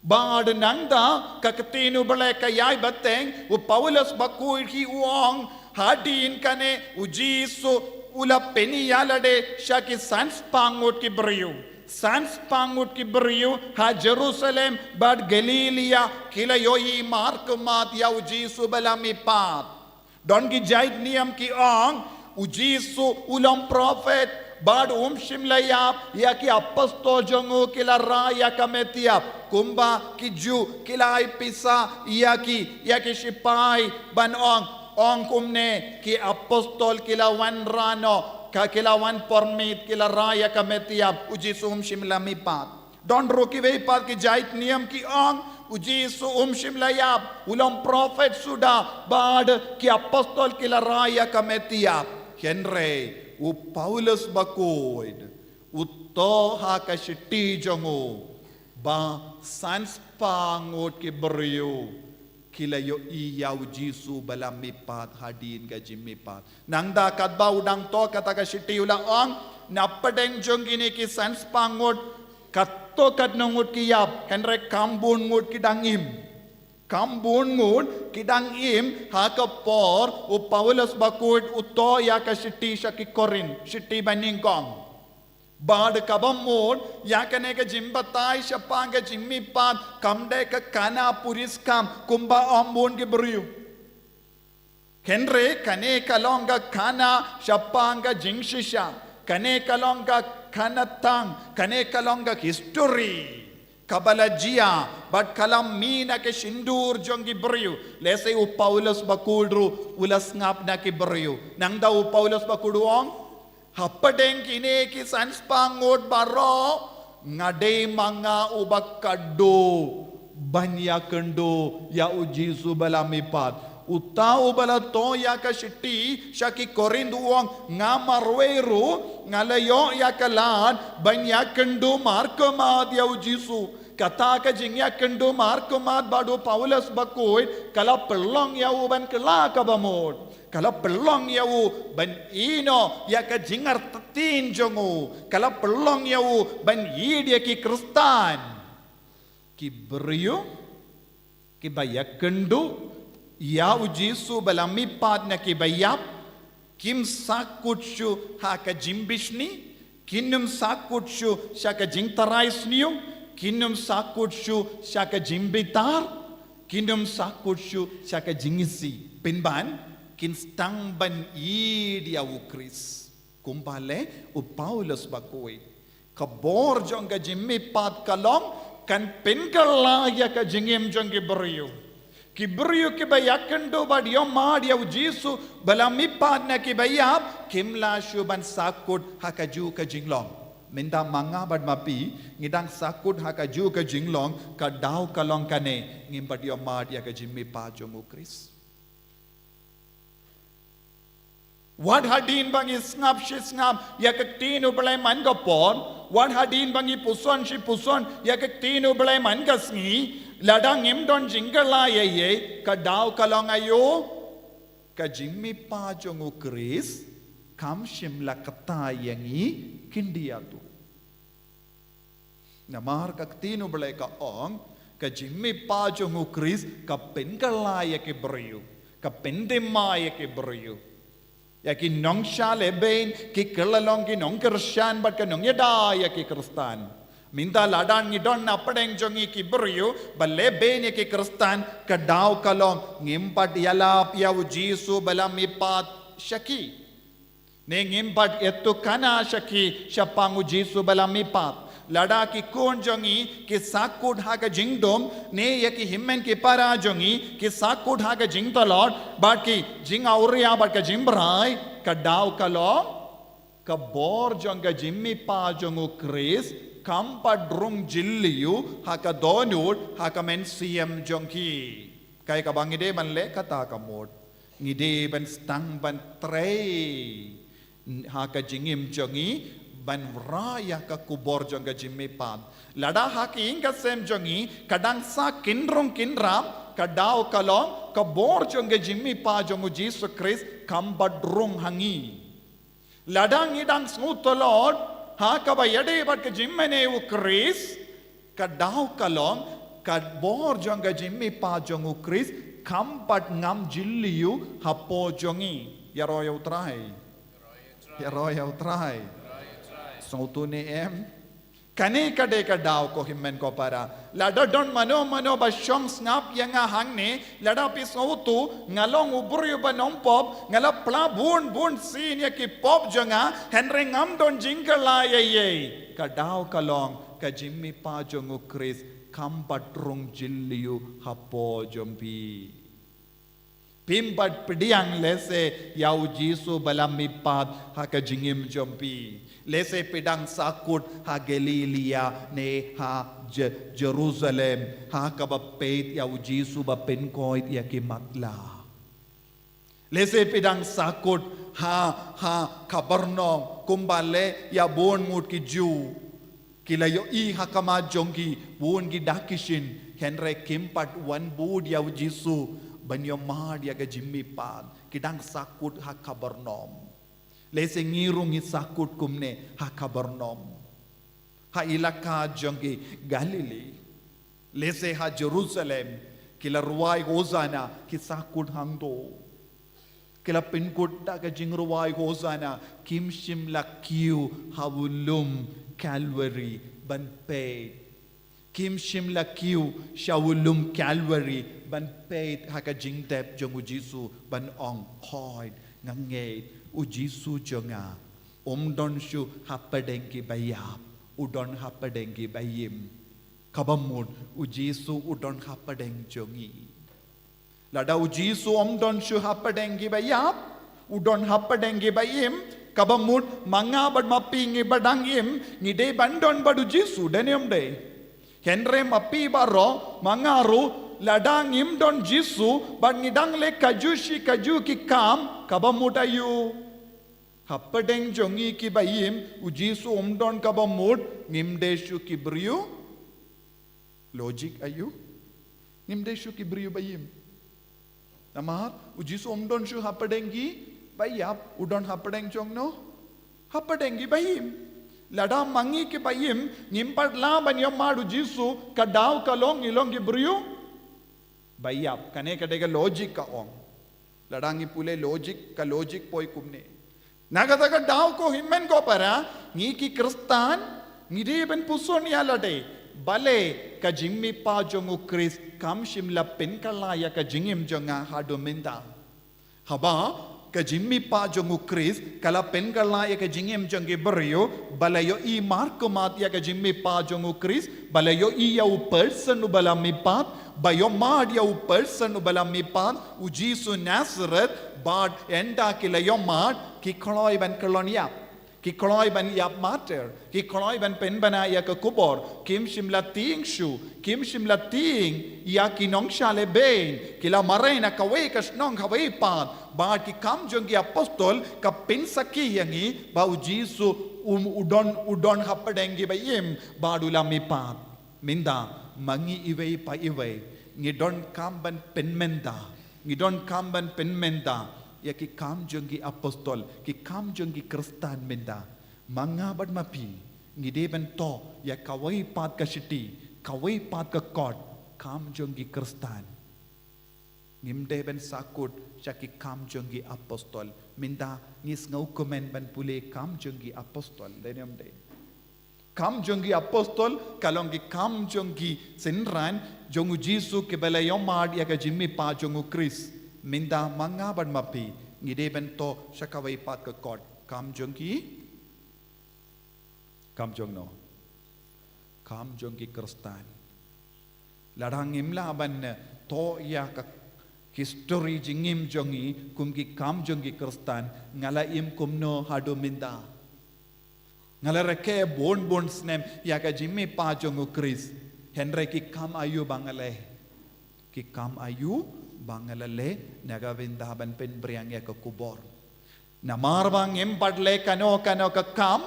Bad nangta ka ktien U Blei ka ïai bteng, u Paulus bakhuid hi u ong, hadien kane U Jisu u la pynïalade sha ki san spah ngut ki briew. San spah ngut ki briew ha Jerusalem bad Galilaïa ki la ïohi markhmat ïa U Jisu ba la mihpat. Don ki jait niam ki ong, U Jisu u long prophet, bad um shym la ïap, ïa ki apostol jong u ki la rai ïa ka met ïap, kumba ki Jiw ki la ai pisa ïa ki, ïa ki shipai ban ong, ong kumne ki apostol ki la wanrah noh, ka ki la wan por miet ki la rai ïa ka met ïap, U Jisu um shym la mihpat. Don ruh kiwei pat ki jait niam ki ong, U Jisu um shym la ïap, u long prophet suda, bad ki apostol ki la rai ïa ka met ïap. Hynrei u Paulus bakhuid u thoh ha ka shithi jong u ba san spah ngut ki briew ki la ïohi ïa U Jisu ba la mihpat hadien ka jingmihpat. Nangta katba u dang thoh kata ka shithi u la ong, na pdeng jong kine ki san spah ngut, katto katno ngut ki ïap, hynrei kham bun ngut ki dang im. Kham bun ngut ki dang im ha ka por u Paulus bakhuid u thoh ïa ka shithi sha ki Korinth, shithi ba nyngkong. Bad kaba mut, ïa kane ka jingbatai shaphang ka jingmihpat kam dei ka khana puriskam kumba ong bun ki briew. Hynrei kane ka long ka khana shaphang ka jingshisha, kane ka long ka khana tang, kane ka long ka history kaba la jia, bad ka la mih na ka shyntur jong ki briew. Lehse u Paulus bakhuid ruh u la sngap na ki briew. Nangta u Paulus bakhuid u ong, hapdeng kine ki san spah ngut baroh, nga dei ma nga uba khatduh ban ïakynduh ïa U Jisu ba la mihpat. Uta uba la thoh ïa ka shithi sha ki Korinth u ong, nga marwei ruh nga la ïoh ïa ka lad ban ïakynduh markhmat ïa U Jisu. Kata ka jingïakynduh markhmat bad u Paulus bakhuid ka la pynlong ïa u ban kylla kaba mut. Ka la pynlong ïa u ban ïehnoh ïa ka jingartatien jong u. Ka la pynlong ïa u ban ïeid ïa ki Khristan. Ki briew kiba ïakynduh ïa U Jisu ba la mihpat na ki baïap, kim sahkut shuh ha ka jingbishni, kin ym sahkut shuh sha ka jingtharai sniew, kin ym sahkut shuh sha ka jingbitar, kin ym sahkut shuh sha ka jingisih. Pynban, kin sdang ban ïeid ïa U Khrist. Kumba leh u Paulus bakhuid. Ka bor jong ka jingmihpat ka long kan pynkylla ïa ka jingim jong ki briew. Ki briew kiba ïakynduh bad ïohmad ïa U Jisu ba la mihpat na ki baïap, kim lah shuh ban sahkut ha kajuh ka jinglong. Mynta ma nga bad ma phi, ngi dang sahkut ha kajuh ka jinglong, ka daw ka long kane, ngim pat ïohmad ïa ka jingmihpat jong u Khrist. Wat hadien ba ngi sngap shi sngap ïa ka ktien u Blei man ka por, wat hadien ba ngi puson shi puson ïa ka ktien u Blei man ka sngi, lada ngim don jingkylla ïa ei, ka daw ka long aïu, ka jingmihpat jong u Khrist kam shym la kata ïa ngi khyndiat. Namar ka ktien u Blei ka ong, ka jingmihpat jong u Khrist ka pynkylla ïa ki briew, ka pynthymmai ïa ki briew. Ïa ki nongshah lehbeiñ, ki kylla long ki nongkyrshan bad ki nongïada ïa ki Khristan. Mynta lada ngi don na pdeng jong ngi ki briew ba lehbeiñ ïa ki Khristan, ka daw ka long ngim pat ïalap ïa u Jisu ba la mihpat sha ki. Ne ngim pat ïathuhkhana sha ki shaphang u Jisu ba la mihpat. Lada ki khun jong ngi ki sahkut ha ka jingdum, ne ïa ki hynmen ki para jong ngi ki sahkut ha ka jingtlot, bad ki jingawria bad ka jingbrai, ka daw ka long, ka bor jong ka jingmihpat jong u Khrist kam pat rung jylliew ha ka dohnud, ha ka mynsiem jong ki. Kaei kaba ngi dei ban leh kata ka mut. Ngi dei ban sdang ban trei ha ka jingim jong ngi ban wanrah ïa ka khubor jong ka jingmihpat. Lada ha ka ïing ka sem jong ngi ka dang sah kynrung kynrap, ka daw ka long ka bor jong ka jingmihpat jong u Jisu Khrist kam pat rung ha ngi. Lada ngi dang sngewtlot ha kaba ïadei bad ka jingmane u Khrist, ka daw ka long ka bor jong ka jingmihpat jong u Khrist kam pat ngam jylliew hapoh jong ngi. Ïaroh ïa u Trai. Ïaroh ïa u Trai. Sngewthuh ne em? Kane ka dei ka daw ko hynmen ko para. Lada don mano mano ba shong sngap ïa nga hangne, lada phi sngewthuh nga long u briew ba nongpop, nga la pla bun bun sien ïa ki pop jong nga, hynrei ngam don jingkylla ïa ei. Ka daw ka long ka jingmihpat jong u Khrist kam pat rung jylliew hapoh jong phi. Phim pat pdiang lehse ïa u Jisu ba la mihpat ha ka jingim jong phi. Lehse phi dang sahkut ha Galilia ne ha Je-, Jerusalem, ha kaba peit ïa u Jisu ba pynkoit ïa ki matlah. Lehse phi dang sahkut ha, ha Kapernaum, kumba leh ïa bun ngut ki Jiw. Ki la ïohi ha khmat jong ki bun ki da ki shin, hynrei kim pat wan bud ïa u Jisu ban ïohmad ïa ka jingmihpat. Ki dang sahkut ha Kapernaum. Lehse ngi ruh ngi sahkut kumne ha Kapernaum, ha ilaka jong ki Galilee. Lehse ha Jerusalem, ki la rwai Hosanna, ki sahkut hangto. Ki la pynkut da ka jingrwai Hosanna, kim shym la kiew ha u lum Calvary ban peit. Kim shym la kiew sha u lum Calvary ban peit ha ka jingtep jong u Jisu ban ong, hooid, nga ngeit u Jisu jong nga um don shuh hapdeng ki ba ïap, u don hapdeng ki ba im. Kaba mut u Jisu u don hapdeng jong ngi. Lada u Jisu um don shuh hapdeng ki ba ïap, u don hapdeng ki ba im, kaba mut ma nga bad ma phi ngi ba dang im, ngi dei ban don bad u Jisu, dei ne ym dei? Hynrei ma phi baroh, ma nga ruh, lada ngim don Jisu bad ngi dang leh kajuh shi kajuh ki kam, kaba mut aïu? Hapdeng jong ngi ki ba im, u Jisu um don, kaba mut ngim dei shuh ki briew. Logic aïu? Ngim dei shuh ki briew ba im. Namar u Jisu um don shuh hapdeng ki ba ïap, u don hapdeng jong no? Hapdeng ki ba im. Lada ma ngi ki ba im ngim pat lah ban ïohmad u Jisu, ka daw ka long ngi long ki briew ba ïap. Kane ka dei ka logic ka ong. Lada ngi pule logic, ka logic poi kumne. Na kata ka daw ko hynmen ko para, ngi ki Khristan ngi dei ban puson ïa lade. Balei ka jingmihpat jong u Khrist kam shym la pynkylla ïa ka jingim jong nga haduh mynta? Haba ka jingmihpat jong u Khrist ka la pynkylla ïa ka jingim jong ki briew, ba la ïohi markhmat ïa ka jingmihpat jong u Khrist, ba la ïohi ïa u person uba la mihpat, ba ïohmad ïa u person uba la mihpat, u Jisu Nazareth, bad ynda ki la ïohmad, ki kloi ban kyllon ïap. Ki kloi ban ïap martyr, ki kloi ban pynbna ïa ka kubor, kim shym la tieng shuh, kim shym la tieng ïa ki nongshah lehbeiñ, ki la mareh na kawei ka shnong kawei pat, bad ki Kam jong ki Apostol ka pynsakhi ïa ngi ba u Jisu um u don, u don hapdeng ki ba im bad u la mihpat. Mynta ma ngi iwei pa iwei ngi donkam ban pynmynta, ngi donkam ban pynmynta ïa ki Kam jong ki Apostol, ki Kam jong ki Khristan mynta. Ma nga bad ma phi ngi dei ban thoh ïa kawei pat ka shithi, kawei pat ka kot, Kam jong ki Khristan. Ngim dei ban sahkut sha ki Kam jong ki Apostol. Mynta ngi sngewkmen ban pule Kam jong ki Apostol, dei ne ym dei? Kam jong ki Apostol ka long ki Kam jong ki synran jong u Jisu kiba la ïohmad ïa ka jingmihpat jong u Khrist. Mynta ma nga bad ma phi ngi dei ban thoh sha kawei pat ka kot, Kam jong ki, Kam jong no? Kam jong ki Khristan. Lada ngim lah ban, eh, thoh ïa ka history jingim jong ngi kum ki Kam jong ki Khristan, nga la im kumno haduh mynta? Nga la rakhe bun bun snem ïa ka jingmihpat jong u Khrist, hynrei ki kam aïu ba nga leh? Ki kam aïu ba nga la leh na ka bynta ban pynphriang ïa ka kubor? Namar ba ngim pat leh kano kano ka kam,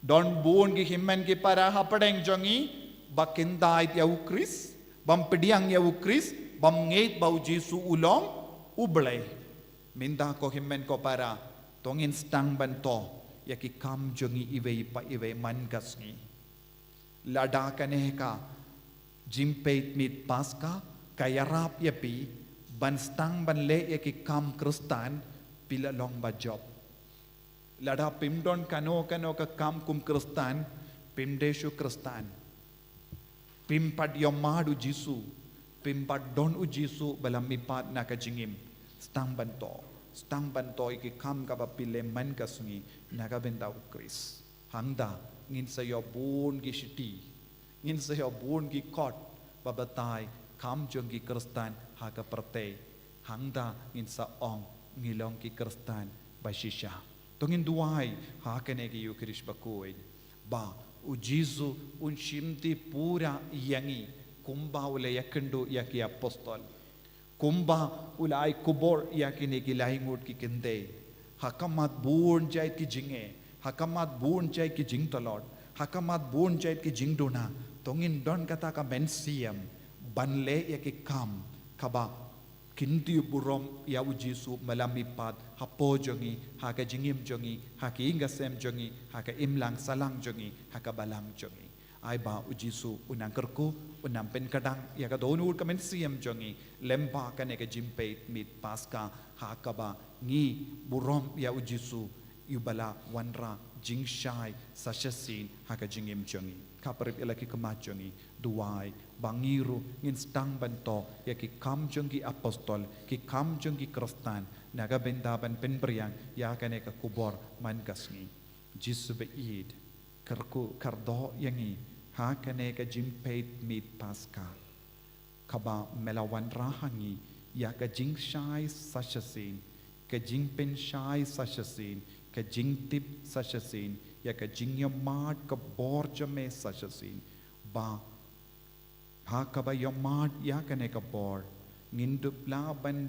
don bun ki hynmen ki para hapdeng jong ngi ba kyntait ïa u Khrist, bym pdiang ïa u Khrist, bym ngeit ba u Jisu u long U Blei. Mynta ko hynmen ko para, to ngin sdang ban thoh ïa ki kam jong ngi iwei pa iwei man ka sngi. Lada kane ka jingpeit miet Paska ka ïarap ïa phi ban sdang ban leh ïa ki kam Khristan, phi la long ba jop. Lada phim don kano kano ka kam kum Khristan, phim dei shuh Khristan. Phim pat ïohmad u Jisu, phim pat don u Jisu ba la mihpat na ka jingim. Sdang ban thoh, sdang ban thoh ïa ki kam kaba phi leh man ka sngi na ka bynta u Khrist. Hangta ngin sa ïoh bun ki shithi, ngin sa ïoh bun ki kot ba batai kam jong ki Khristan ha ka pyrthei. Hangta ngin sa ong ngi long ki Khristan ba shisha. To ngin duwai ha kane ka Ïukharist bakhuid ba u Jisu un shimti pura ïa ngi kumba u la ïakynduh ïa ki Apostol. Kumba u la ai kubor ïa kine ki lai ngut ki kynthei. Ha khmat bun jait ki jingeh, ha khmat bun jait ki jingtlot, ha khmat bun jait ki jingduna, to ngin don kata ka mynsiem ban leh ïa ki kam kaba kyntiew burom ïa u Jisu ba la mihpat hapoh jong ngi, ha ka jingim jong ngi, ha ka ïing ka sem jong ngi, ha ka imlang sahlang jong ngi, ha ka balang jong ngi. Ai ba u Jisu un nang kyrkhu, un nang pynkdang ïa ka dohnud ka mynsiem jong ngi lyngba kane ka jingpeit miet Paska, ha kaba ngi burom ïa u Jisu, ïa uba la wanrah jingshai sa shisien ha ka jingim jong ngi. Khapkhreh ïa la ki khmat jong ngi, duwai ba ngi ruh ngin sdang ban thoh ïa ki kam jong ki Apostol, ki kam jong ki Khristan na ka bynta ban pynphriang ïa kane ka kubor man ka sngi. Jisu ba ïeit, kyrkhu kyrdoh ïa ngi ha kane ka jingpeit miet Paska kaba me la wanrah ha ngi ïa ka jingshai sa shisien, ka jingpynshai sa shisien, ka jingtip sa shisien, ïa ka jingïohmad ka bor jong me sa shisien. Ba ha kaba ïohmad ïa kane ka bor, ngin dup lah ban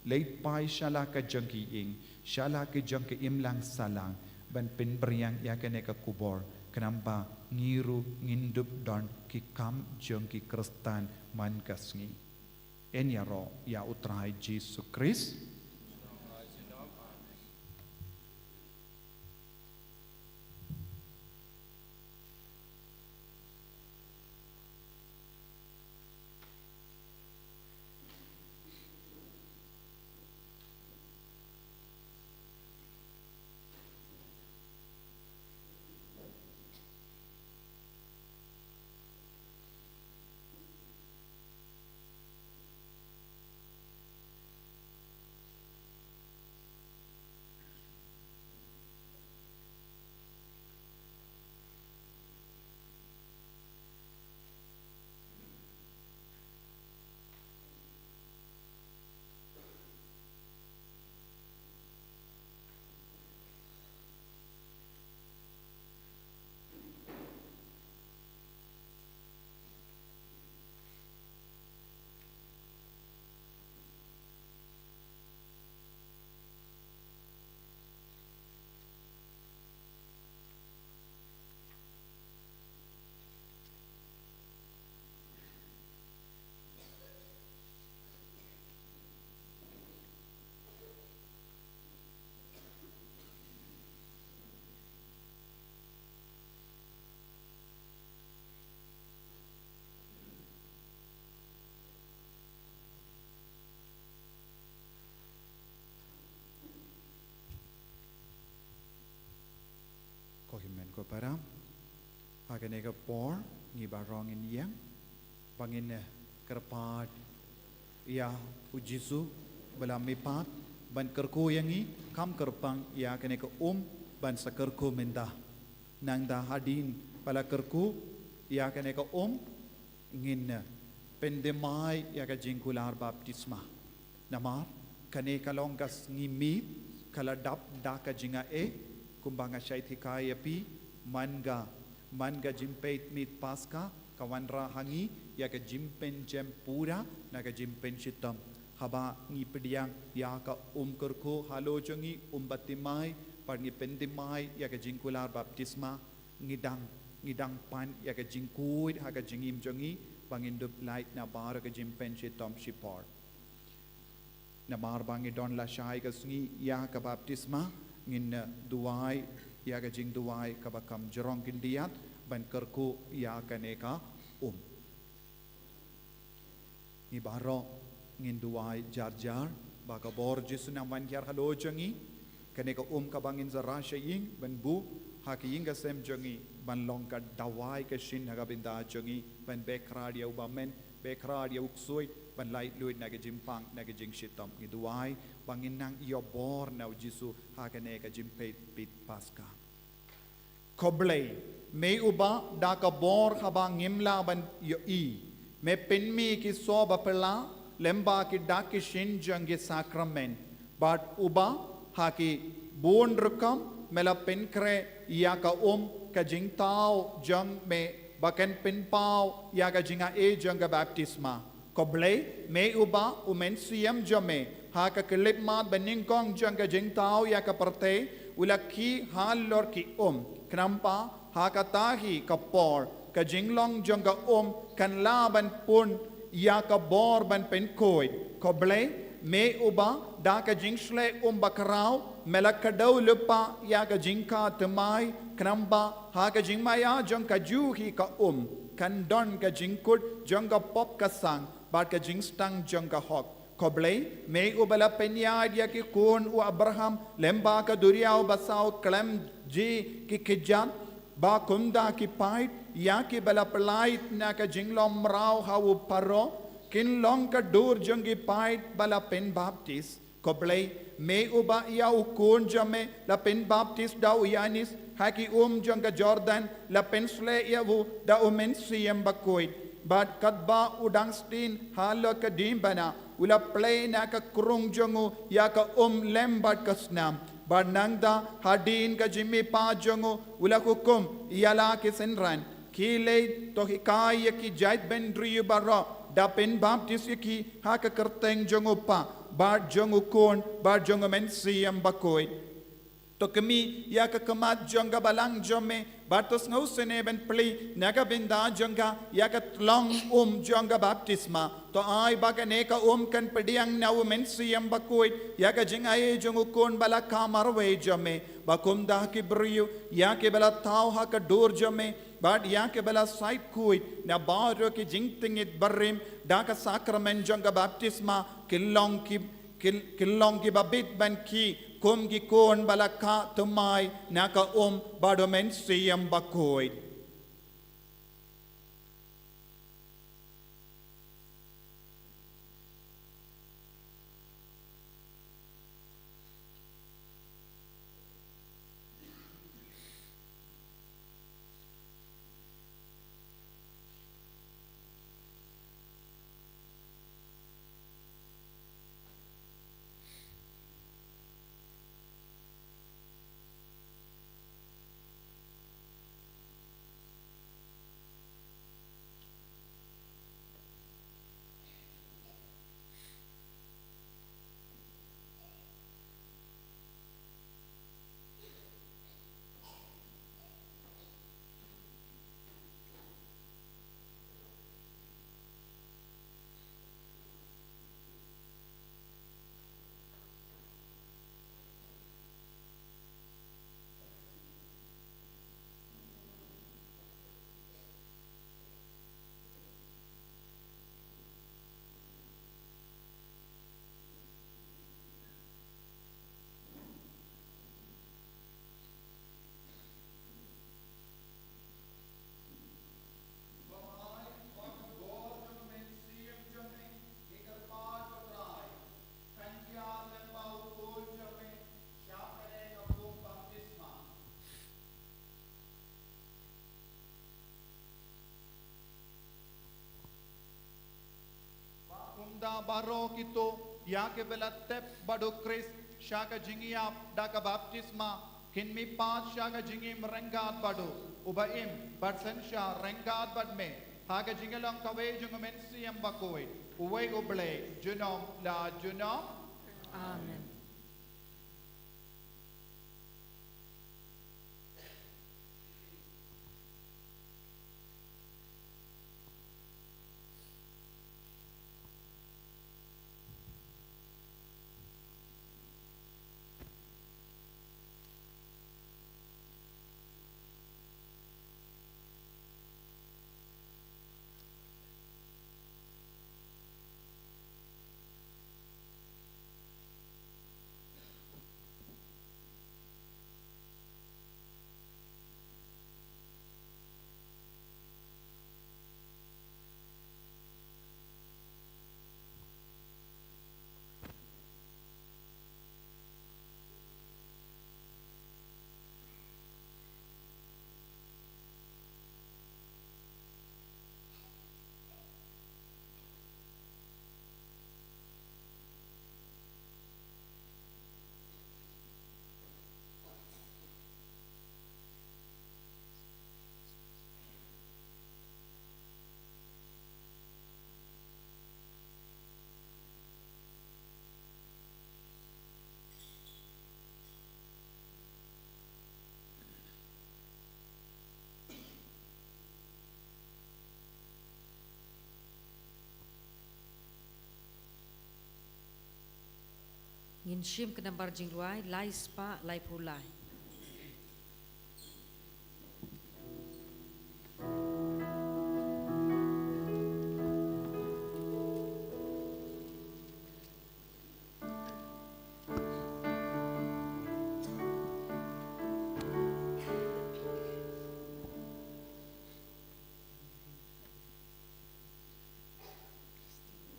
leit phai sha la ka jong ki ïing, sha la ka jong ka imlang sahlang ban pynphriang ïa kane ka kubor, khnang ba ngi ruh ngin dup don ki kam jong ki Khristan man ka sngi. Yn ïaroh ïa U Trai Jisu Khrist. Para, ha kane ka por ngi baroh ngin ïeng ba ngin, eh, kyrpad ïa u Jisu ba la mihpat ban kyrkhu ïa ngi, kham kyrpang ïa kane ka um ban sa kyrkhu mynta. Nangta hadien ba la kyrkhu ïa kane ka um, ngin, eh, pynthymmai ïa ka jingkular baptisma. Namar kane ka long ka sngi miet, ka la dap da ka jingai, kumba nga shait hikai ïa phi, man ka, man ka jingpeit miet Paska ka wanrah ha ngi ïa ka jingpynjem pura na ka jingpynshitom. Haba ngi pdiang ïa ka um kyrkhu halor jong ngi, um bathymmai, bad ngi pynthymmai ïa ka jingkular baptisma, ngi dang, ngi dang pan ïa ka jingkhuid ha ka jingim jong ngi ba ngin dup lait na baroh ka jingpynshitom shipor. Namar ba ngi don lashai ka sngi ïa ka baptisma, ngin, eh, duwai ïa ka jingduwai kaba kham jrong khyndiat ban kyrkhu ïa kane ka um. Ngi baroh ngin duwai jar jar ba ka bor Jisu nang wan hiar halor jong ngi. Kane ka um kaba ngin sa rah sha ïing ban buh ha ka ïing ka sem jong ngi ban long ka dawai ka shin ha ka bynta jong ngi, ban beh khrat ïa u bymman, beh khrat ïa u ksuid, ban laitluid na ka jingpang na ka jingshitom. Ngi duwai ba ngin nang ïoh bor na u Jisu ha kane ka jingpeit miet Paska. Ko Blei, me uba da ka bor haba ngim lah ban ïohi, me pynmih ki soh ba phylla lyngba ki dak ki shin jong ki sakramen, bad uba ha ki bun rukom me la pynkhreh ïa ka um ka jingthaw jong me ba kan pynpaw ïa ka jingai jong ka baptisma. Ko Blei, me uba u mynsiem jong me ha ka khyllipmat banyngkong jong ka jingthaw ïa ka pyrthei u la khih halor ki um. Khnang ba ha kata hi ka por ka jinglong jong ka um kan lah ban pun ïa ka bor ban pynkhuid. Ko Blei, me uba da ka jingshlei um bakhraw me la kdew lypa ïa ka jingkha thymmai, khnang ba ha ka jingmaïa jong ka juh hi ka um kan don ka jingkut jong ka pop ka sang bad ka jingstad jong ka hok. Ko Blei, me uba la pynïaid ïa ki khun u Abraham lyngba ka duriaw basaw khlem jia ki kjat, ba kumta ki paid ïa kiba la pyllait na ka jinglong mraw ha u Pharaoh kin long ka dur jong ki paid ba la pynbaptis. Ko Blei, me uba ïa u khun jong me la pynbaptis da u Ïoannis ha ki um jong ka Jordan, la pynshlei ïa u da u Mynsiem Bakhuid. Bad katba u dang sdien halor ka diengphna, u la plie na ka krung jong u ïa ka um lem bad ka snam. Bad nangta hadien ka jingmihpat jong u, u la hukum ïa la ki synran. Khie leit to hikai ïa ki jaitbynriew baroh, da pynbaptis ïa ki ha ka kyrteng jong u Kpa bad jong u Khun bad jong u Mynsiem Bakhuid. To khmih ïa ka khmat jong ka balang jong me, bad to sngewsynei ban plie na ka bynta jong ka ïa ka tlong um jong ka baptisma. To ai ba kane ka um kan pdiang na u Mynsiem Bakhuid ïa ka jingai jong u Khun ba la kha marwei jong me, ba kumta ki briew ïa kiba la thaw ha ka dur jong me bad ïa kiba la shait khuid na baroh ki jingtngit barim da ka sakramen jong ka baptisma kin long ki, kin, kin long kiba bit ban khih kum ki khun ba la kha thymmai na ka um bad u Mynsiem Bakhuid. Da baroh kito ïa kiba la tep bad u Khrist sha ka jingïap da ka baptisma, kin mihpat sha ka jingim ryngkat bad u, uba im bad synshar ryngkat bad me ha ka jingïalong kawei jong u Mynsiem Bakhuid, uwei U Blei, junom la junom. Amen. Ngin shim ka nambar jingrwai lai spah laiphew lai.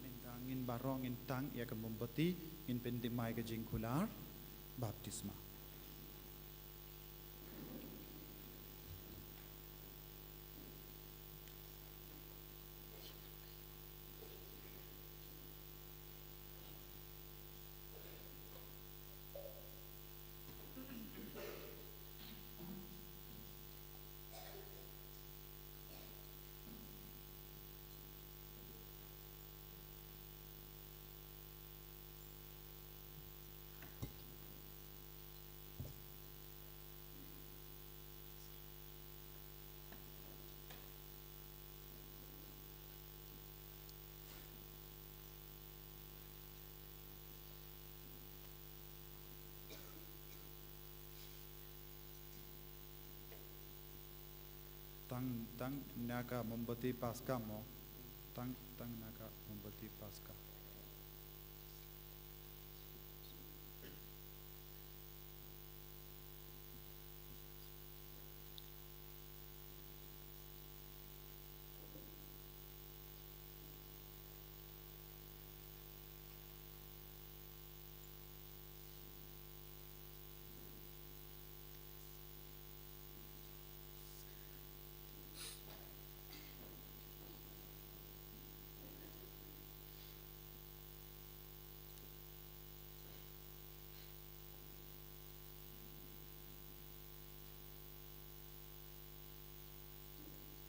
Mynta ngin baroh ngin tang ïa ka mombati, ngin pynthymmai ka jingkular baptisma. Tang, tang na ka mombati Paska mo. Tang, tang na ka mombati Paska.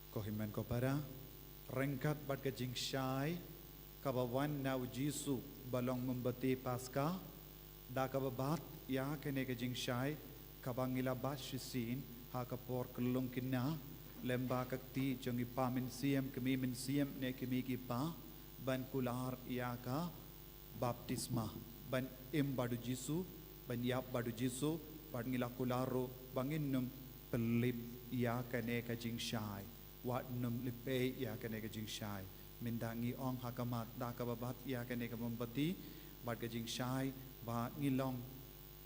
Ko hynmen ko para, ryngkat bad ka jingshai kaba wan na u Jisu ba long mombati Paska, da kaba bat ïa kane ka jingshai kaba ngi la bat shisien ha ka por kyllung kynna, lem bad ka kti jong ki pa mynsiem, kmie mynsiem ne kmie ki pa, ban kular ïa ka baptisma, ban im bad u Jisu, ban ïap bad u Jisu, bad ngi la kular ruh ba ngin nym pynlip ïa kane ka jingshai, wat nym lip ei ïa kane ka jingshai. Mynta ngi ong ha khmat da kaba bat ïa kane ka mombati bad ka jingshai, ba ngin long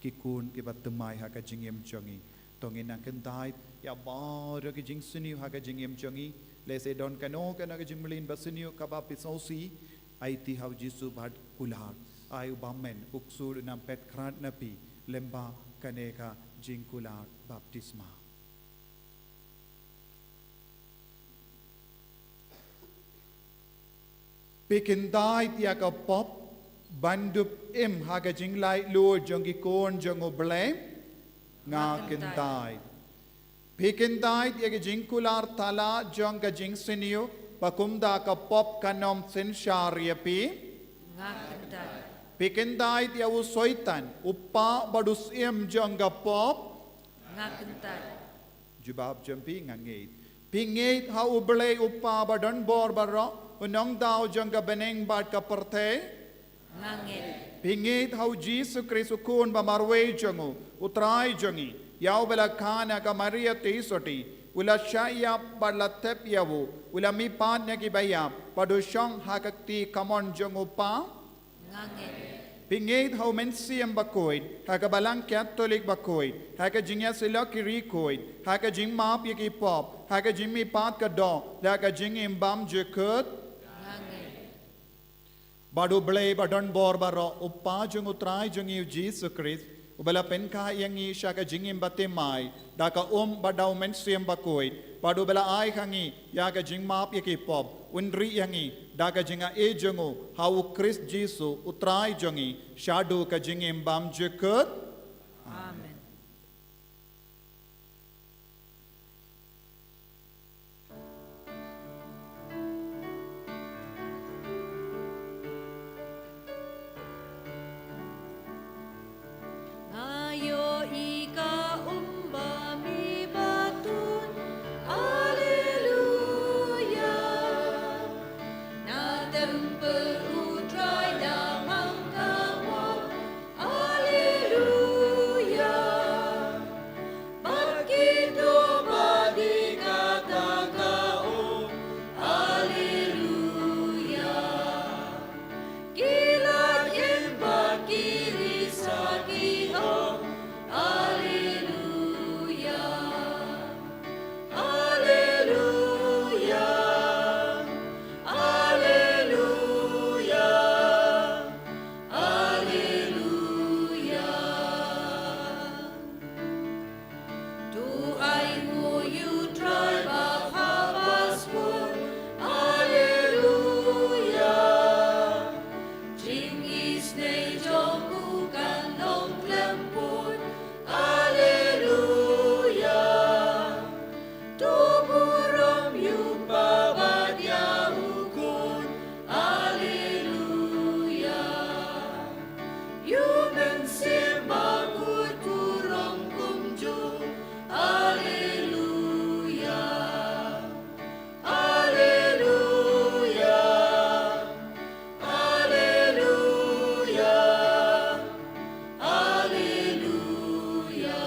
ki khun kiba thymmai ha ka jingim jong ngi. To ngin nang kyntait ïa baroh ki jingsniew ha ka jingim jong ngi. Lehse don kano kano ka jingmlien basniew kaba phi sngewsih, aiti ha u Jisu bad kular. Ai u Bamon, u ksul un ym peit khrat na phi lem bad kane ka jingkular baptisma. Phi kyntait ïa ka pop ban dup im ha ka jinglaitluid jong ki khun jong U Blei? Nga kyntait. Phi kyntait ïa ka jingkular thala jong ka jingsniew, ba kumta ka pop kan ym synshar ïa phi? Nga kyntait. Phi kyntait ïa u Soitan, u pa bad u syiem jong ka pop? Nga kyntait. Jubab jong phi: nga ngeit. Phi ngeit ha U Blei U Kpa badonbor baroh, u Nongdaw jong ka bneng bad ka pyrthei? Nga ngeit. Phi ngeit ha U Jisu Khrist, u Khun bamarwei jong U, U Trai jong ngi, ïa uba la kha na ka Maria Theisotti, u la shah ïap bad la thep ïa u, u la mihpat na ki baïap bad u shong ha ka kti kamon jong U Kpa? Nga ngeit. Phi ngeit ha U Mynsiem Bakhuid, ha ka Balang Katholik bakhuid, ha ka jingïasyllok ki riewkhuid, ha ka jingmap ïa ki pop, ha ka jingmihpat ka doh, ha ka jingim bymjukut? Nga ngeit. Bad U Blei badonbor baroh, U Kpa jong U Trai jong ngi U Jisu Khrist, uba la pynkha ïa ngi sha ka jingim bathymmai da ka um bad da U Mynsiem Bakhuid, bad uba la ai ha ngi ïa ka jingmap ïa ki pop, un ri ïa ngi da ka jingaiei jong u ha U Khrist Jisu U Trai jong ngi, shaduh ka jingim bymjukut. Amen. Nga ïohi ka um ba mi batun, Alleluia. Na templ U Trai da man ka mor, Alleluia. Bad kito ba dei kata ka ong, Alleluia. Ki la ïeng bad ki ri sa ki ong, Alleluia. Alleluia. Alleluia. Alleluia. To ainguh ïa U Trai ba ha baskul, Alleluia. Jingisynei jong u kan long khlem pud, Alleluia. To burom ïa U Kpa bad ïa U Khun, Alleluia. Ïa U Mynsiem Bakhuid burom kumjuh, Alleluia. Alleluia. Alleluia. Alleluia.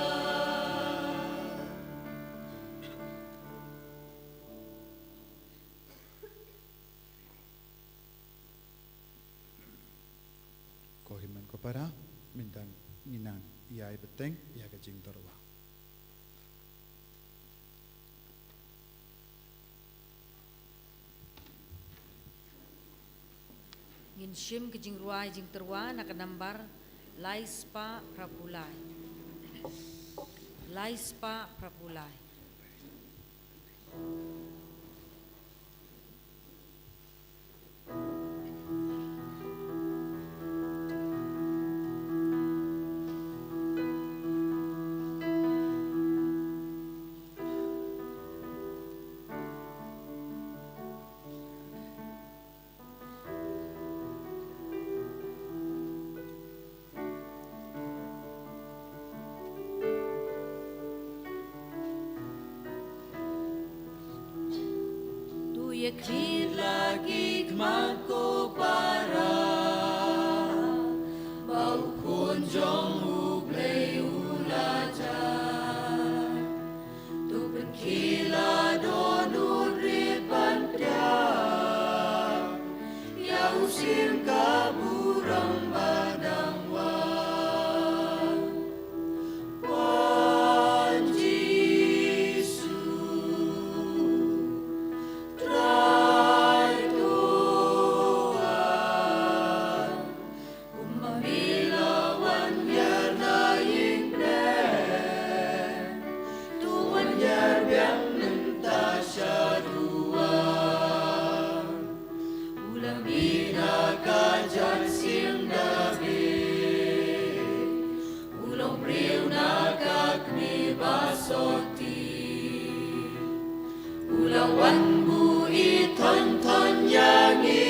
Ko hynmen ko para, mynta ngin nang ïai bteng ïa ka jingtyrwa. Ngin shim ka jingrwai jingtyrwa na ka nambar lai spah phra phew lai. Lai spah phra phew lai. To ïa khmih la ki khmat ko para, ba u khun jong U Blei u la jah. To pynkhih la don u rit ban thiah ïa u syiem ka burom ba dang wan. Wan Jisu, Trai to Lamina ka jan sing David, u long briew na ka kmie ba soti. U la wan buh i thon thon ïa ngi,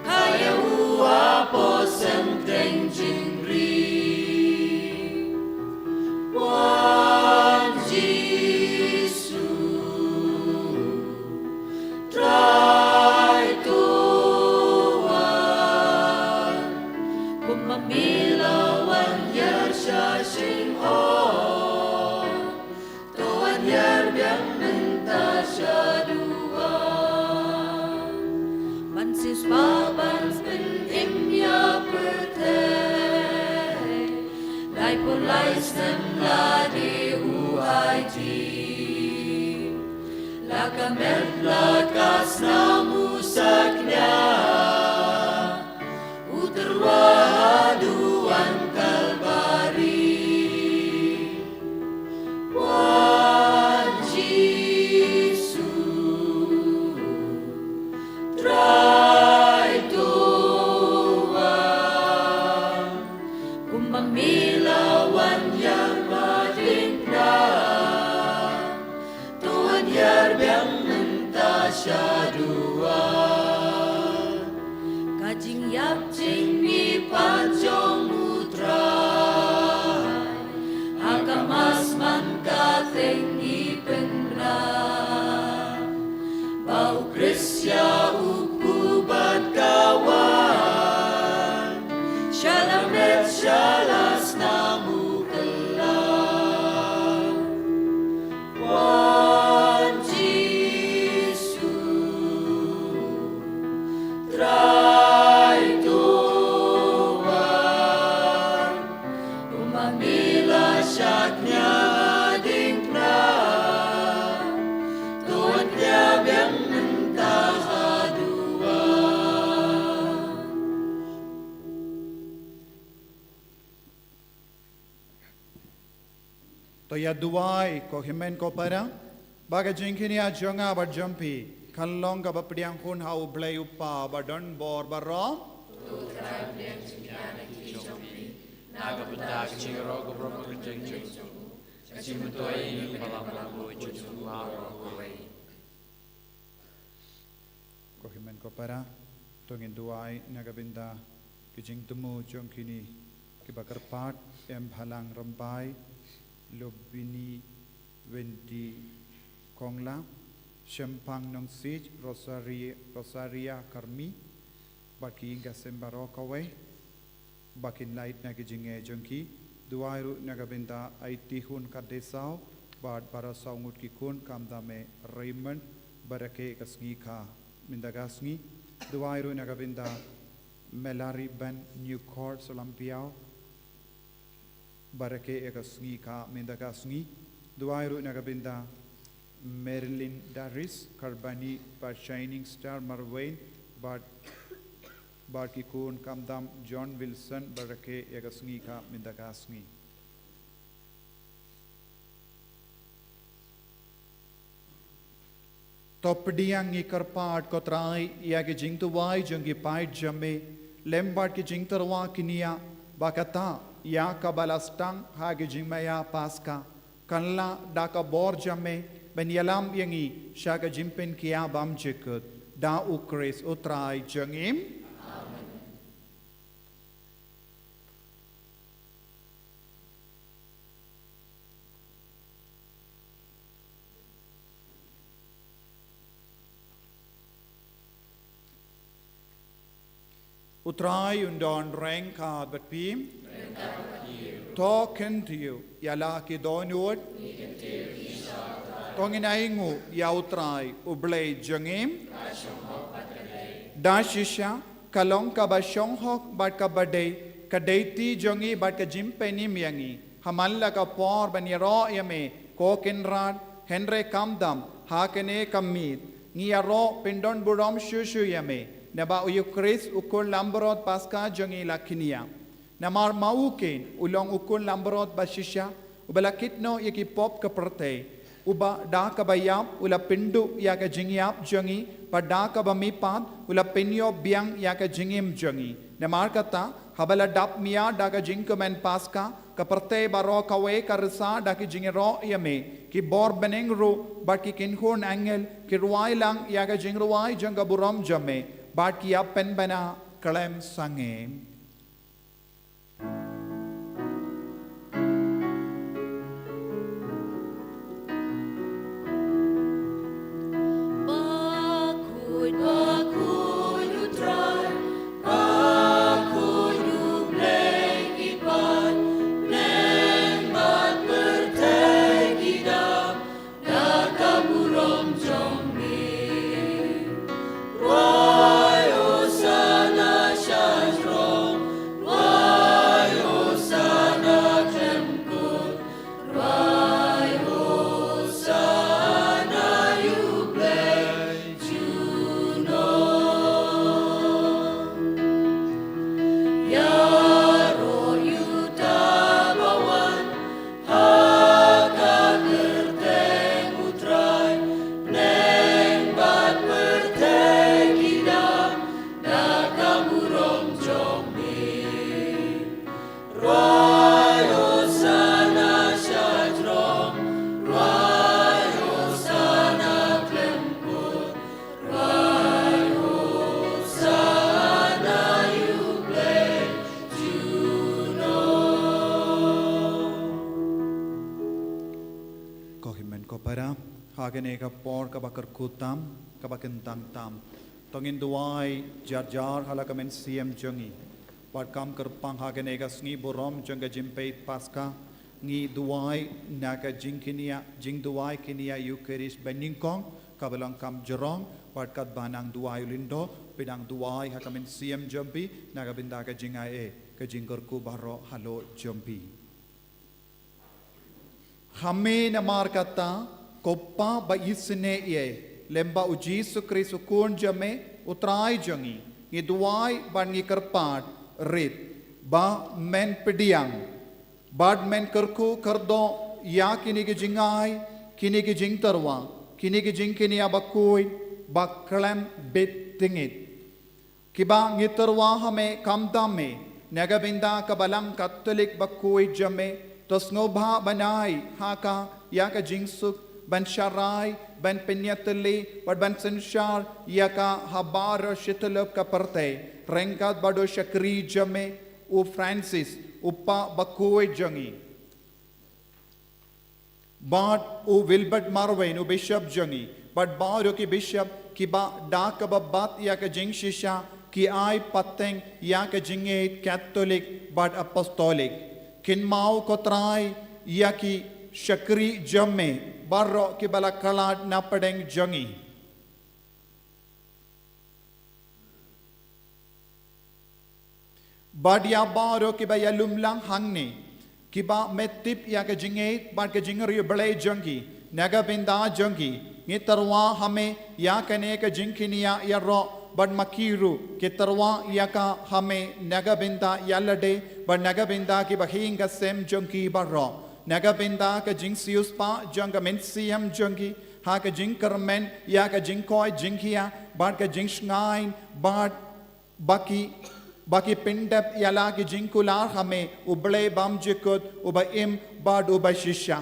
ka ïa u ha poh synteng jingri. Wan Jisu, Trai to wan, kumba me la wan ïa sha shin o. To wan ïar biang mynta sha duwan. Ban siewspah ban pynim ïa pyrthei. Laiphew lai snem la dei u aiti. La ka met la ka snam u saknia. U tyrwa ha duwan Kalbari. Wan Jisu, Trai to wan, kumba me la wan ïa ka diengphna. To wan ïar biang mynta sha duwan. Ka jingïap jingmihpat jong u Trai ha ka mass man ka teng ngi pynbna. Ba u Khrist ïa u kpu bad ka wan sha la met sha la snam u kylla. Wan Jisu, Trai to wan, kumba me la shaknia diengphna, to wan ïar biang mynta ha duwan. To ïa duwai ko hynmen ko para, ba ka jingkñia jong nga bad jong phi kan long kaba pdiang khun ha U Blei U Kpa ba don bor baroh. To Trai, pdiang jingkñia na ki jong phi na ka bynta ka jingïaroh ka burom ka jong U, ka jingmyntoi ïa ngi baroh baroh. Ko hynmen ko para, to ngin duwai na ka bynta ki jingthmu jong kine kiba kyrpad: Em Bhalang Rymbai, Lobini Wendy Kongla, Shempang Nongsiej, Rosari-, Rosaria Karmi, bad ki ïing ki sem baroh kawei ba kin lait na ki jingeh jong ki. Duwai ruh na ka bynta Aitihun Khatdesaw bad baroh saw ngut ki khun, khamtam eh Raymond, ba rakhe ïa ka sngi kha mynta ka sngi. Duwai ruh na ka bynta Melari Ben Newcourt Solampiaw, ba rakhe ïa ka sngi kha mynta ka sngi. Duwai ruh na ka bynta Marilyn Daris Karbani bad Shining Star Marwein bad, bad ki khun, khamtam John Wilson, ba rakhe ïa ka sngi kha mynta ka sngi. To pdiang, ngi kyrpad ko Trai, ïa ki jingduwai jong ki paid jong me lem bad ki jingtyrwa kñia, ba kata ïa kaba la sdang ha ki jingmaïa Paskha kan lah da ka bor jong me ban ïalam ïa ngi sha ka jingpynkhiah bymjukut, da U Khrist U Trai jong ngi. Amen. U Trai un don ryngkat bad phi. To kyntiew ïa la ki dohnud. To ngin ainguh ïa U Trai U Blei jong ngi. Da shisha ka long kaba shong hok bad kaba dei, ka dei ti jong ngi bad ka jingpynim ïa ngi. Ha man la ka por ban ïaroh ïa me ko Kynrad, hynrei khamtam ha kane ka miet ngi ïaroh pyndonburom shuh shuh ïa me, naba U Khrist U Khun Langbrot Paskha jong ngi la kñia. Namar ma u keiñ u long U Khun Langbrot ba shisha, uba la kit noh ïa ki pop ka pyrthei, uba da kaba ïap u la pynduh ïa ka jingïap jong ngi, Bad da kaba mihpat u la pynïoh biang ïa ka jingim jong ngi. Namar kata, haba la dap mia da ka jingkmen Paska, ka pyrthei baroh kawei ka risa da ki jingïaroh ïa me, ki bor bneng ruh, bad ki kynhun angel, ki rwai lang ïa ka jingrwai jong ka burom jong me, bad ki ïa pynbna khlem sangeh. Bakhuid, bakhuid u Trai, bakhuid u Blei ki paid, bneng bad pyrthei ki dap da ka burom jong me. Rwai Hosana sha jrong, rwai Hosana khlem kut, rwai Hosana ïa u Blei junom. Ïaroh ïa uta ba wan ha ka kyrteng u Trai, bneng bad pyrthei ki dap da ka burom jong me. Rwai Hosana sha jrong, rwai Hosana khlem kut, rwai Hosana ïa u Blei junom. Ko hynmen ko para, ha kane ka por kaba kyrkhu tam, kaba kyntang tam, to ngin duwai jar jar ha la ka mynsiem jong ngi. Bad kam kyrpang ha kane ka sngi burom jong ka jingpeit Paska, ngi duwai na ka jingkñia, jingduwai kñia Eukharist banyngkong, kaba long kam jrong, bad katba nang duwai u lyngdoh, phi dang duwai ha ka mynsiem jong phi, na ka bynta ka jingai ei, ka jingkyrkhu baroh halor jong phi. Ha me namar kata, ko Pa ba isynei ei, lem bad u Jisu Khrist u Khun jong me, u Trai jong ngi, ngi duwai bad ngi kyrpad, rit, ba men pdiang, bad men kyrkhu kyrdoh ïa kine ki jingai, kine ki jingtyrwa, kine ki jingkñia bakhuid, ba khlem bit tyngeh. Kiba ngi tyrwa ha me khamtam me, na ka bynta ka Balang Katholik bakhuid jong me, to sngewbha ban ai ha ka ïa ka jingsuk, ban sharai, ban pynïatylli, bad ban synshar ïa ka ha baroh shi tylli ka pyrthei, ryngkat bad u shakri jong me, u Francis, u Pa bakhuid jong ngi. Bad u Wilbert Marwein, u Bishop jong ngi, bad baroh ki Bishop kiba da kaba bat ïa ka jingshisha ki ai pateng ïa ka jingngeit Katholik bad Apostolic. Kynmaw ko Trai ïa ki shakri jong me baroh kiba la khlad na pdeng jong ngi. Bad ïa baroh kiba ïalum lang hangne, kiba me tip ïa ka jingngeit bad ka jingriewblei jong ki, na ka bynta jong ki, ngi tyrwa ha me ïa kane ka jingkñia ïaroh, bad ma ki ruh, ki tyrwa ïa ka ha me na ka bynta ïalade, bad na ka bynta kiba hiing ka sem jong ki baroh, na ka bynta ka jingsiewspah jong ka mynsiem jong ki, ha ka jingkyrmen ïa ka jingkoit jingkhiah, bad ka jingshngaiñ, bad ba ki, ba ki pyndep ïa la ki jingkular ha me, u Blei bymjukut, uba im bad uba shisha.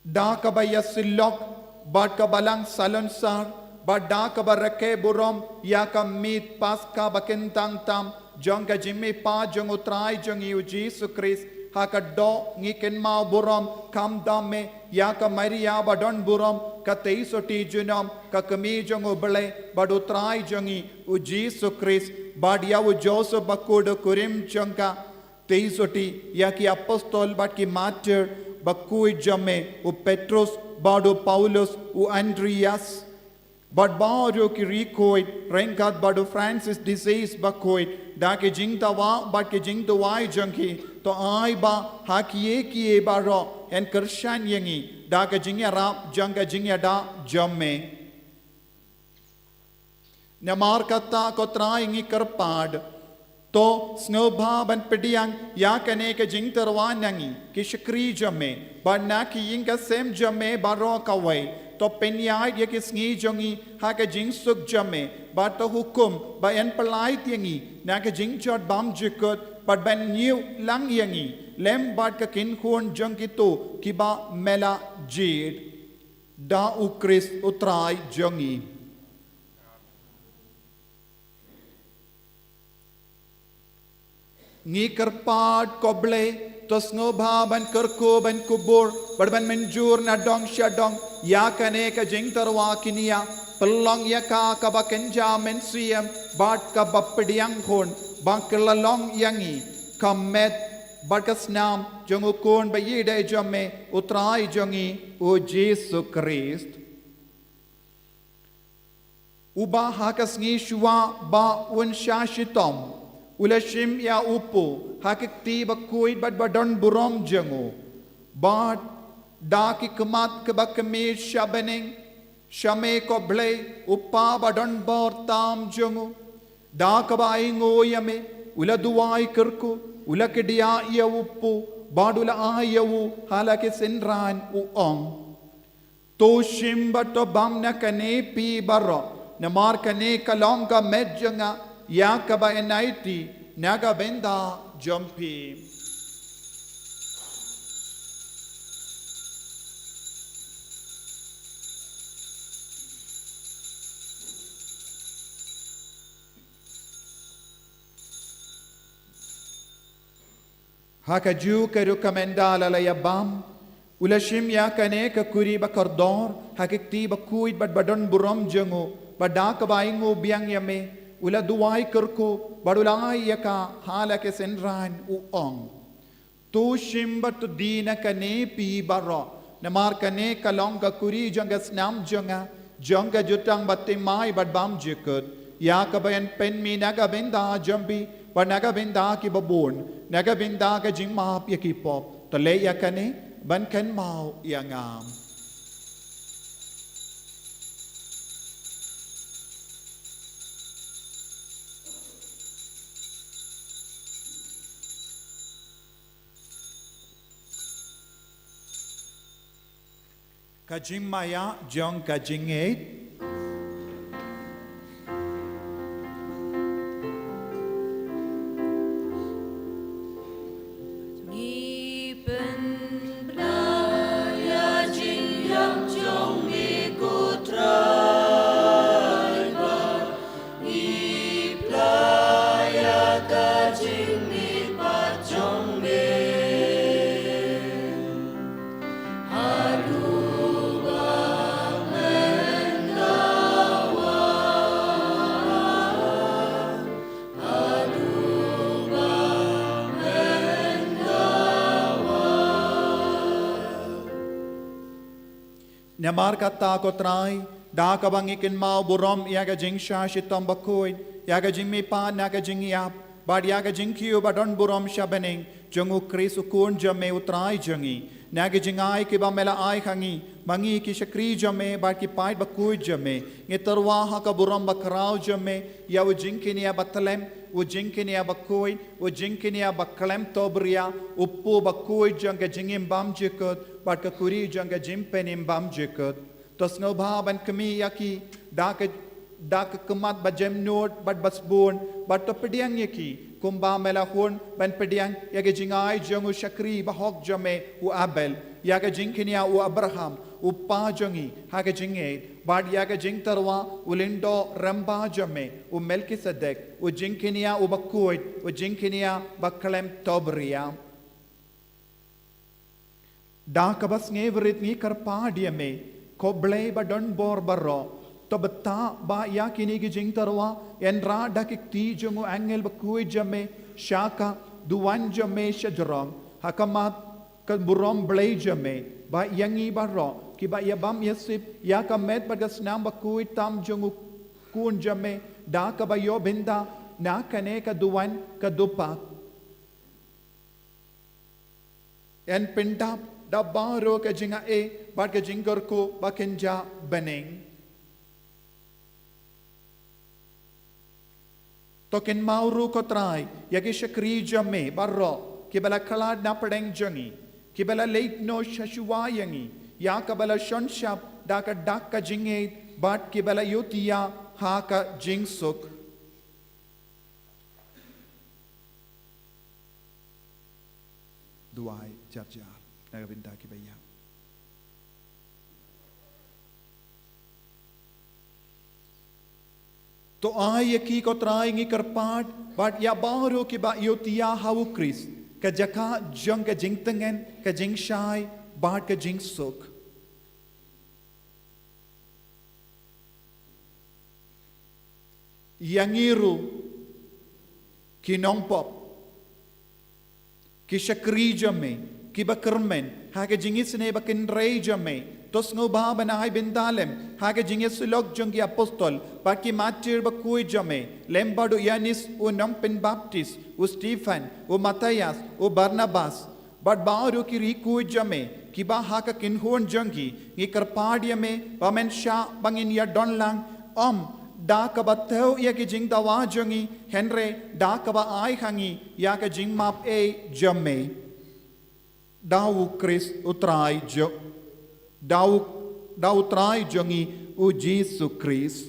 Da kaba ïasyllok bad ka Balang Salonsar, bad da kaba rakhe burom ïa ka miet Paska ba kyntang tam, jong ka jingmihpat jong u Trai jong ngi u Jisu Khrist, ha ka doh ngi kynmaw burom khamtam me ïa ka Maria ba don burom, ka tei sotti junom, ka kmie jong u Blei bad u Trai jong ngi u Jisu Khrist, bad ïa u Joseph bakhuid u kurim jong ka, tei sotti ïa ki apostol bad ki martyr bakhuid jong me, u Petrus bad u Paulus, u Andreas, bad baroh ki riewkhuid, ryngkat bad u Francis de Sales bakhuid, da ki jingdawa bad ki jingduwai jong ki, to ai ba ha kiei kiei baroh yn kyrshan ïa ngi da ka jingïarap jong ka jingïada jong me. Namar kata ko Trai ngi kyrpad, To sngewbha ban pdiang ïa kane ka jingtyrwa na ngi ki shakri jong me bad na ki ïing ki sem jong me baroh kawei. To pynïaid ïa ki sngi jong ngi ha ka jingsuk jong me bad to hukum ba yn pyllait ïa ngi na ka jingjot bymjukut bad ban ñiew lang ïa ngi lem bad ka kynhun jong kito kiba me la jied. Da U Khrist U Trai jong ngi. Ngi kyrpad, ko Blei, to sngewbha ban kyrkhu, ban kubur bad ban mynjur na dong sha dong ïa kane ka jingtyrwa kñia. Pynlong ïa ka kaba kynja mynsiem bad kaba pdiang hun, ba ka la long ïa ngi ka met bad ka snam jong U Khun ba ïeidei jong me, U Trai jong ngi, U Jisu Khrist. Uba ha ka sngi shuwa ba un shah shitom u la shim ïa u pud ha ki kti bakhuid bad badonburom jong u, bad da ki khmat kiba khmih sha bneng, sha me, ko Blei, U Kpa badonbor tam jong u, da kaba ainguh ïa me u la duwai kyrkhu, u la kdiah ïa u pud bad u la ai ïa u ha la ki synran, u ong: To shim bad to bam na kane, phi baroh, namar kane ka long ka met jong nga ïa kaba yn aiti na ka bynta jong phi. Ha kajuh ka rukom ynda la la ïa bam, u la shim ïa kane ka kuri bakordor ha ki kti bakhuid bad badonburom jong u, bad da kaba ainguh biang ïa me u la duwai kyrkhu bad u la ai ïa ka ha la ki synran, u ong: To shim bad to die na kane, phi baroh, namar kane ka long ka kuri jong ka snam jong nga, jong ka jutang bathymmai bad bymjukut, ïa kaba yn pynmih na ka bynta jong phi bad na ka bynta kiba bun, na ka bynta ka jingmap ïa ki pop. To leh ïa kane ban kynmaw ïa nga. Ka jingmaïa jong ka jingngeit. Ngi pynbna ïa jingïap jong me, ko Trai, bad ngi phla ïa ka jingmihpat jong me. Haduh ba men ka wad, haduh ba men ka wad. Namar kata, ko Trai, da kaba ngi kynmaw burom ïa ka jingshah shitom bakhuid, ïa ka jingmihpat na ka jingïap, bad ïa ka jingkiew badonburom sha bneng jong U Khrist U Khun jong me, U Trai jong ngi, na ki jingai kiba me la ai ha ngi, ma ngi ki shakri jong me bad ki paid bakhuid jong me, ngi tyrwa ha ka burom bakhraw jong me ïa u jingkñia bathylliem, u jingkñia bakhuid, u jingkñia bakhlem tobria, u pud bakhuid jong ka jingim bymjukut bad ka kuri jong ka jingpynim bymjukut. To sngewbha ban khmih ïa ki da ka, da ka khmat ba jemnud bad ba sbun, bad to pdiang ïa ki kumba me la hun ban pdiang ïa ka jingai jong u shakri bahok jong me, u Abel, ïa ka jingkñia u Abraham, u kpa jong ngi ha ka jingngeit, bad ïa ka jingtyrwa u lyngdoh rangbah jong me, u Melkisedek, u jingkñia u bakhuid, u jingkñia bakhlem tobria. Da kaba sngewrit ngi kyrpad ïa me, ko Blei badonbor baroh, to bthah ba ïa kine ki jingtyrwa yn rah da ki kti jong u angel bakhuid jong me sha ka duwan jong me shajrong, ha khmat ka burom Blei jong me, ba ïa ngi baroh kiba ïabam ïasip ïa ka met bad ka snam bakhuid tam jong U Khun jong me, da kaba ïoh bynta na kane ka duwan ka dupat, yn pyndap da baroh ka jingai bad ka jingkyrkhu ba kynja bneng. To kynmaw ruh ko Trai ïa ki shakri jong me baroh kiba la khlad na pdeng jong ngi, kiba la leit noh sha shuwa ïa ngi, ïa kaba la shon shap da ka dak ka jingngeit bad kiba la ïohthiah ha ka jingsuk. Duwai jar jar na ka bynta kiba ïap. To ai ïa ki ko Trai ngi kyrpad bad ïa baroh kiba ïohthiah ha u Khrist, ka jaka jong ka jingtngen, ka jingshai bad ka jingsuk. Ïa ngi ruh ki nongpop, ki shakri jong me kiba kyrmen ha ka jingisynei ba kynrei jong me, to sngewbha ban ai bynta lem ha ka jingïasyllok jong ki apostol bad ki martir bakhuid jong me, lem bad u Ïanis u nongpynbaptis, u Stephan, u Matthias, u Barnabas, bad baroh ki riewkhuid jong me kiba ha ka kynhun jong ki. Ngi kyrpad ïa me ba men shah ba ngin ïadon lang, ym da kaba thew ïa ki jingdawa jong ngi, hynrei da kaba ai ha ngi ïa ka jingmap ei jong me. Da u Khrist u Trai jong, da u, da u Trai jong ngi u Jisu Khrist.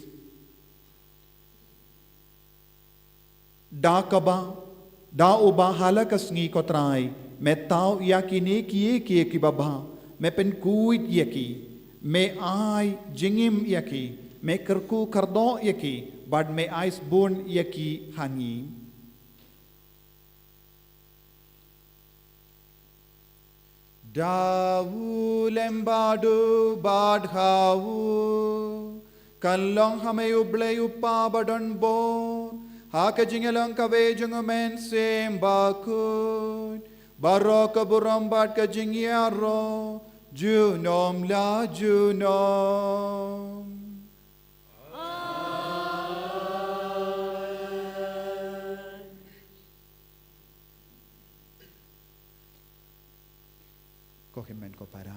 Da kaba, da uba ha la ka sngi ko Trai me thaw ïa kine kiei kiei kiba bha, me pynkhuid ïa ki, me ai jingim ïa ki, me kyrkhu kyrdoh ïa ki bad me ai sbun ïa ki ha ngi. Da u lem bad u bad ha u kan long ha me u Blei u Kpa badonbor, ha ka jingïalong kawei jong u Mynsiem Bakhuid, baroh ka burom bad ka jingïaroh junom la junom. Ko hynmen ko para,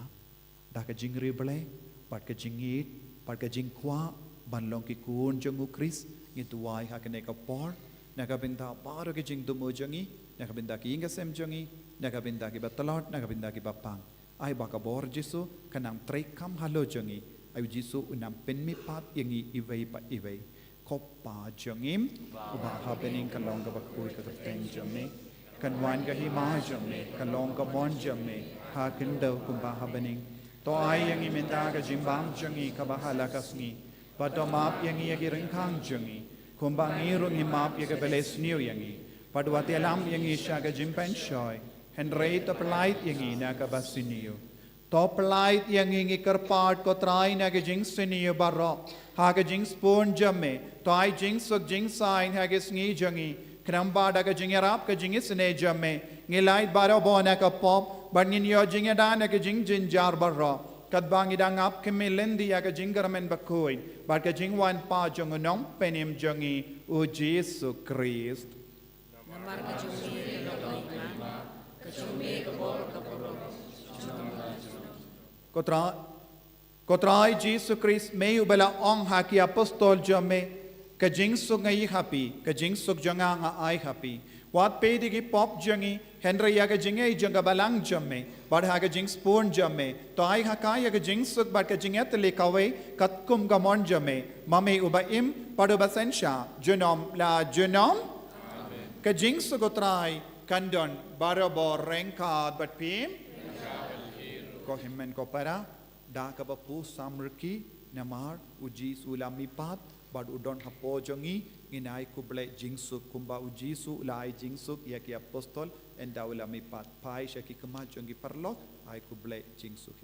da ka jingriewblei bad ka jingïeit bad ka jingkwah ban long ki khun jong u Khrist, ngi duwai ha kane ka por na ka bynta baroh ki jingthmu jong ngi, na ka bynta ki ïing ki sem jong ngi, na ka bynta kiba tlot, na ka bynta kiba pang. Ai ba ka bor Jisu kan nang treikam halor jong ngi. Ai u Jisu un nang pynmihpat ïa ngi iwei pa iwei. Ko Pa jong ngi uba ha bneng, kan long kaba khuid ka kyrteng jong me, kan wan ka hima jong me, kan long ka mon jong me ha khyndew kumba ha bneng. To ai ïa ngi mynta ka jingbam jong ngi kaba ha la ka sngi, bad to map ïa ngi ïa ki ryngkang jong ngi, kumba ngi ruh ngi map ïa kiba leh sniew ïa ngi, bad wat ïalam ïa ngi sha ka jingpynshoi, hynrei to pyllait ïa ngi na kaba sniew. To pyllait ïa ngi, ngi kyrpad ko Trai, na ka jingsniew baroh ha ka jingsbun jong me. To ai jingsuk jingsaiñ ha ka sngi jong ngi, khnang ba da ka jingïarap ka jingisynei jong me, ngi lait barabor na ka pop bad ngin ïoh jingïada na ka jingjynjar baroh, katba ngi dang ap khmih lynti ïa ka jingkyrmen bakhuid bad ka jingwan pat jong u Nongpynim jong ngi u Jisu Khrist. Namar ka jong me ka long ka hima, ka jong me ka bor ka burom junom la junom. Ko Trai, ko Trai Jisu Khrist, me uba la ong ha ki apostol jong me, ka jingsuk nga ïa ha phi, ka jingsuk jong nga nga ai ha phi. Wat peit ïa ki pop jong ngi, hynrei ïa ka jingngeit jong ka balang jong me bad ha ka jingsbun jong me, to ai ha ka ïa ka jingsuk bad ka jingïatylli kawei katkum ka mon jong me, ma me uba im bad uba synshar junom la junom. Ka jingsuk u Trai kan don barabor ryngkat bad phi. Ko hynmen ko para, da kaba pyrshang rkhie, namar u Jisu u la mihpat bad u don hapoh jong ngi, ngin ai khublei jingsuk kumba u Jisu u la ai jingsuk ïa ki apostol ynda u la mihpat. Phai sha ki khmat jong ki paralok, ai khublei jingsuk.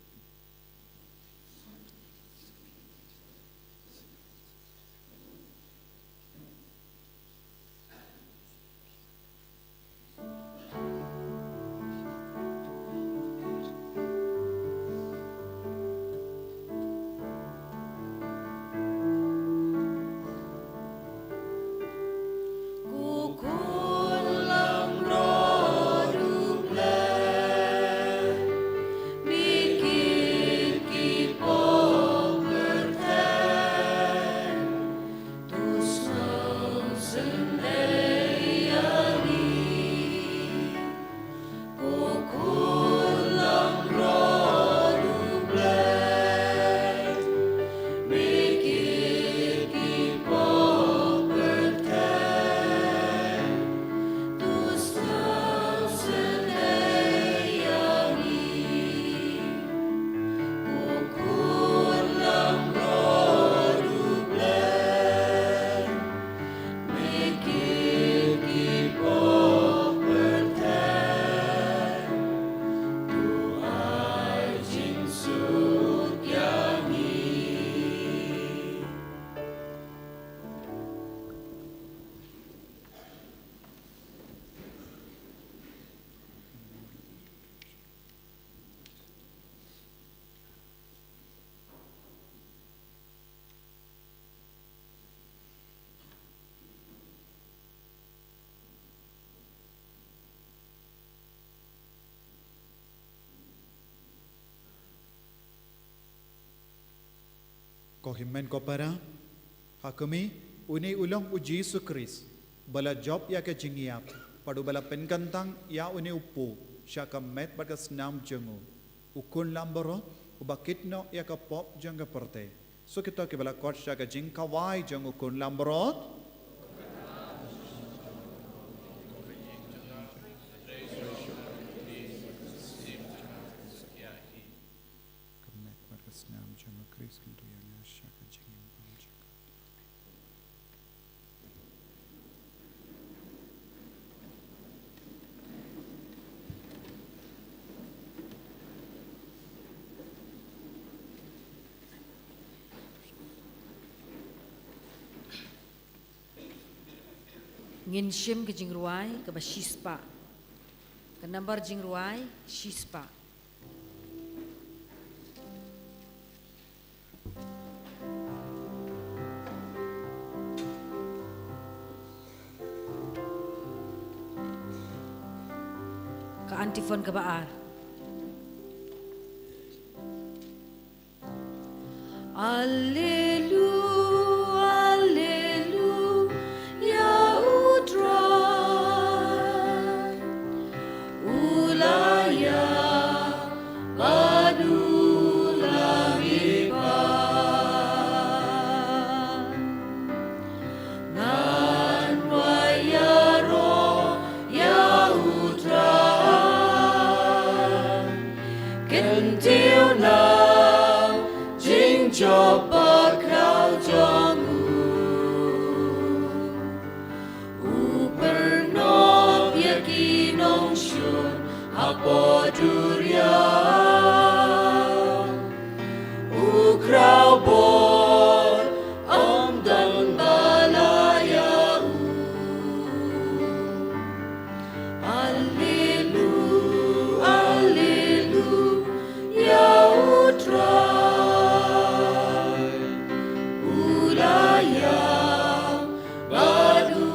Ko hynmen ko para, ha kmie, une u long u Jisu Khrist, ba la jop ïa ka jingïap, bad uba la pynkyntang ïa une u pop, sha ka met bad ka snam jong u, u khun lambarot, uba kit noh ïa ka pop jong ka pyrthei. Sa kito kiba la khot sha ka jingkhawai jong u khun lambarot. Ka met bad ka snam jong u Khrist kin tu ïa nga sha ka jingim bymjukut. Ngin shim ka jingrwai kaba shispah. Ka nambar jingrwai shispah. Ka antiphon kaba ar. Alleluia, alleluia, u Trai u la ïap bad u la mihpat. Ngan wai ïaroh ïa u Trai, kyntiew na jingjop bakhraw jong u. U pynroi ïa ki nongshun hapoh duriaw. U khraw bor, ym don ba la ïa u. Alleluia, alleluia, u Trai u la ïap bad u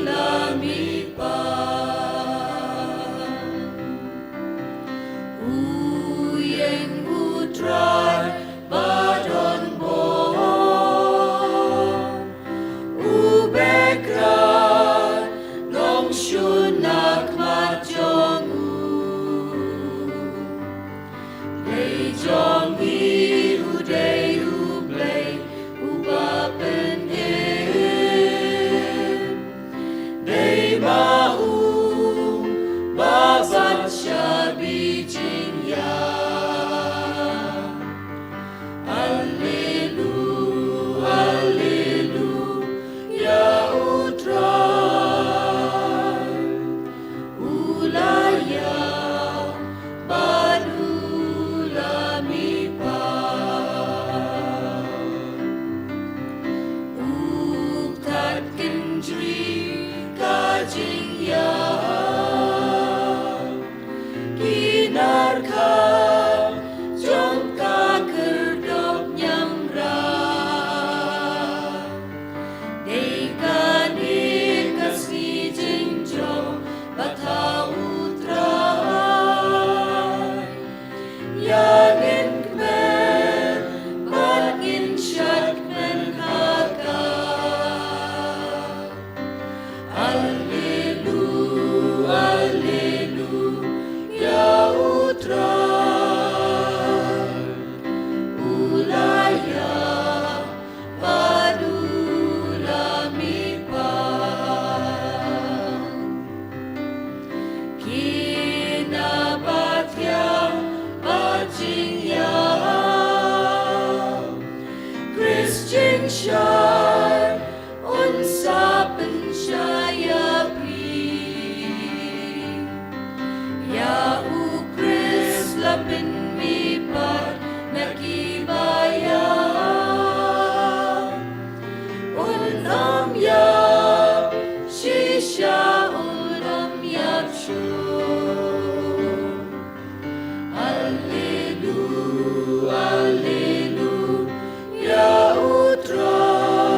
la mihpat. U ïeng u Trai ba don bor, u beh khlad nongshun na khmat jong u. Blei jong ngi u dei u Blei uba pynim. Dei ma u ba sah shabi jingïap. Alleluia, alleluia, u Trai u la ïap bad u la mihpat. U khot kynjri ka jingïap. Ki narkha jong ka khyrdop ñiamra. Dei kane ka sngi jingjop ba thaw u Trai. Ïa ngin kmen bad ngin shad kmen ha ka. Alleluia, alleluia, u Trai u la ïap bad u la mihpat. Ki naba thiah bad jingïap, Khrist jingshai un sa pynshai ïa phi. Ïa u Khrist la pynmihpat na ki ba ïap. Un ym ïap shisha, un ym ïap shuh. Alleluia, alleluia, u Trai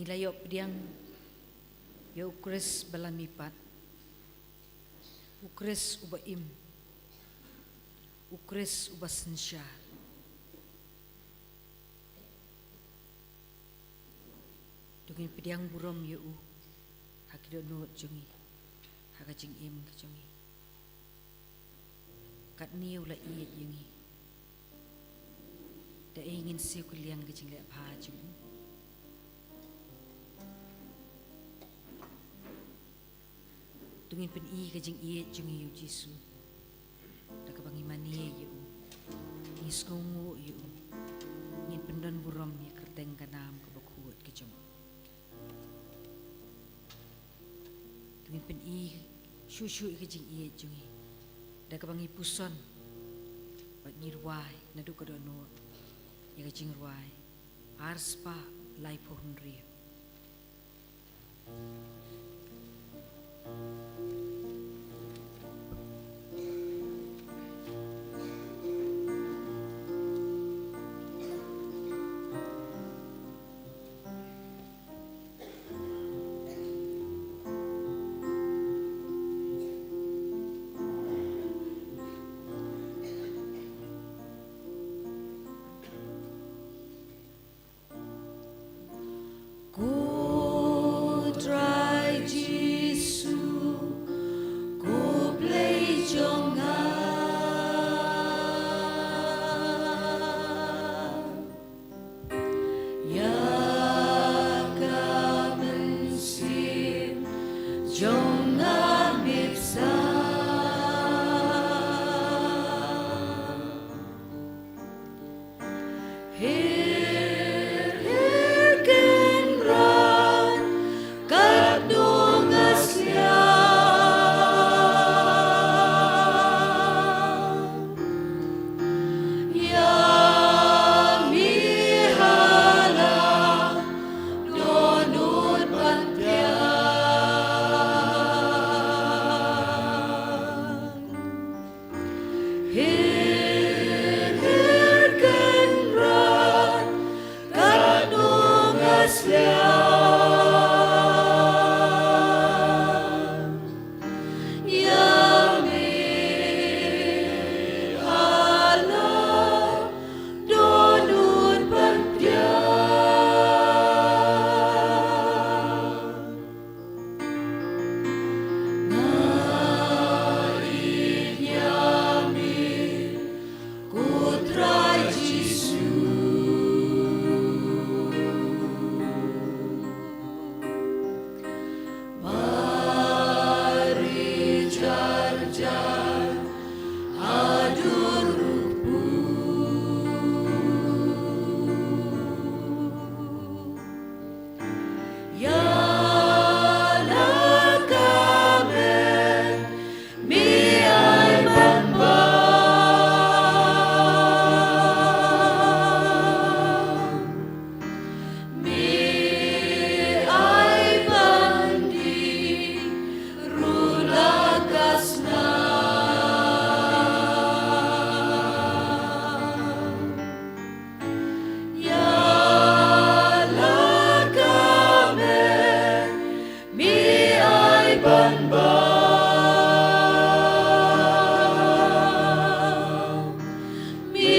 Ngi la ïoh pdiang ïa u Khrist ba la mihpat, u Khrist uba im, u Khrist uba synshar. To ngin pdiang burom ïa u ha ki dohnud jong ngi, ha ka jingim ka jong ngi. Katne u la ïeit ïa ngi. Da ei ngin siew kylliang ka jingleh bha jong u? To ngin pyni ka jingïeit jong ngi ïa u Jisu da kaba ngi mane ïa u, ngi sngewnguh ïa u, ngin pyndon burom ïa ka kyrteng ka nam kaba khuid ka jong u. To ngin pyni shuh shuh ïa ka jingïeit jong ngi da kaba ngi puson bad ngi rwai naduh ka dohnud ïa ka jingrwai ar spah laiphew hynriew. Ko Trai Jisu, ko Blei jong nga, ïa ka mynsiem jong nga mih sa. Her, her kynrad, katno nga sliang. Ïa me ha la dohnud ban pdiang. Her, her kynrad, katno nga sliang. Ïa me ha la dohnud ban pdiang. Nga ïeit ïa me, ko Trai Jisu. Ba ri jar jar haduh ruh kpu. Ïa la ka met me ai ban bam. Me ai ban dih ruh la ka snam. Ïa la ka met me ai ban bam. Me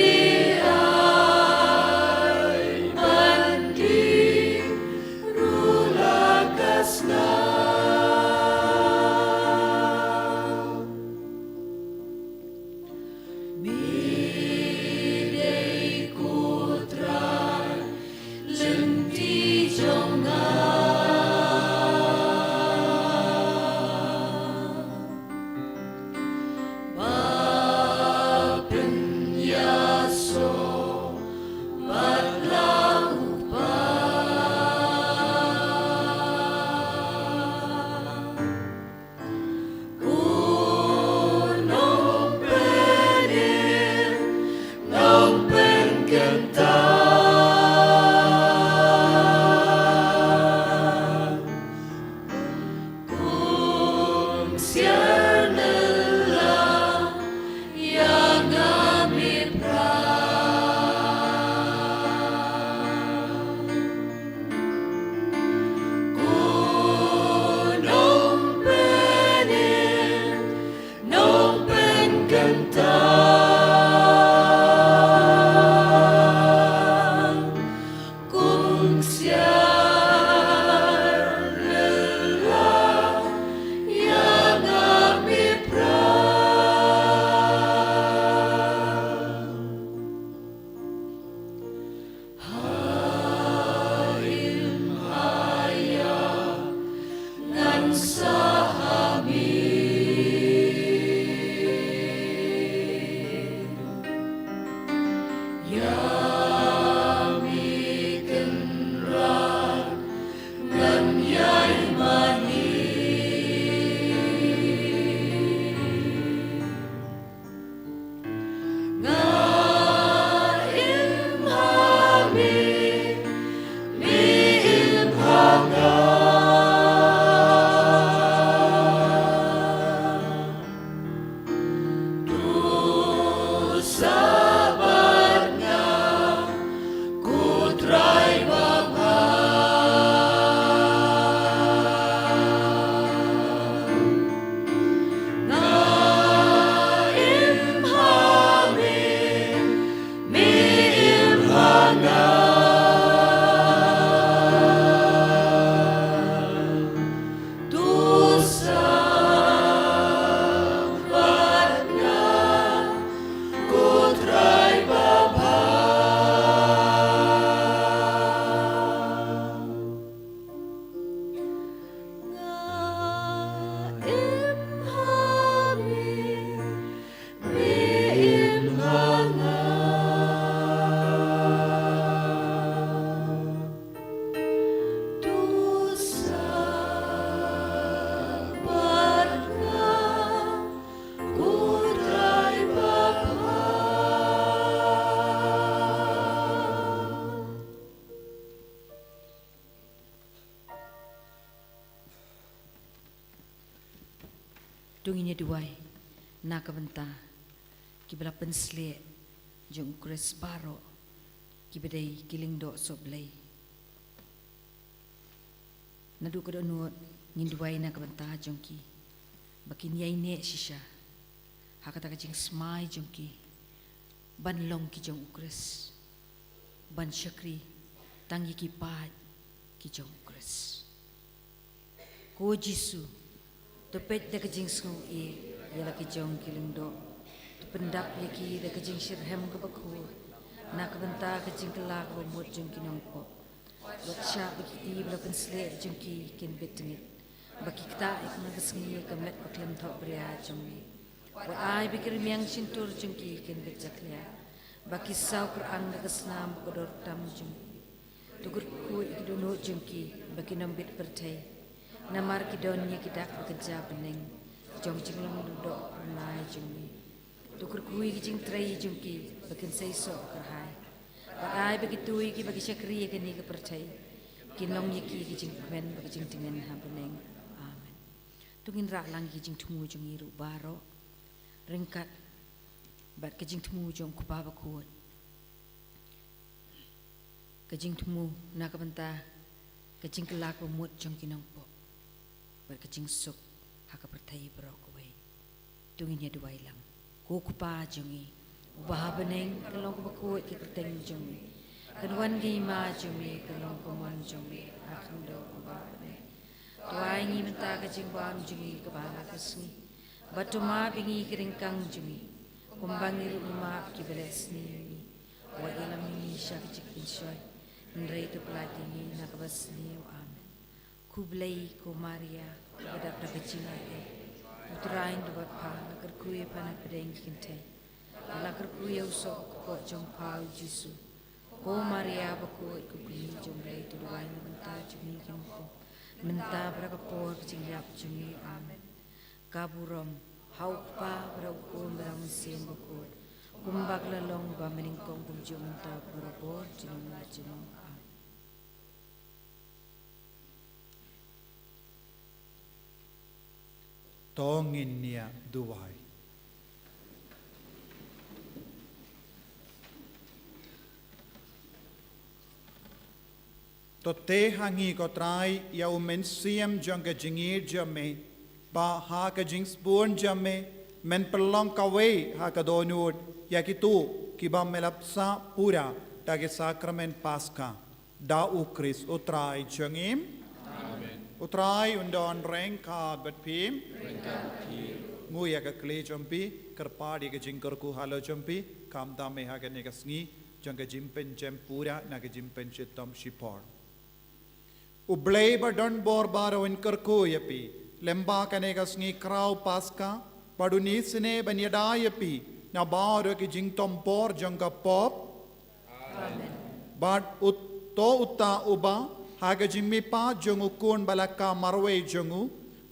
ai ban dih ruh la ka snam. Me dei ko Trai lynti jong nga. Ba pynïasoh bad la u Kpa. U nongpynim, nongpynkynta. Kum siar nylla ïa nga me Trai. To ngin ïa duwai na ka bynta kiba la pynshlur jong u Khrist baroh, kiba dei ki lyngdoh sohblei. Naduh ka dohnud ngin duwai na ka bynta jong ki, ba kin ïai neh shisha ha kata ka jingsmai jong ki ban long ki jong u Khrist, ban shakri tang ïa ki paid ki jong u Khrist. Ko Jisu, to peit da ka jingsngewieit ïa la ki jong ki lyngdoh, to pyndap ïa ki da ka jingshitrhem kaba khuid na ka bynta ka jingkylla kaba mut jong ki nongpop. Wat shah ba ki kti ba la pynshlur jong ki kin bit tngit, ba ki ktah ïa ka sngi ïa ka met ba khlem thohbria jong me. Wat ai ba ki rmiang shyntur jong ki kin bit jakhlia, ba ki saw kyrpang da ka snam ba ka dor tam jong me. To kyrkhu ïa ki dohnud jong ki ba kin ym bit pyrthei, namar ki don ïa ki dak ba kynja bneng jong jinglong lyngdoh ranai jong me. To kyrkhu ïa ki jingtrei jong ki ba kin seisoh kyrhai. Bad ai ba kito kiba ki shakri ïa kane ka pyrthei kin long ïa ki ka jingkmen bad ka jingtngen ha bneng. Amen. To ngin rah lang ïa ki jingthmu jong ngi ruh baroh ryngkat bad ka jingthmu jong u Kpa Bakhuid. Ka jingthmu na ka bynta ka jingkylla kaba mut jong ki nongpop bad ka jingsuk ha ka pyrthei baroh kawei. To ngin ïa duwai lang. Ko Kpa jong ngi uba ha bneng, kan long kaba khuid ka kyrteng jong me. Kan wan ka hima jong me, kan long ka mon jong me ha khyndew kumba ha bneng. To ai ngi mynta ka jingbam jong ngi kaba ha la ka sngi. Bad to map ïa ngi ki ryngkang jong ngi, kumba ngi ruh ngi map ïa kiba leh sniew ïa ngi. Wat ïalam ïa ngi sha ka jingpynshoi, hynrei to pyllait ïa ngi na kaba sniew. Amen. Khublei ko Maria, ba dap da ka jingaiei, U Trai u don bad pha. La kyrkhu ïa pha na pdeng ki kynthei, la kyrkhu ïa u soh u kpoh jong pha u Jisu. Ko Maria bakhuid, ko kmie jong U Blei, to duwai na ka bynta jong ngi ki nongpop, mynta bad ha ka por ka jingïap jong ngi. Amen. Ka burom ha U Kpa bad ha U Khun bad ha U Mynsiem Bakhuid, kumba ka la long ba mynnyngkong, kumjuh mynta, barabor, junom la junom. Amen. To ngin ïa duwai. To teh ha ngi ko Trai ïa u mynsiem jong ka jingïeit jong me, ba ha ka jingsbun jong me men pynlong kawei ha ka dohnud ïa kito kiba me la pynshah pura da ki sakramen Paska. Da U Khrist U Trai jong ngi. Amen. U Trai un don ryngkat bad phi. Ryngkat bad phi. Nguh ïa ka khlieh jong phi, kyrpad ïa ka jingkyrkhu halor jong phi, khamtam eh ha kane ka sngi jong ka jingpynjem pura na ka jingpynshitom shipor. U Blei badonbor baroh un kyrkhu ïa phi lyngba kane ka sngi khraw Paska, bad un isynei ban ïada ïa phi na baroh ki jingtompor jong ka pop. Bad u-, to uta uba ha ka jingmihpat jong u Khun ba la kha marwei jong u,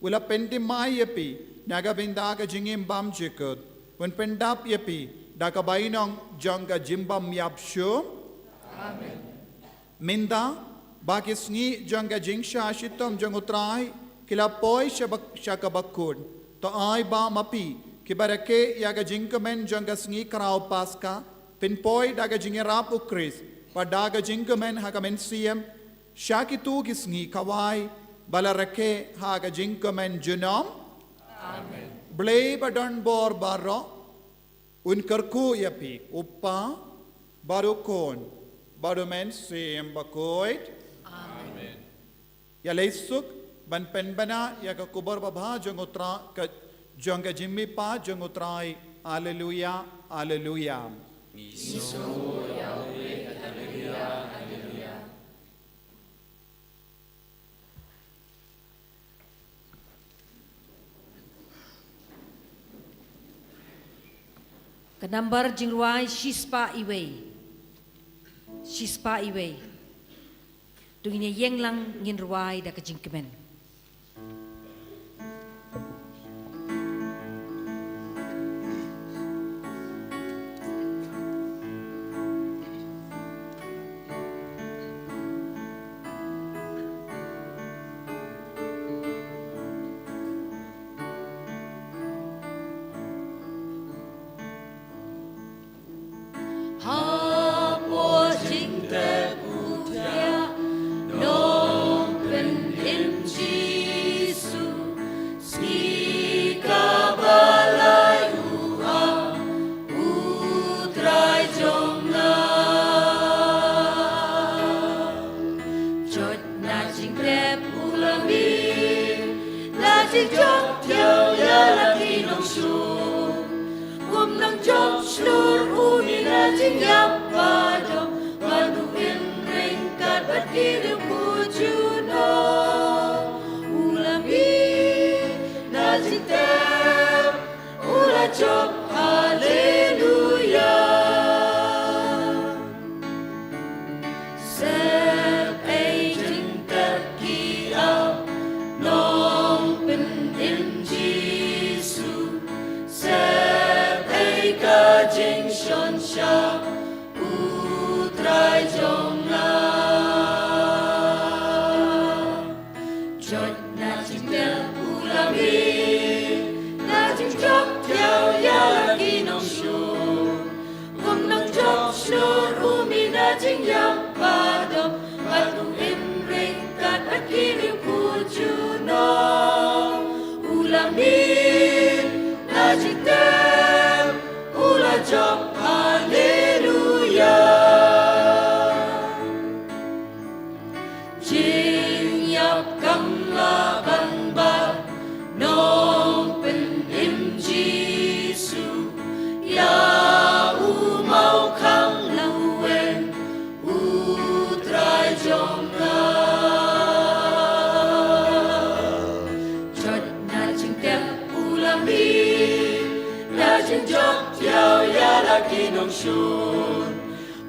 u la pynthymmai ïa phi na ka bynta ka jingim bym jukut, un pyndap ïa phi da ka bainong jong ka jingbymïap shuh. Amen. Mynta ba ki sngi jong ka jingshah shitom jong u Trai ki la poi sha ba-, sha kaba kut, to ai ba ma phi kiba rakhe ïa ka jingkmen jong ka sngi khraw Paskha, phin poi da ka jingïarap u Khrist bad da ka jingkmen ha ka mynsiem sha kito ki sngi khawai ba la rakhe ha ka jingkmen junom. Amen. Blei ba don bor baroh un kyrkhu ïa phi, u Kpa bad u Khun bad u Mynsiem Bakhuid. Amen. Ïalei suk ban pynbna ïa ka khubor babha jong u Trai, ka, jong ka jingmihpat jong u Trai. Haleluya, haleluya. Ka nambar jingrwai shispah iwei. Shispah iwei. To ngin ïeng lang ngin rwai da ka jingkmen. Hapoh jingtep u thiah Nongpynim Jisu, sngi kaba lai u ap u Trai jong nga. Jot na jingtep u la mih na jingjop thiaw ïa la ki nongshun. Kum nongjop shlur u mih na jingïap ba dap bad u im ryngkat bad ki riewkhuid junom. U la mih na jingtep u la jop, haleluya. Sep ei jingtep ki ap Nongpynim Jisu, sep ei ka jingshon shap u Trai jong nga. Jot na jingtep u la mih na jingjop thiaw ïa la ki nongshun. Kum nongjop shlur u mih na jingïap ba dap bad u im ryngkat bad ki riewkhuid junom. U la mih na jingtep u la jop, haleluya. Jingïap kam lah ban bat Nongpynim Jisu, ïa u mawkhang laweng u Trai jong nga. Jot na jingtep u la mih na jingjop thiaw ïa la ki nongshun.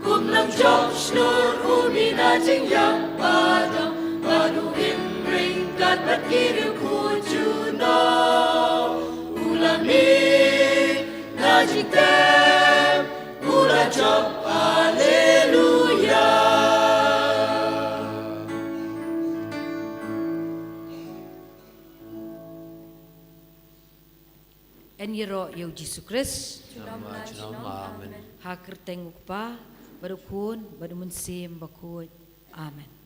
Kum nongjop shlur u mih na jingïap ba dap bad u im ryngkat bad ki riewkhuid junom. U la mih na jingtep u la jop, haleluya. Yn ïaroh ïa u Jisu Khrist. Junom la junom, amen. Ha ka kyrteng u Kpa bad u Khun bad u Mynsiem Bakhuid. Amen.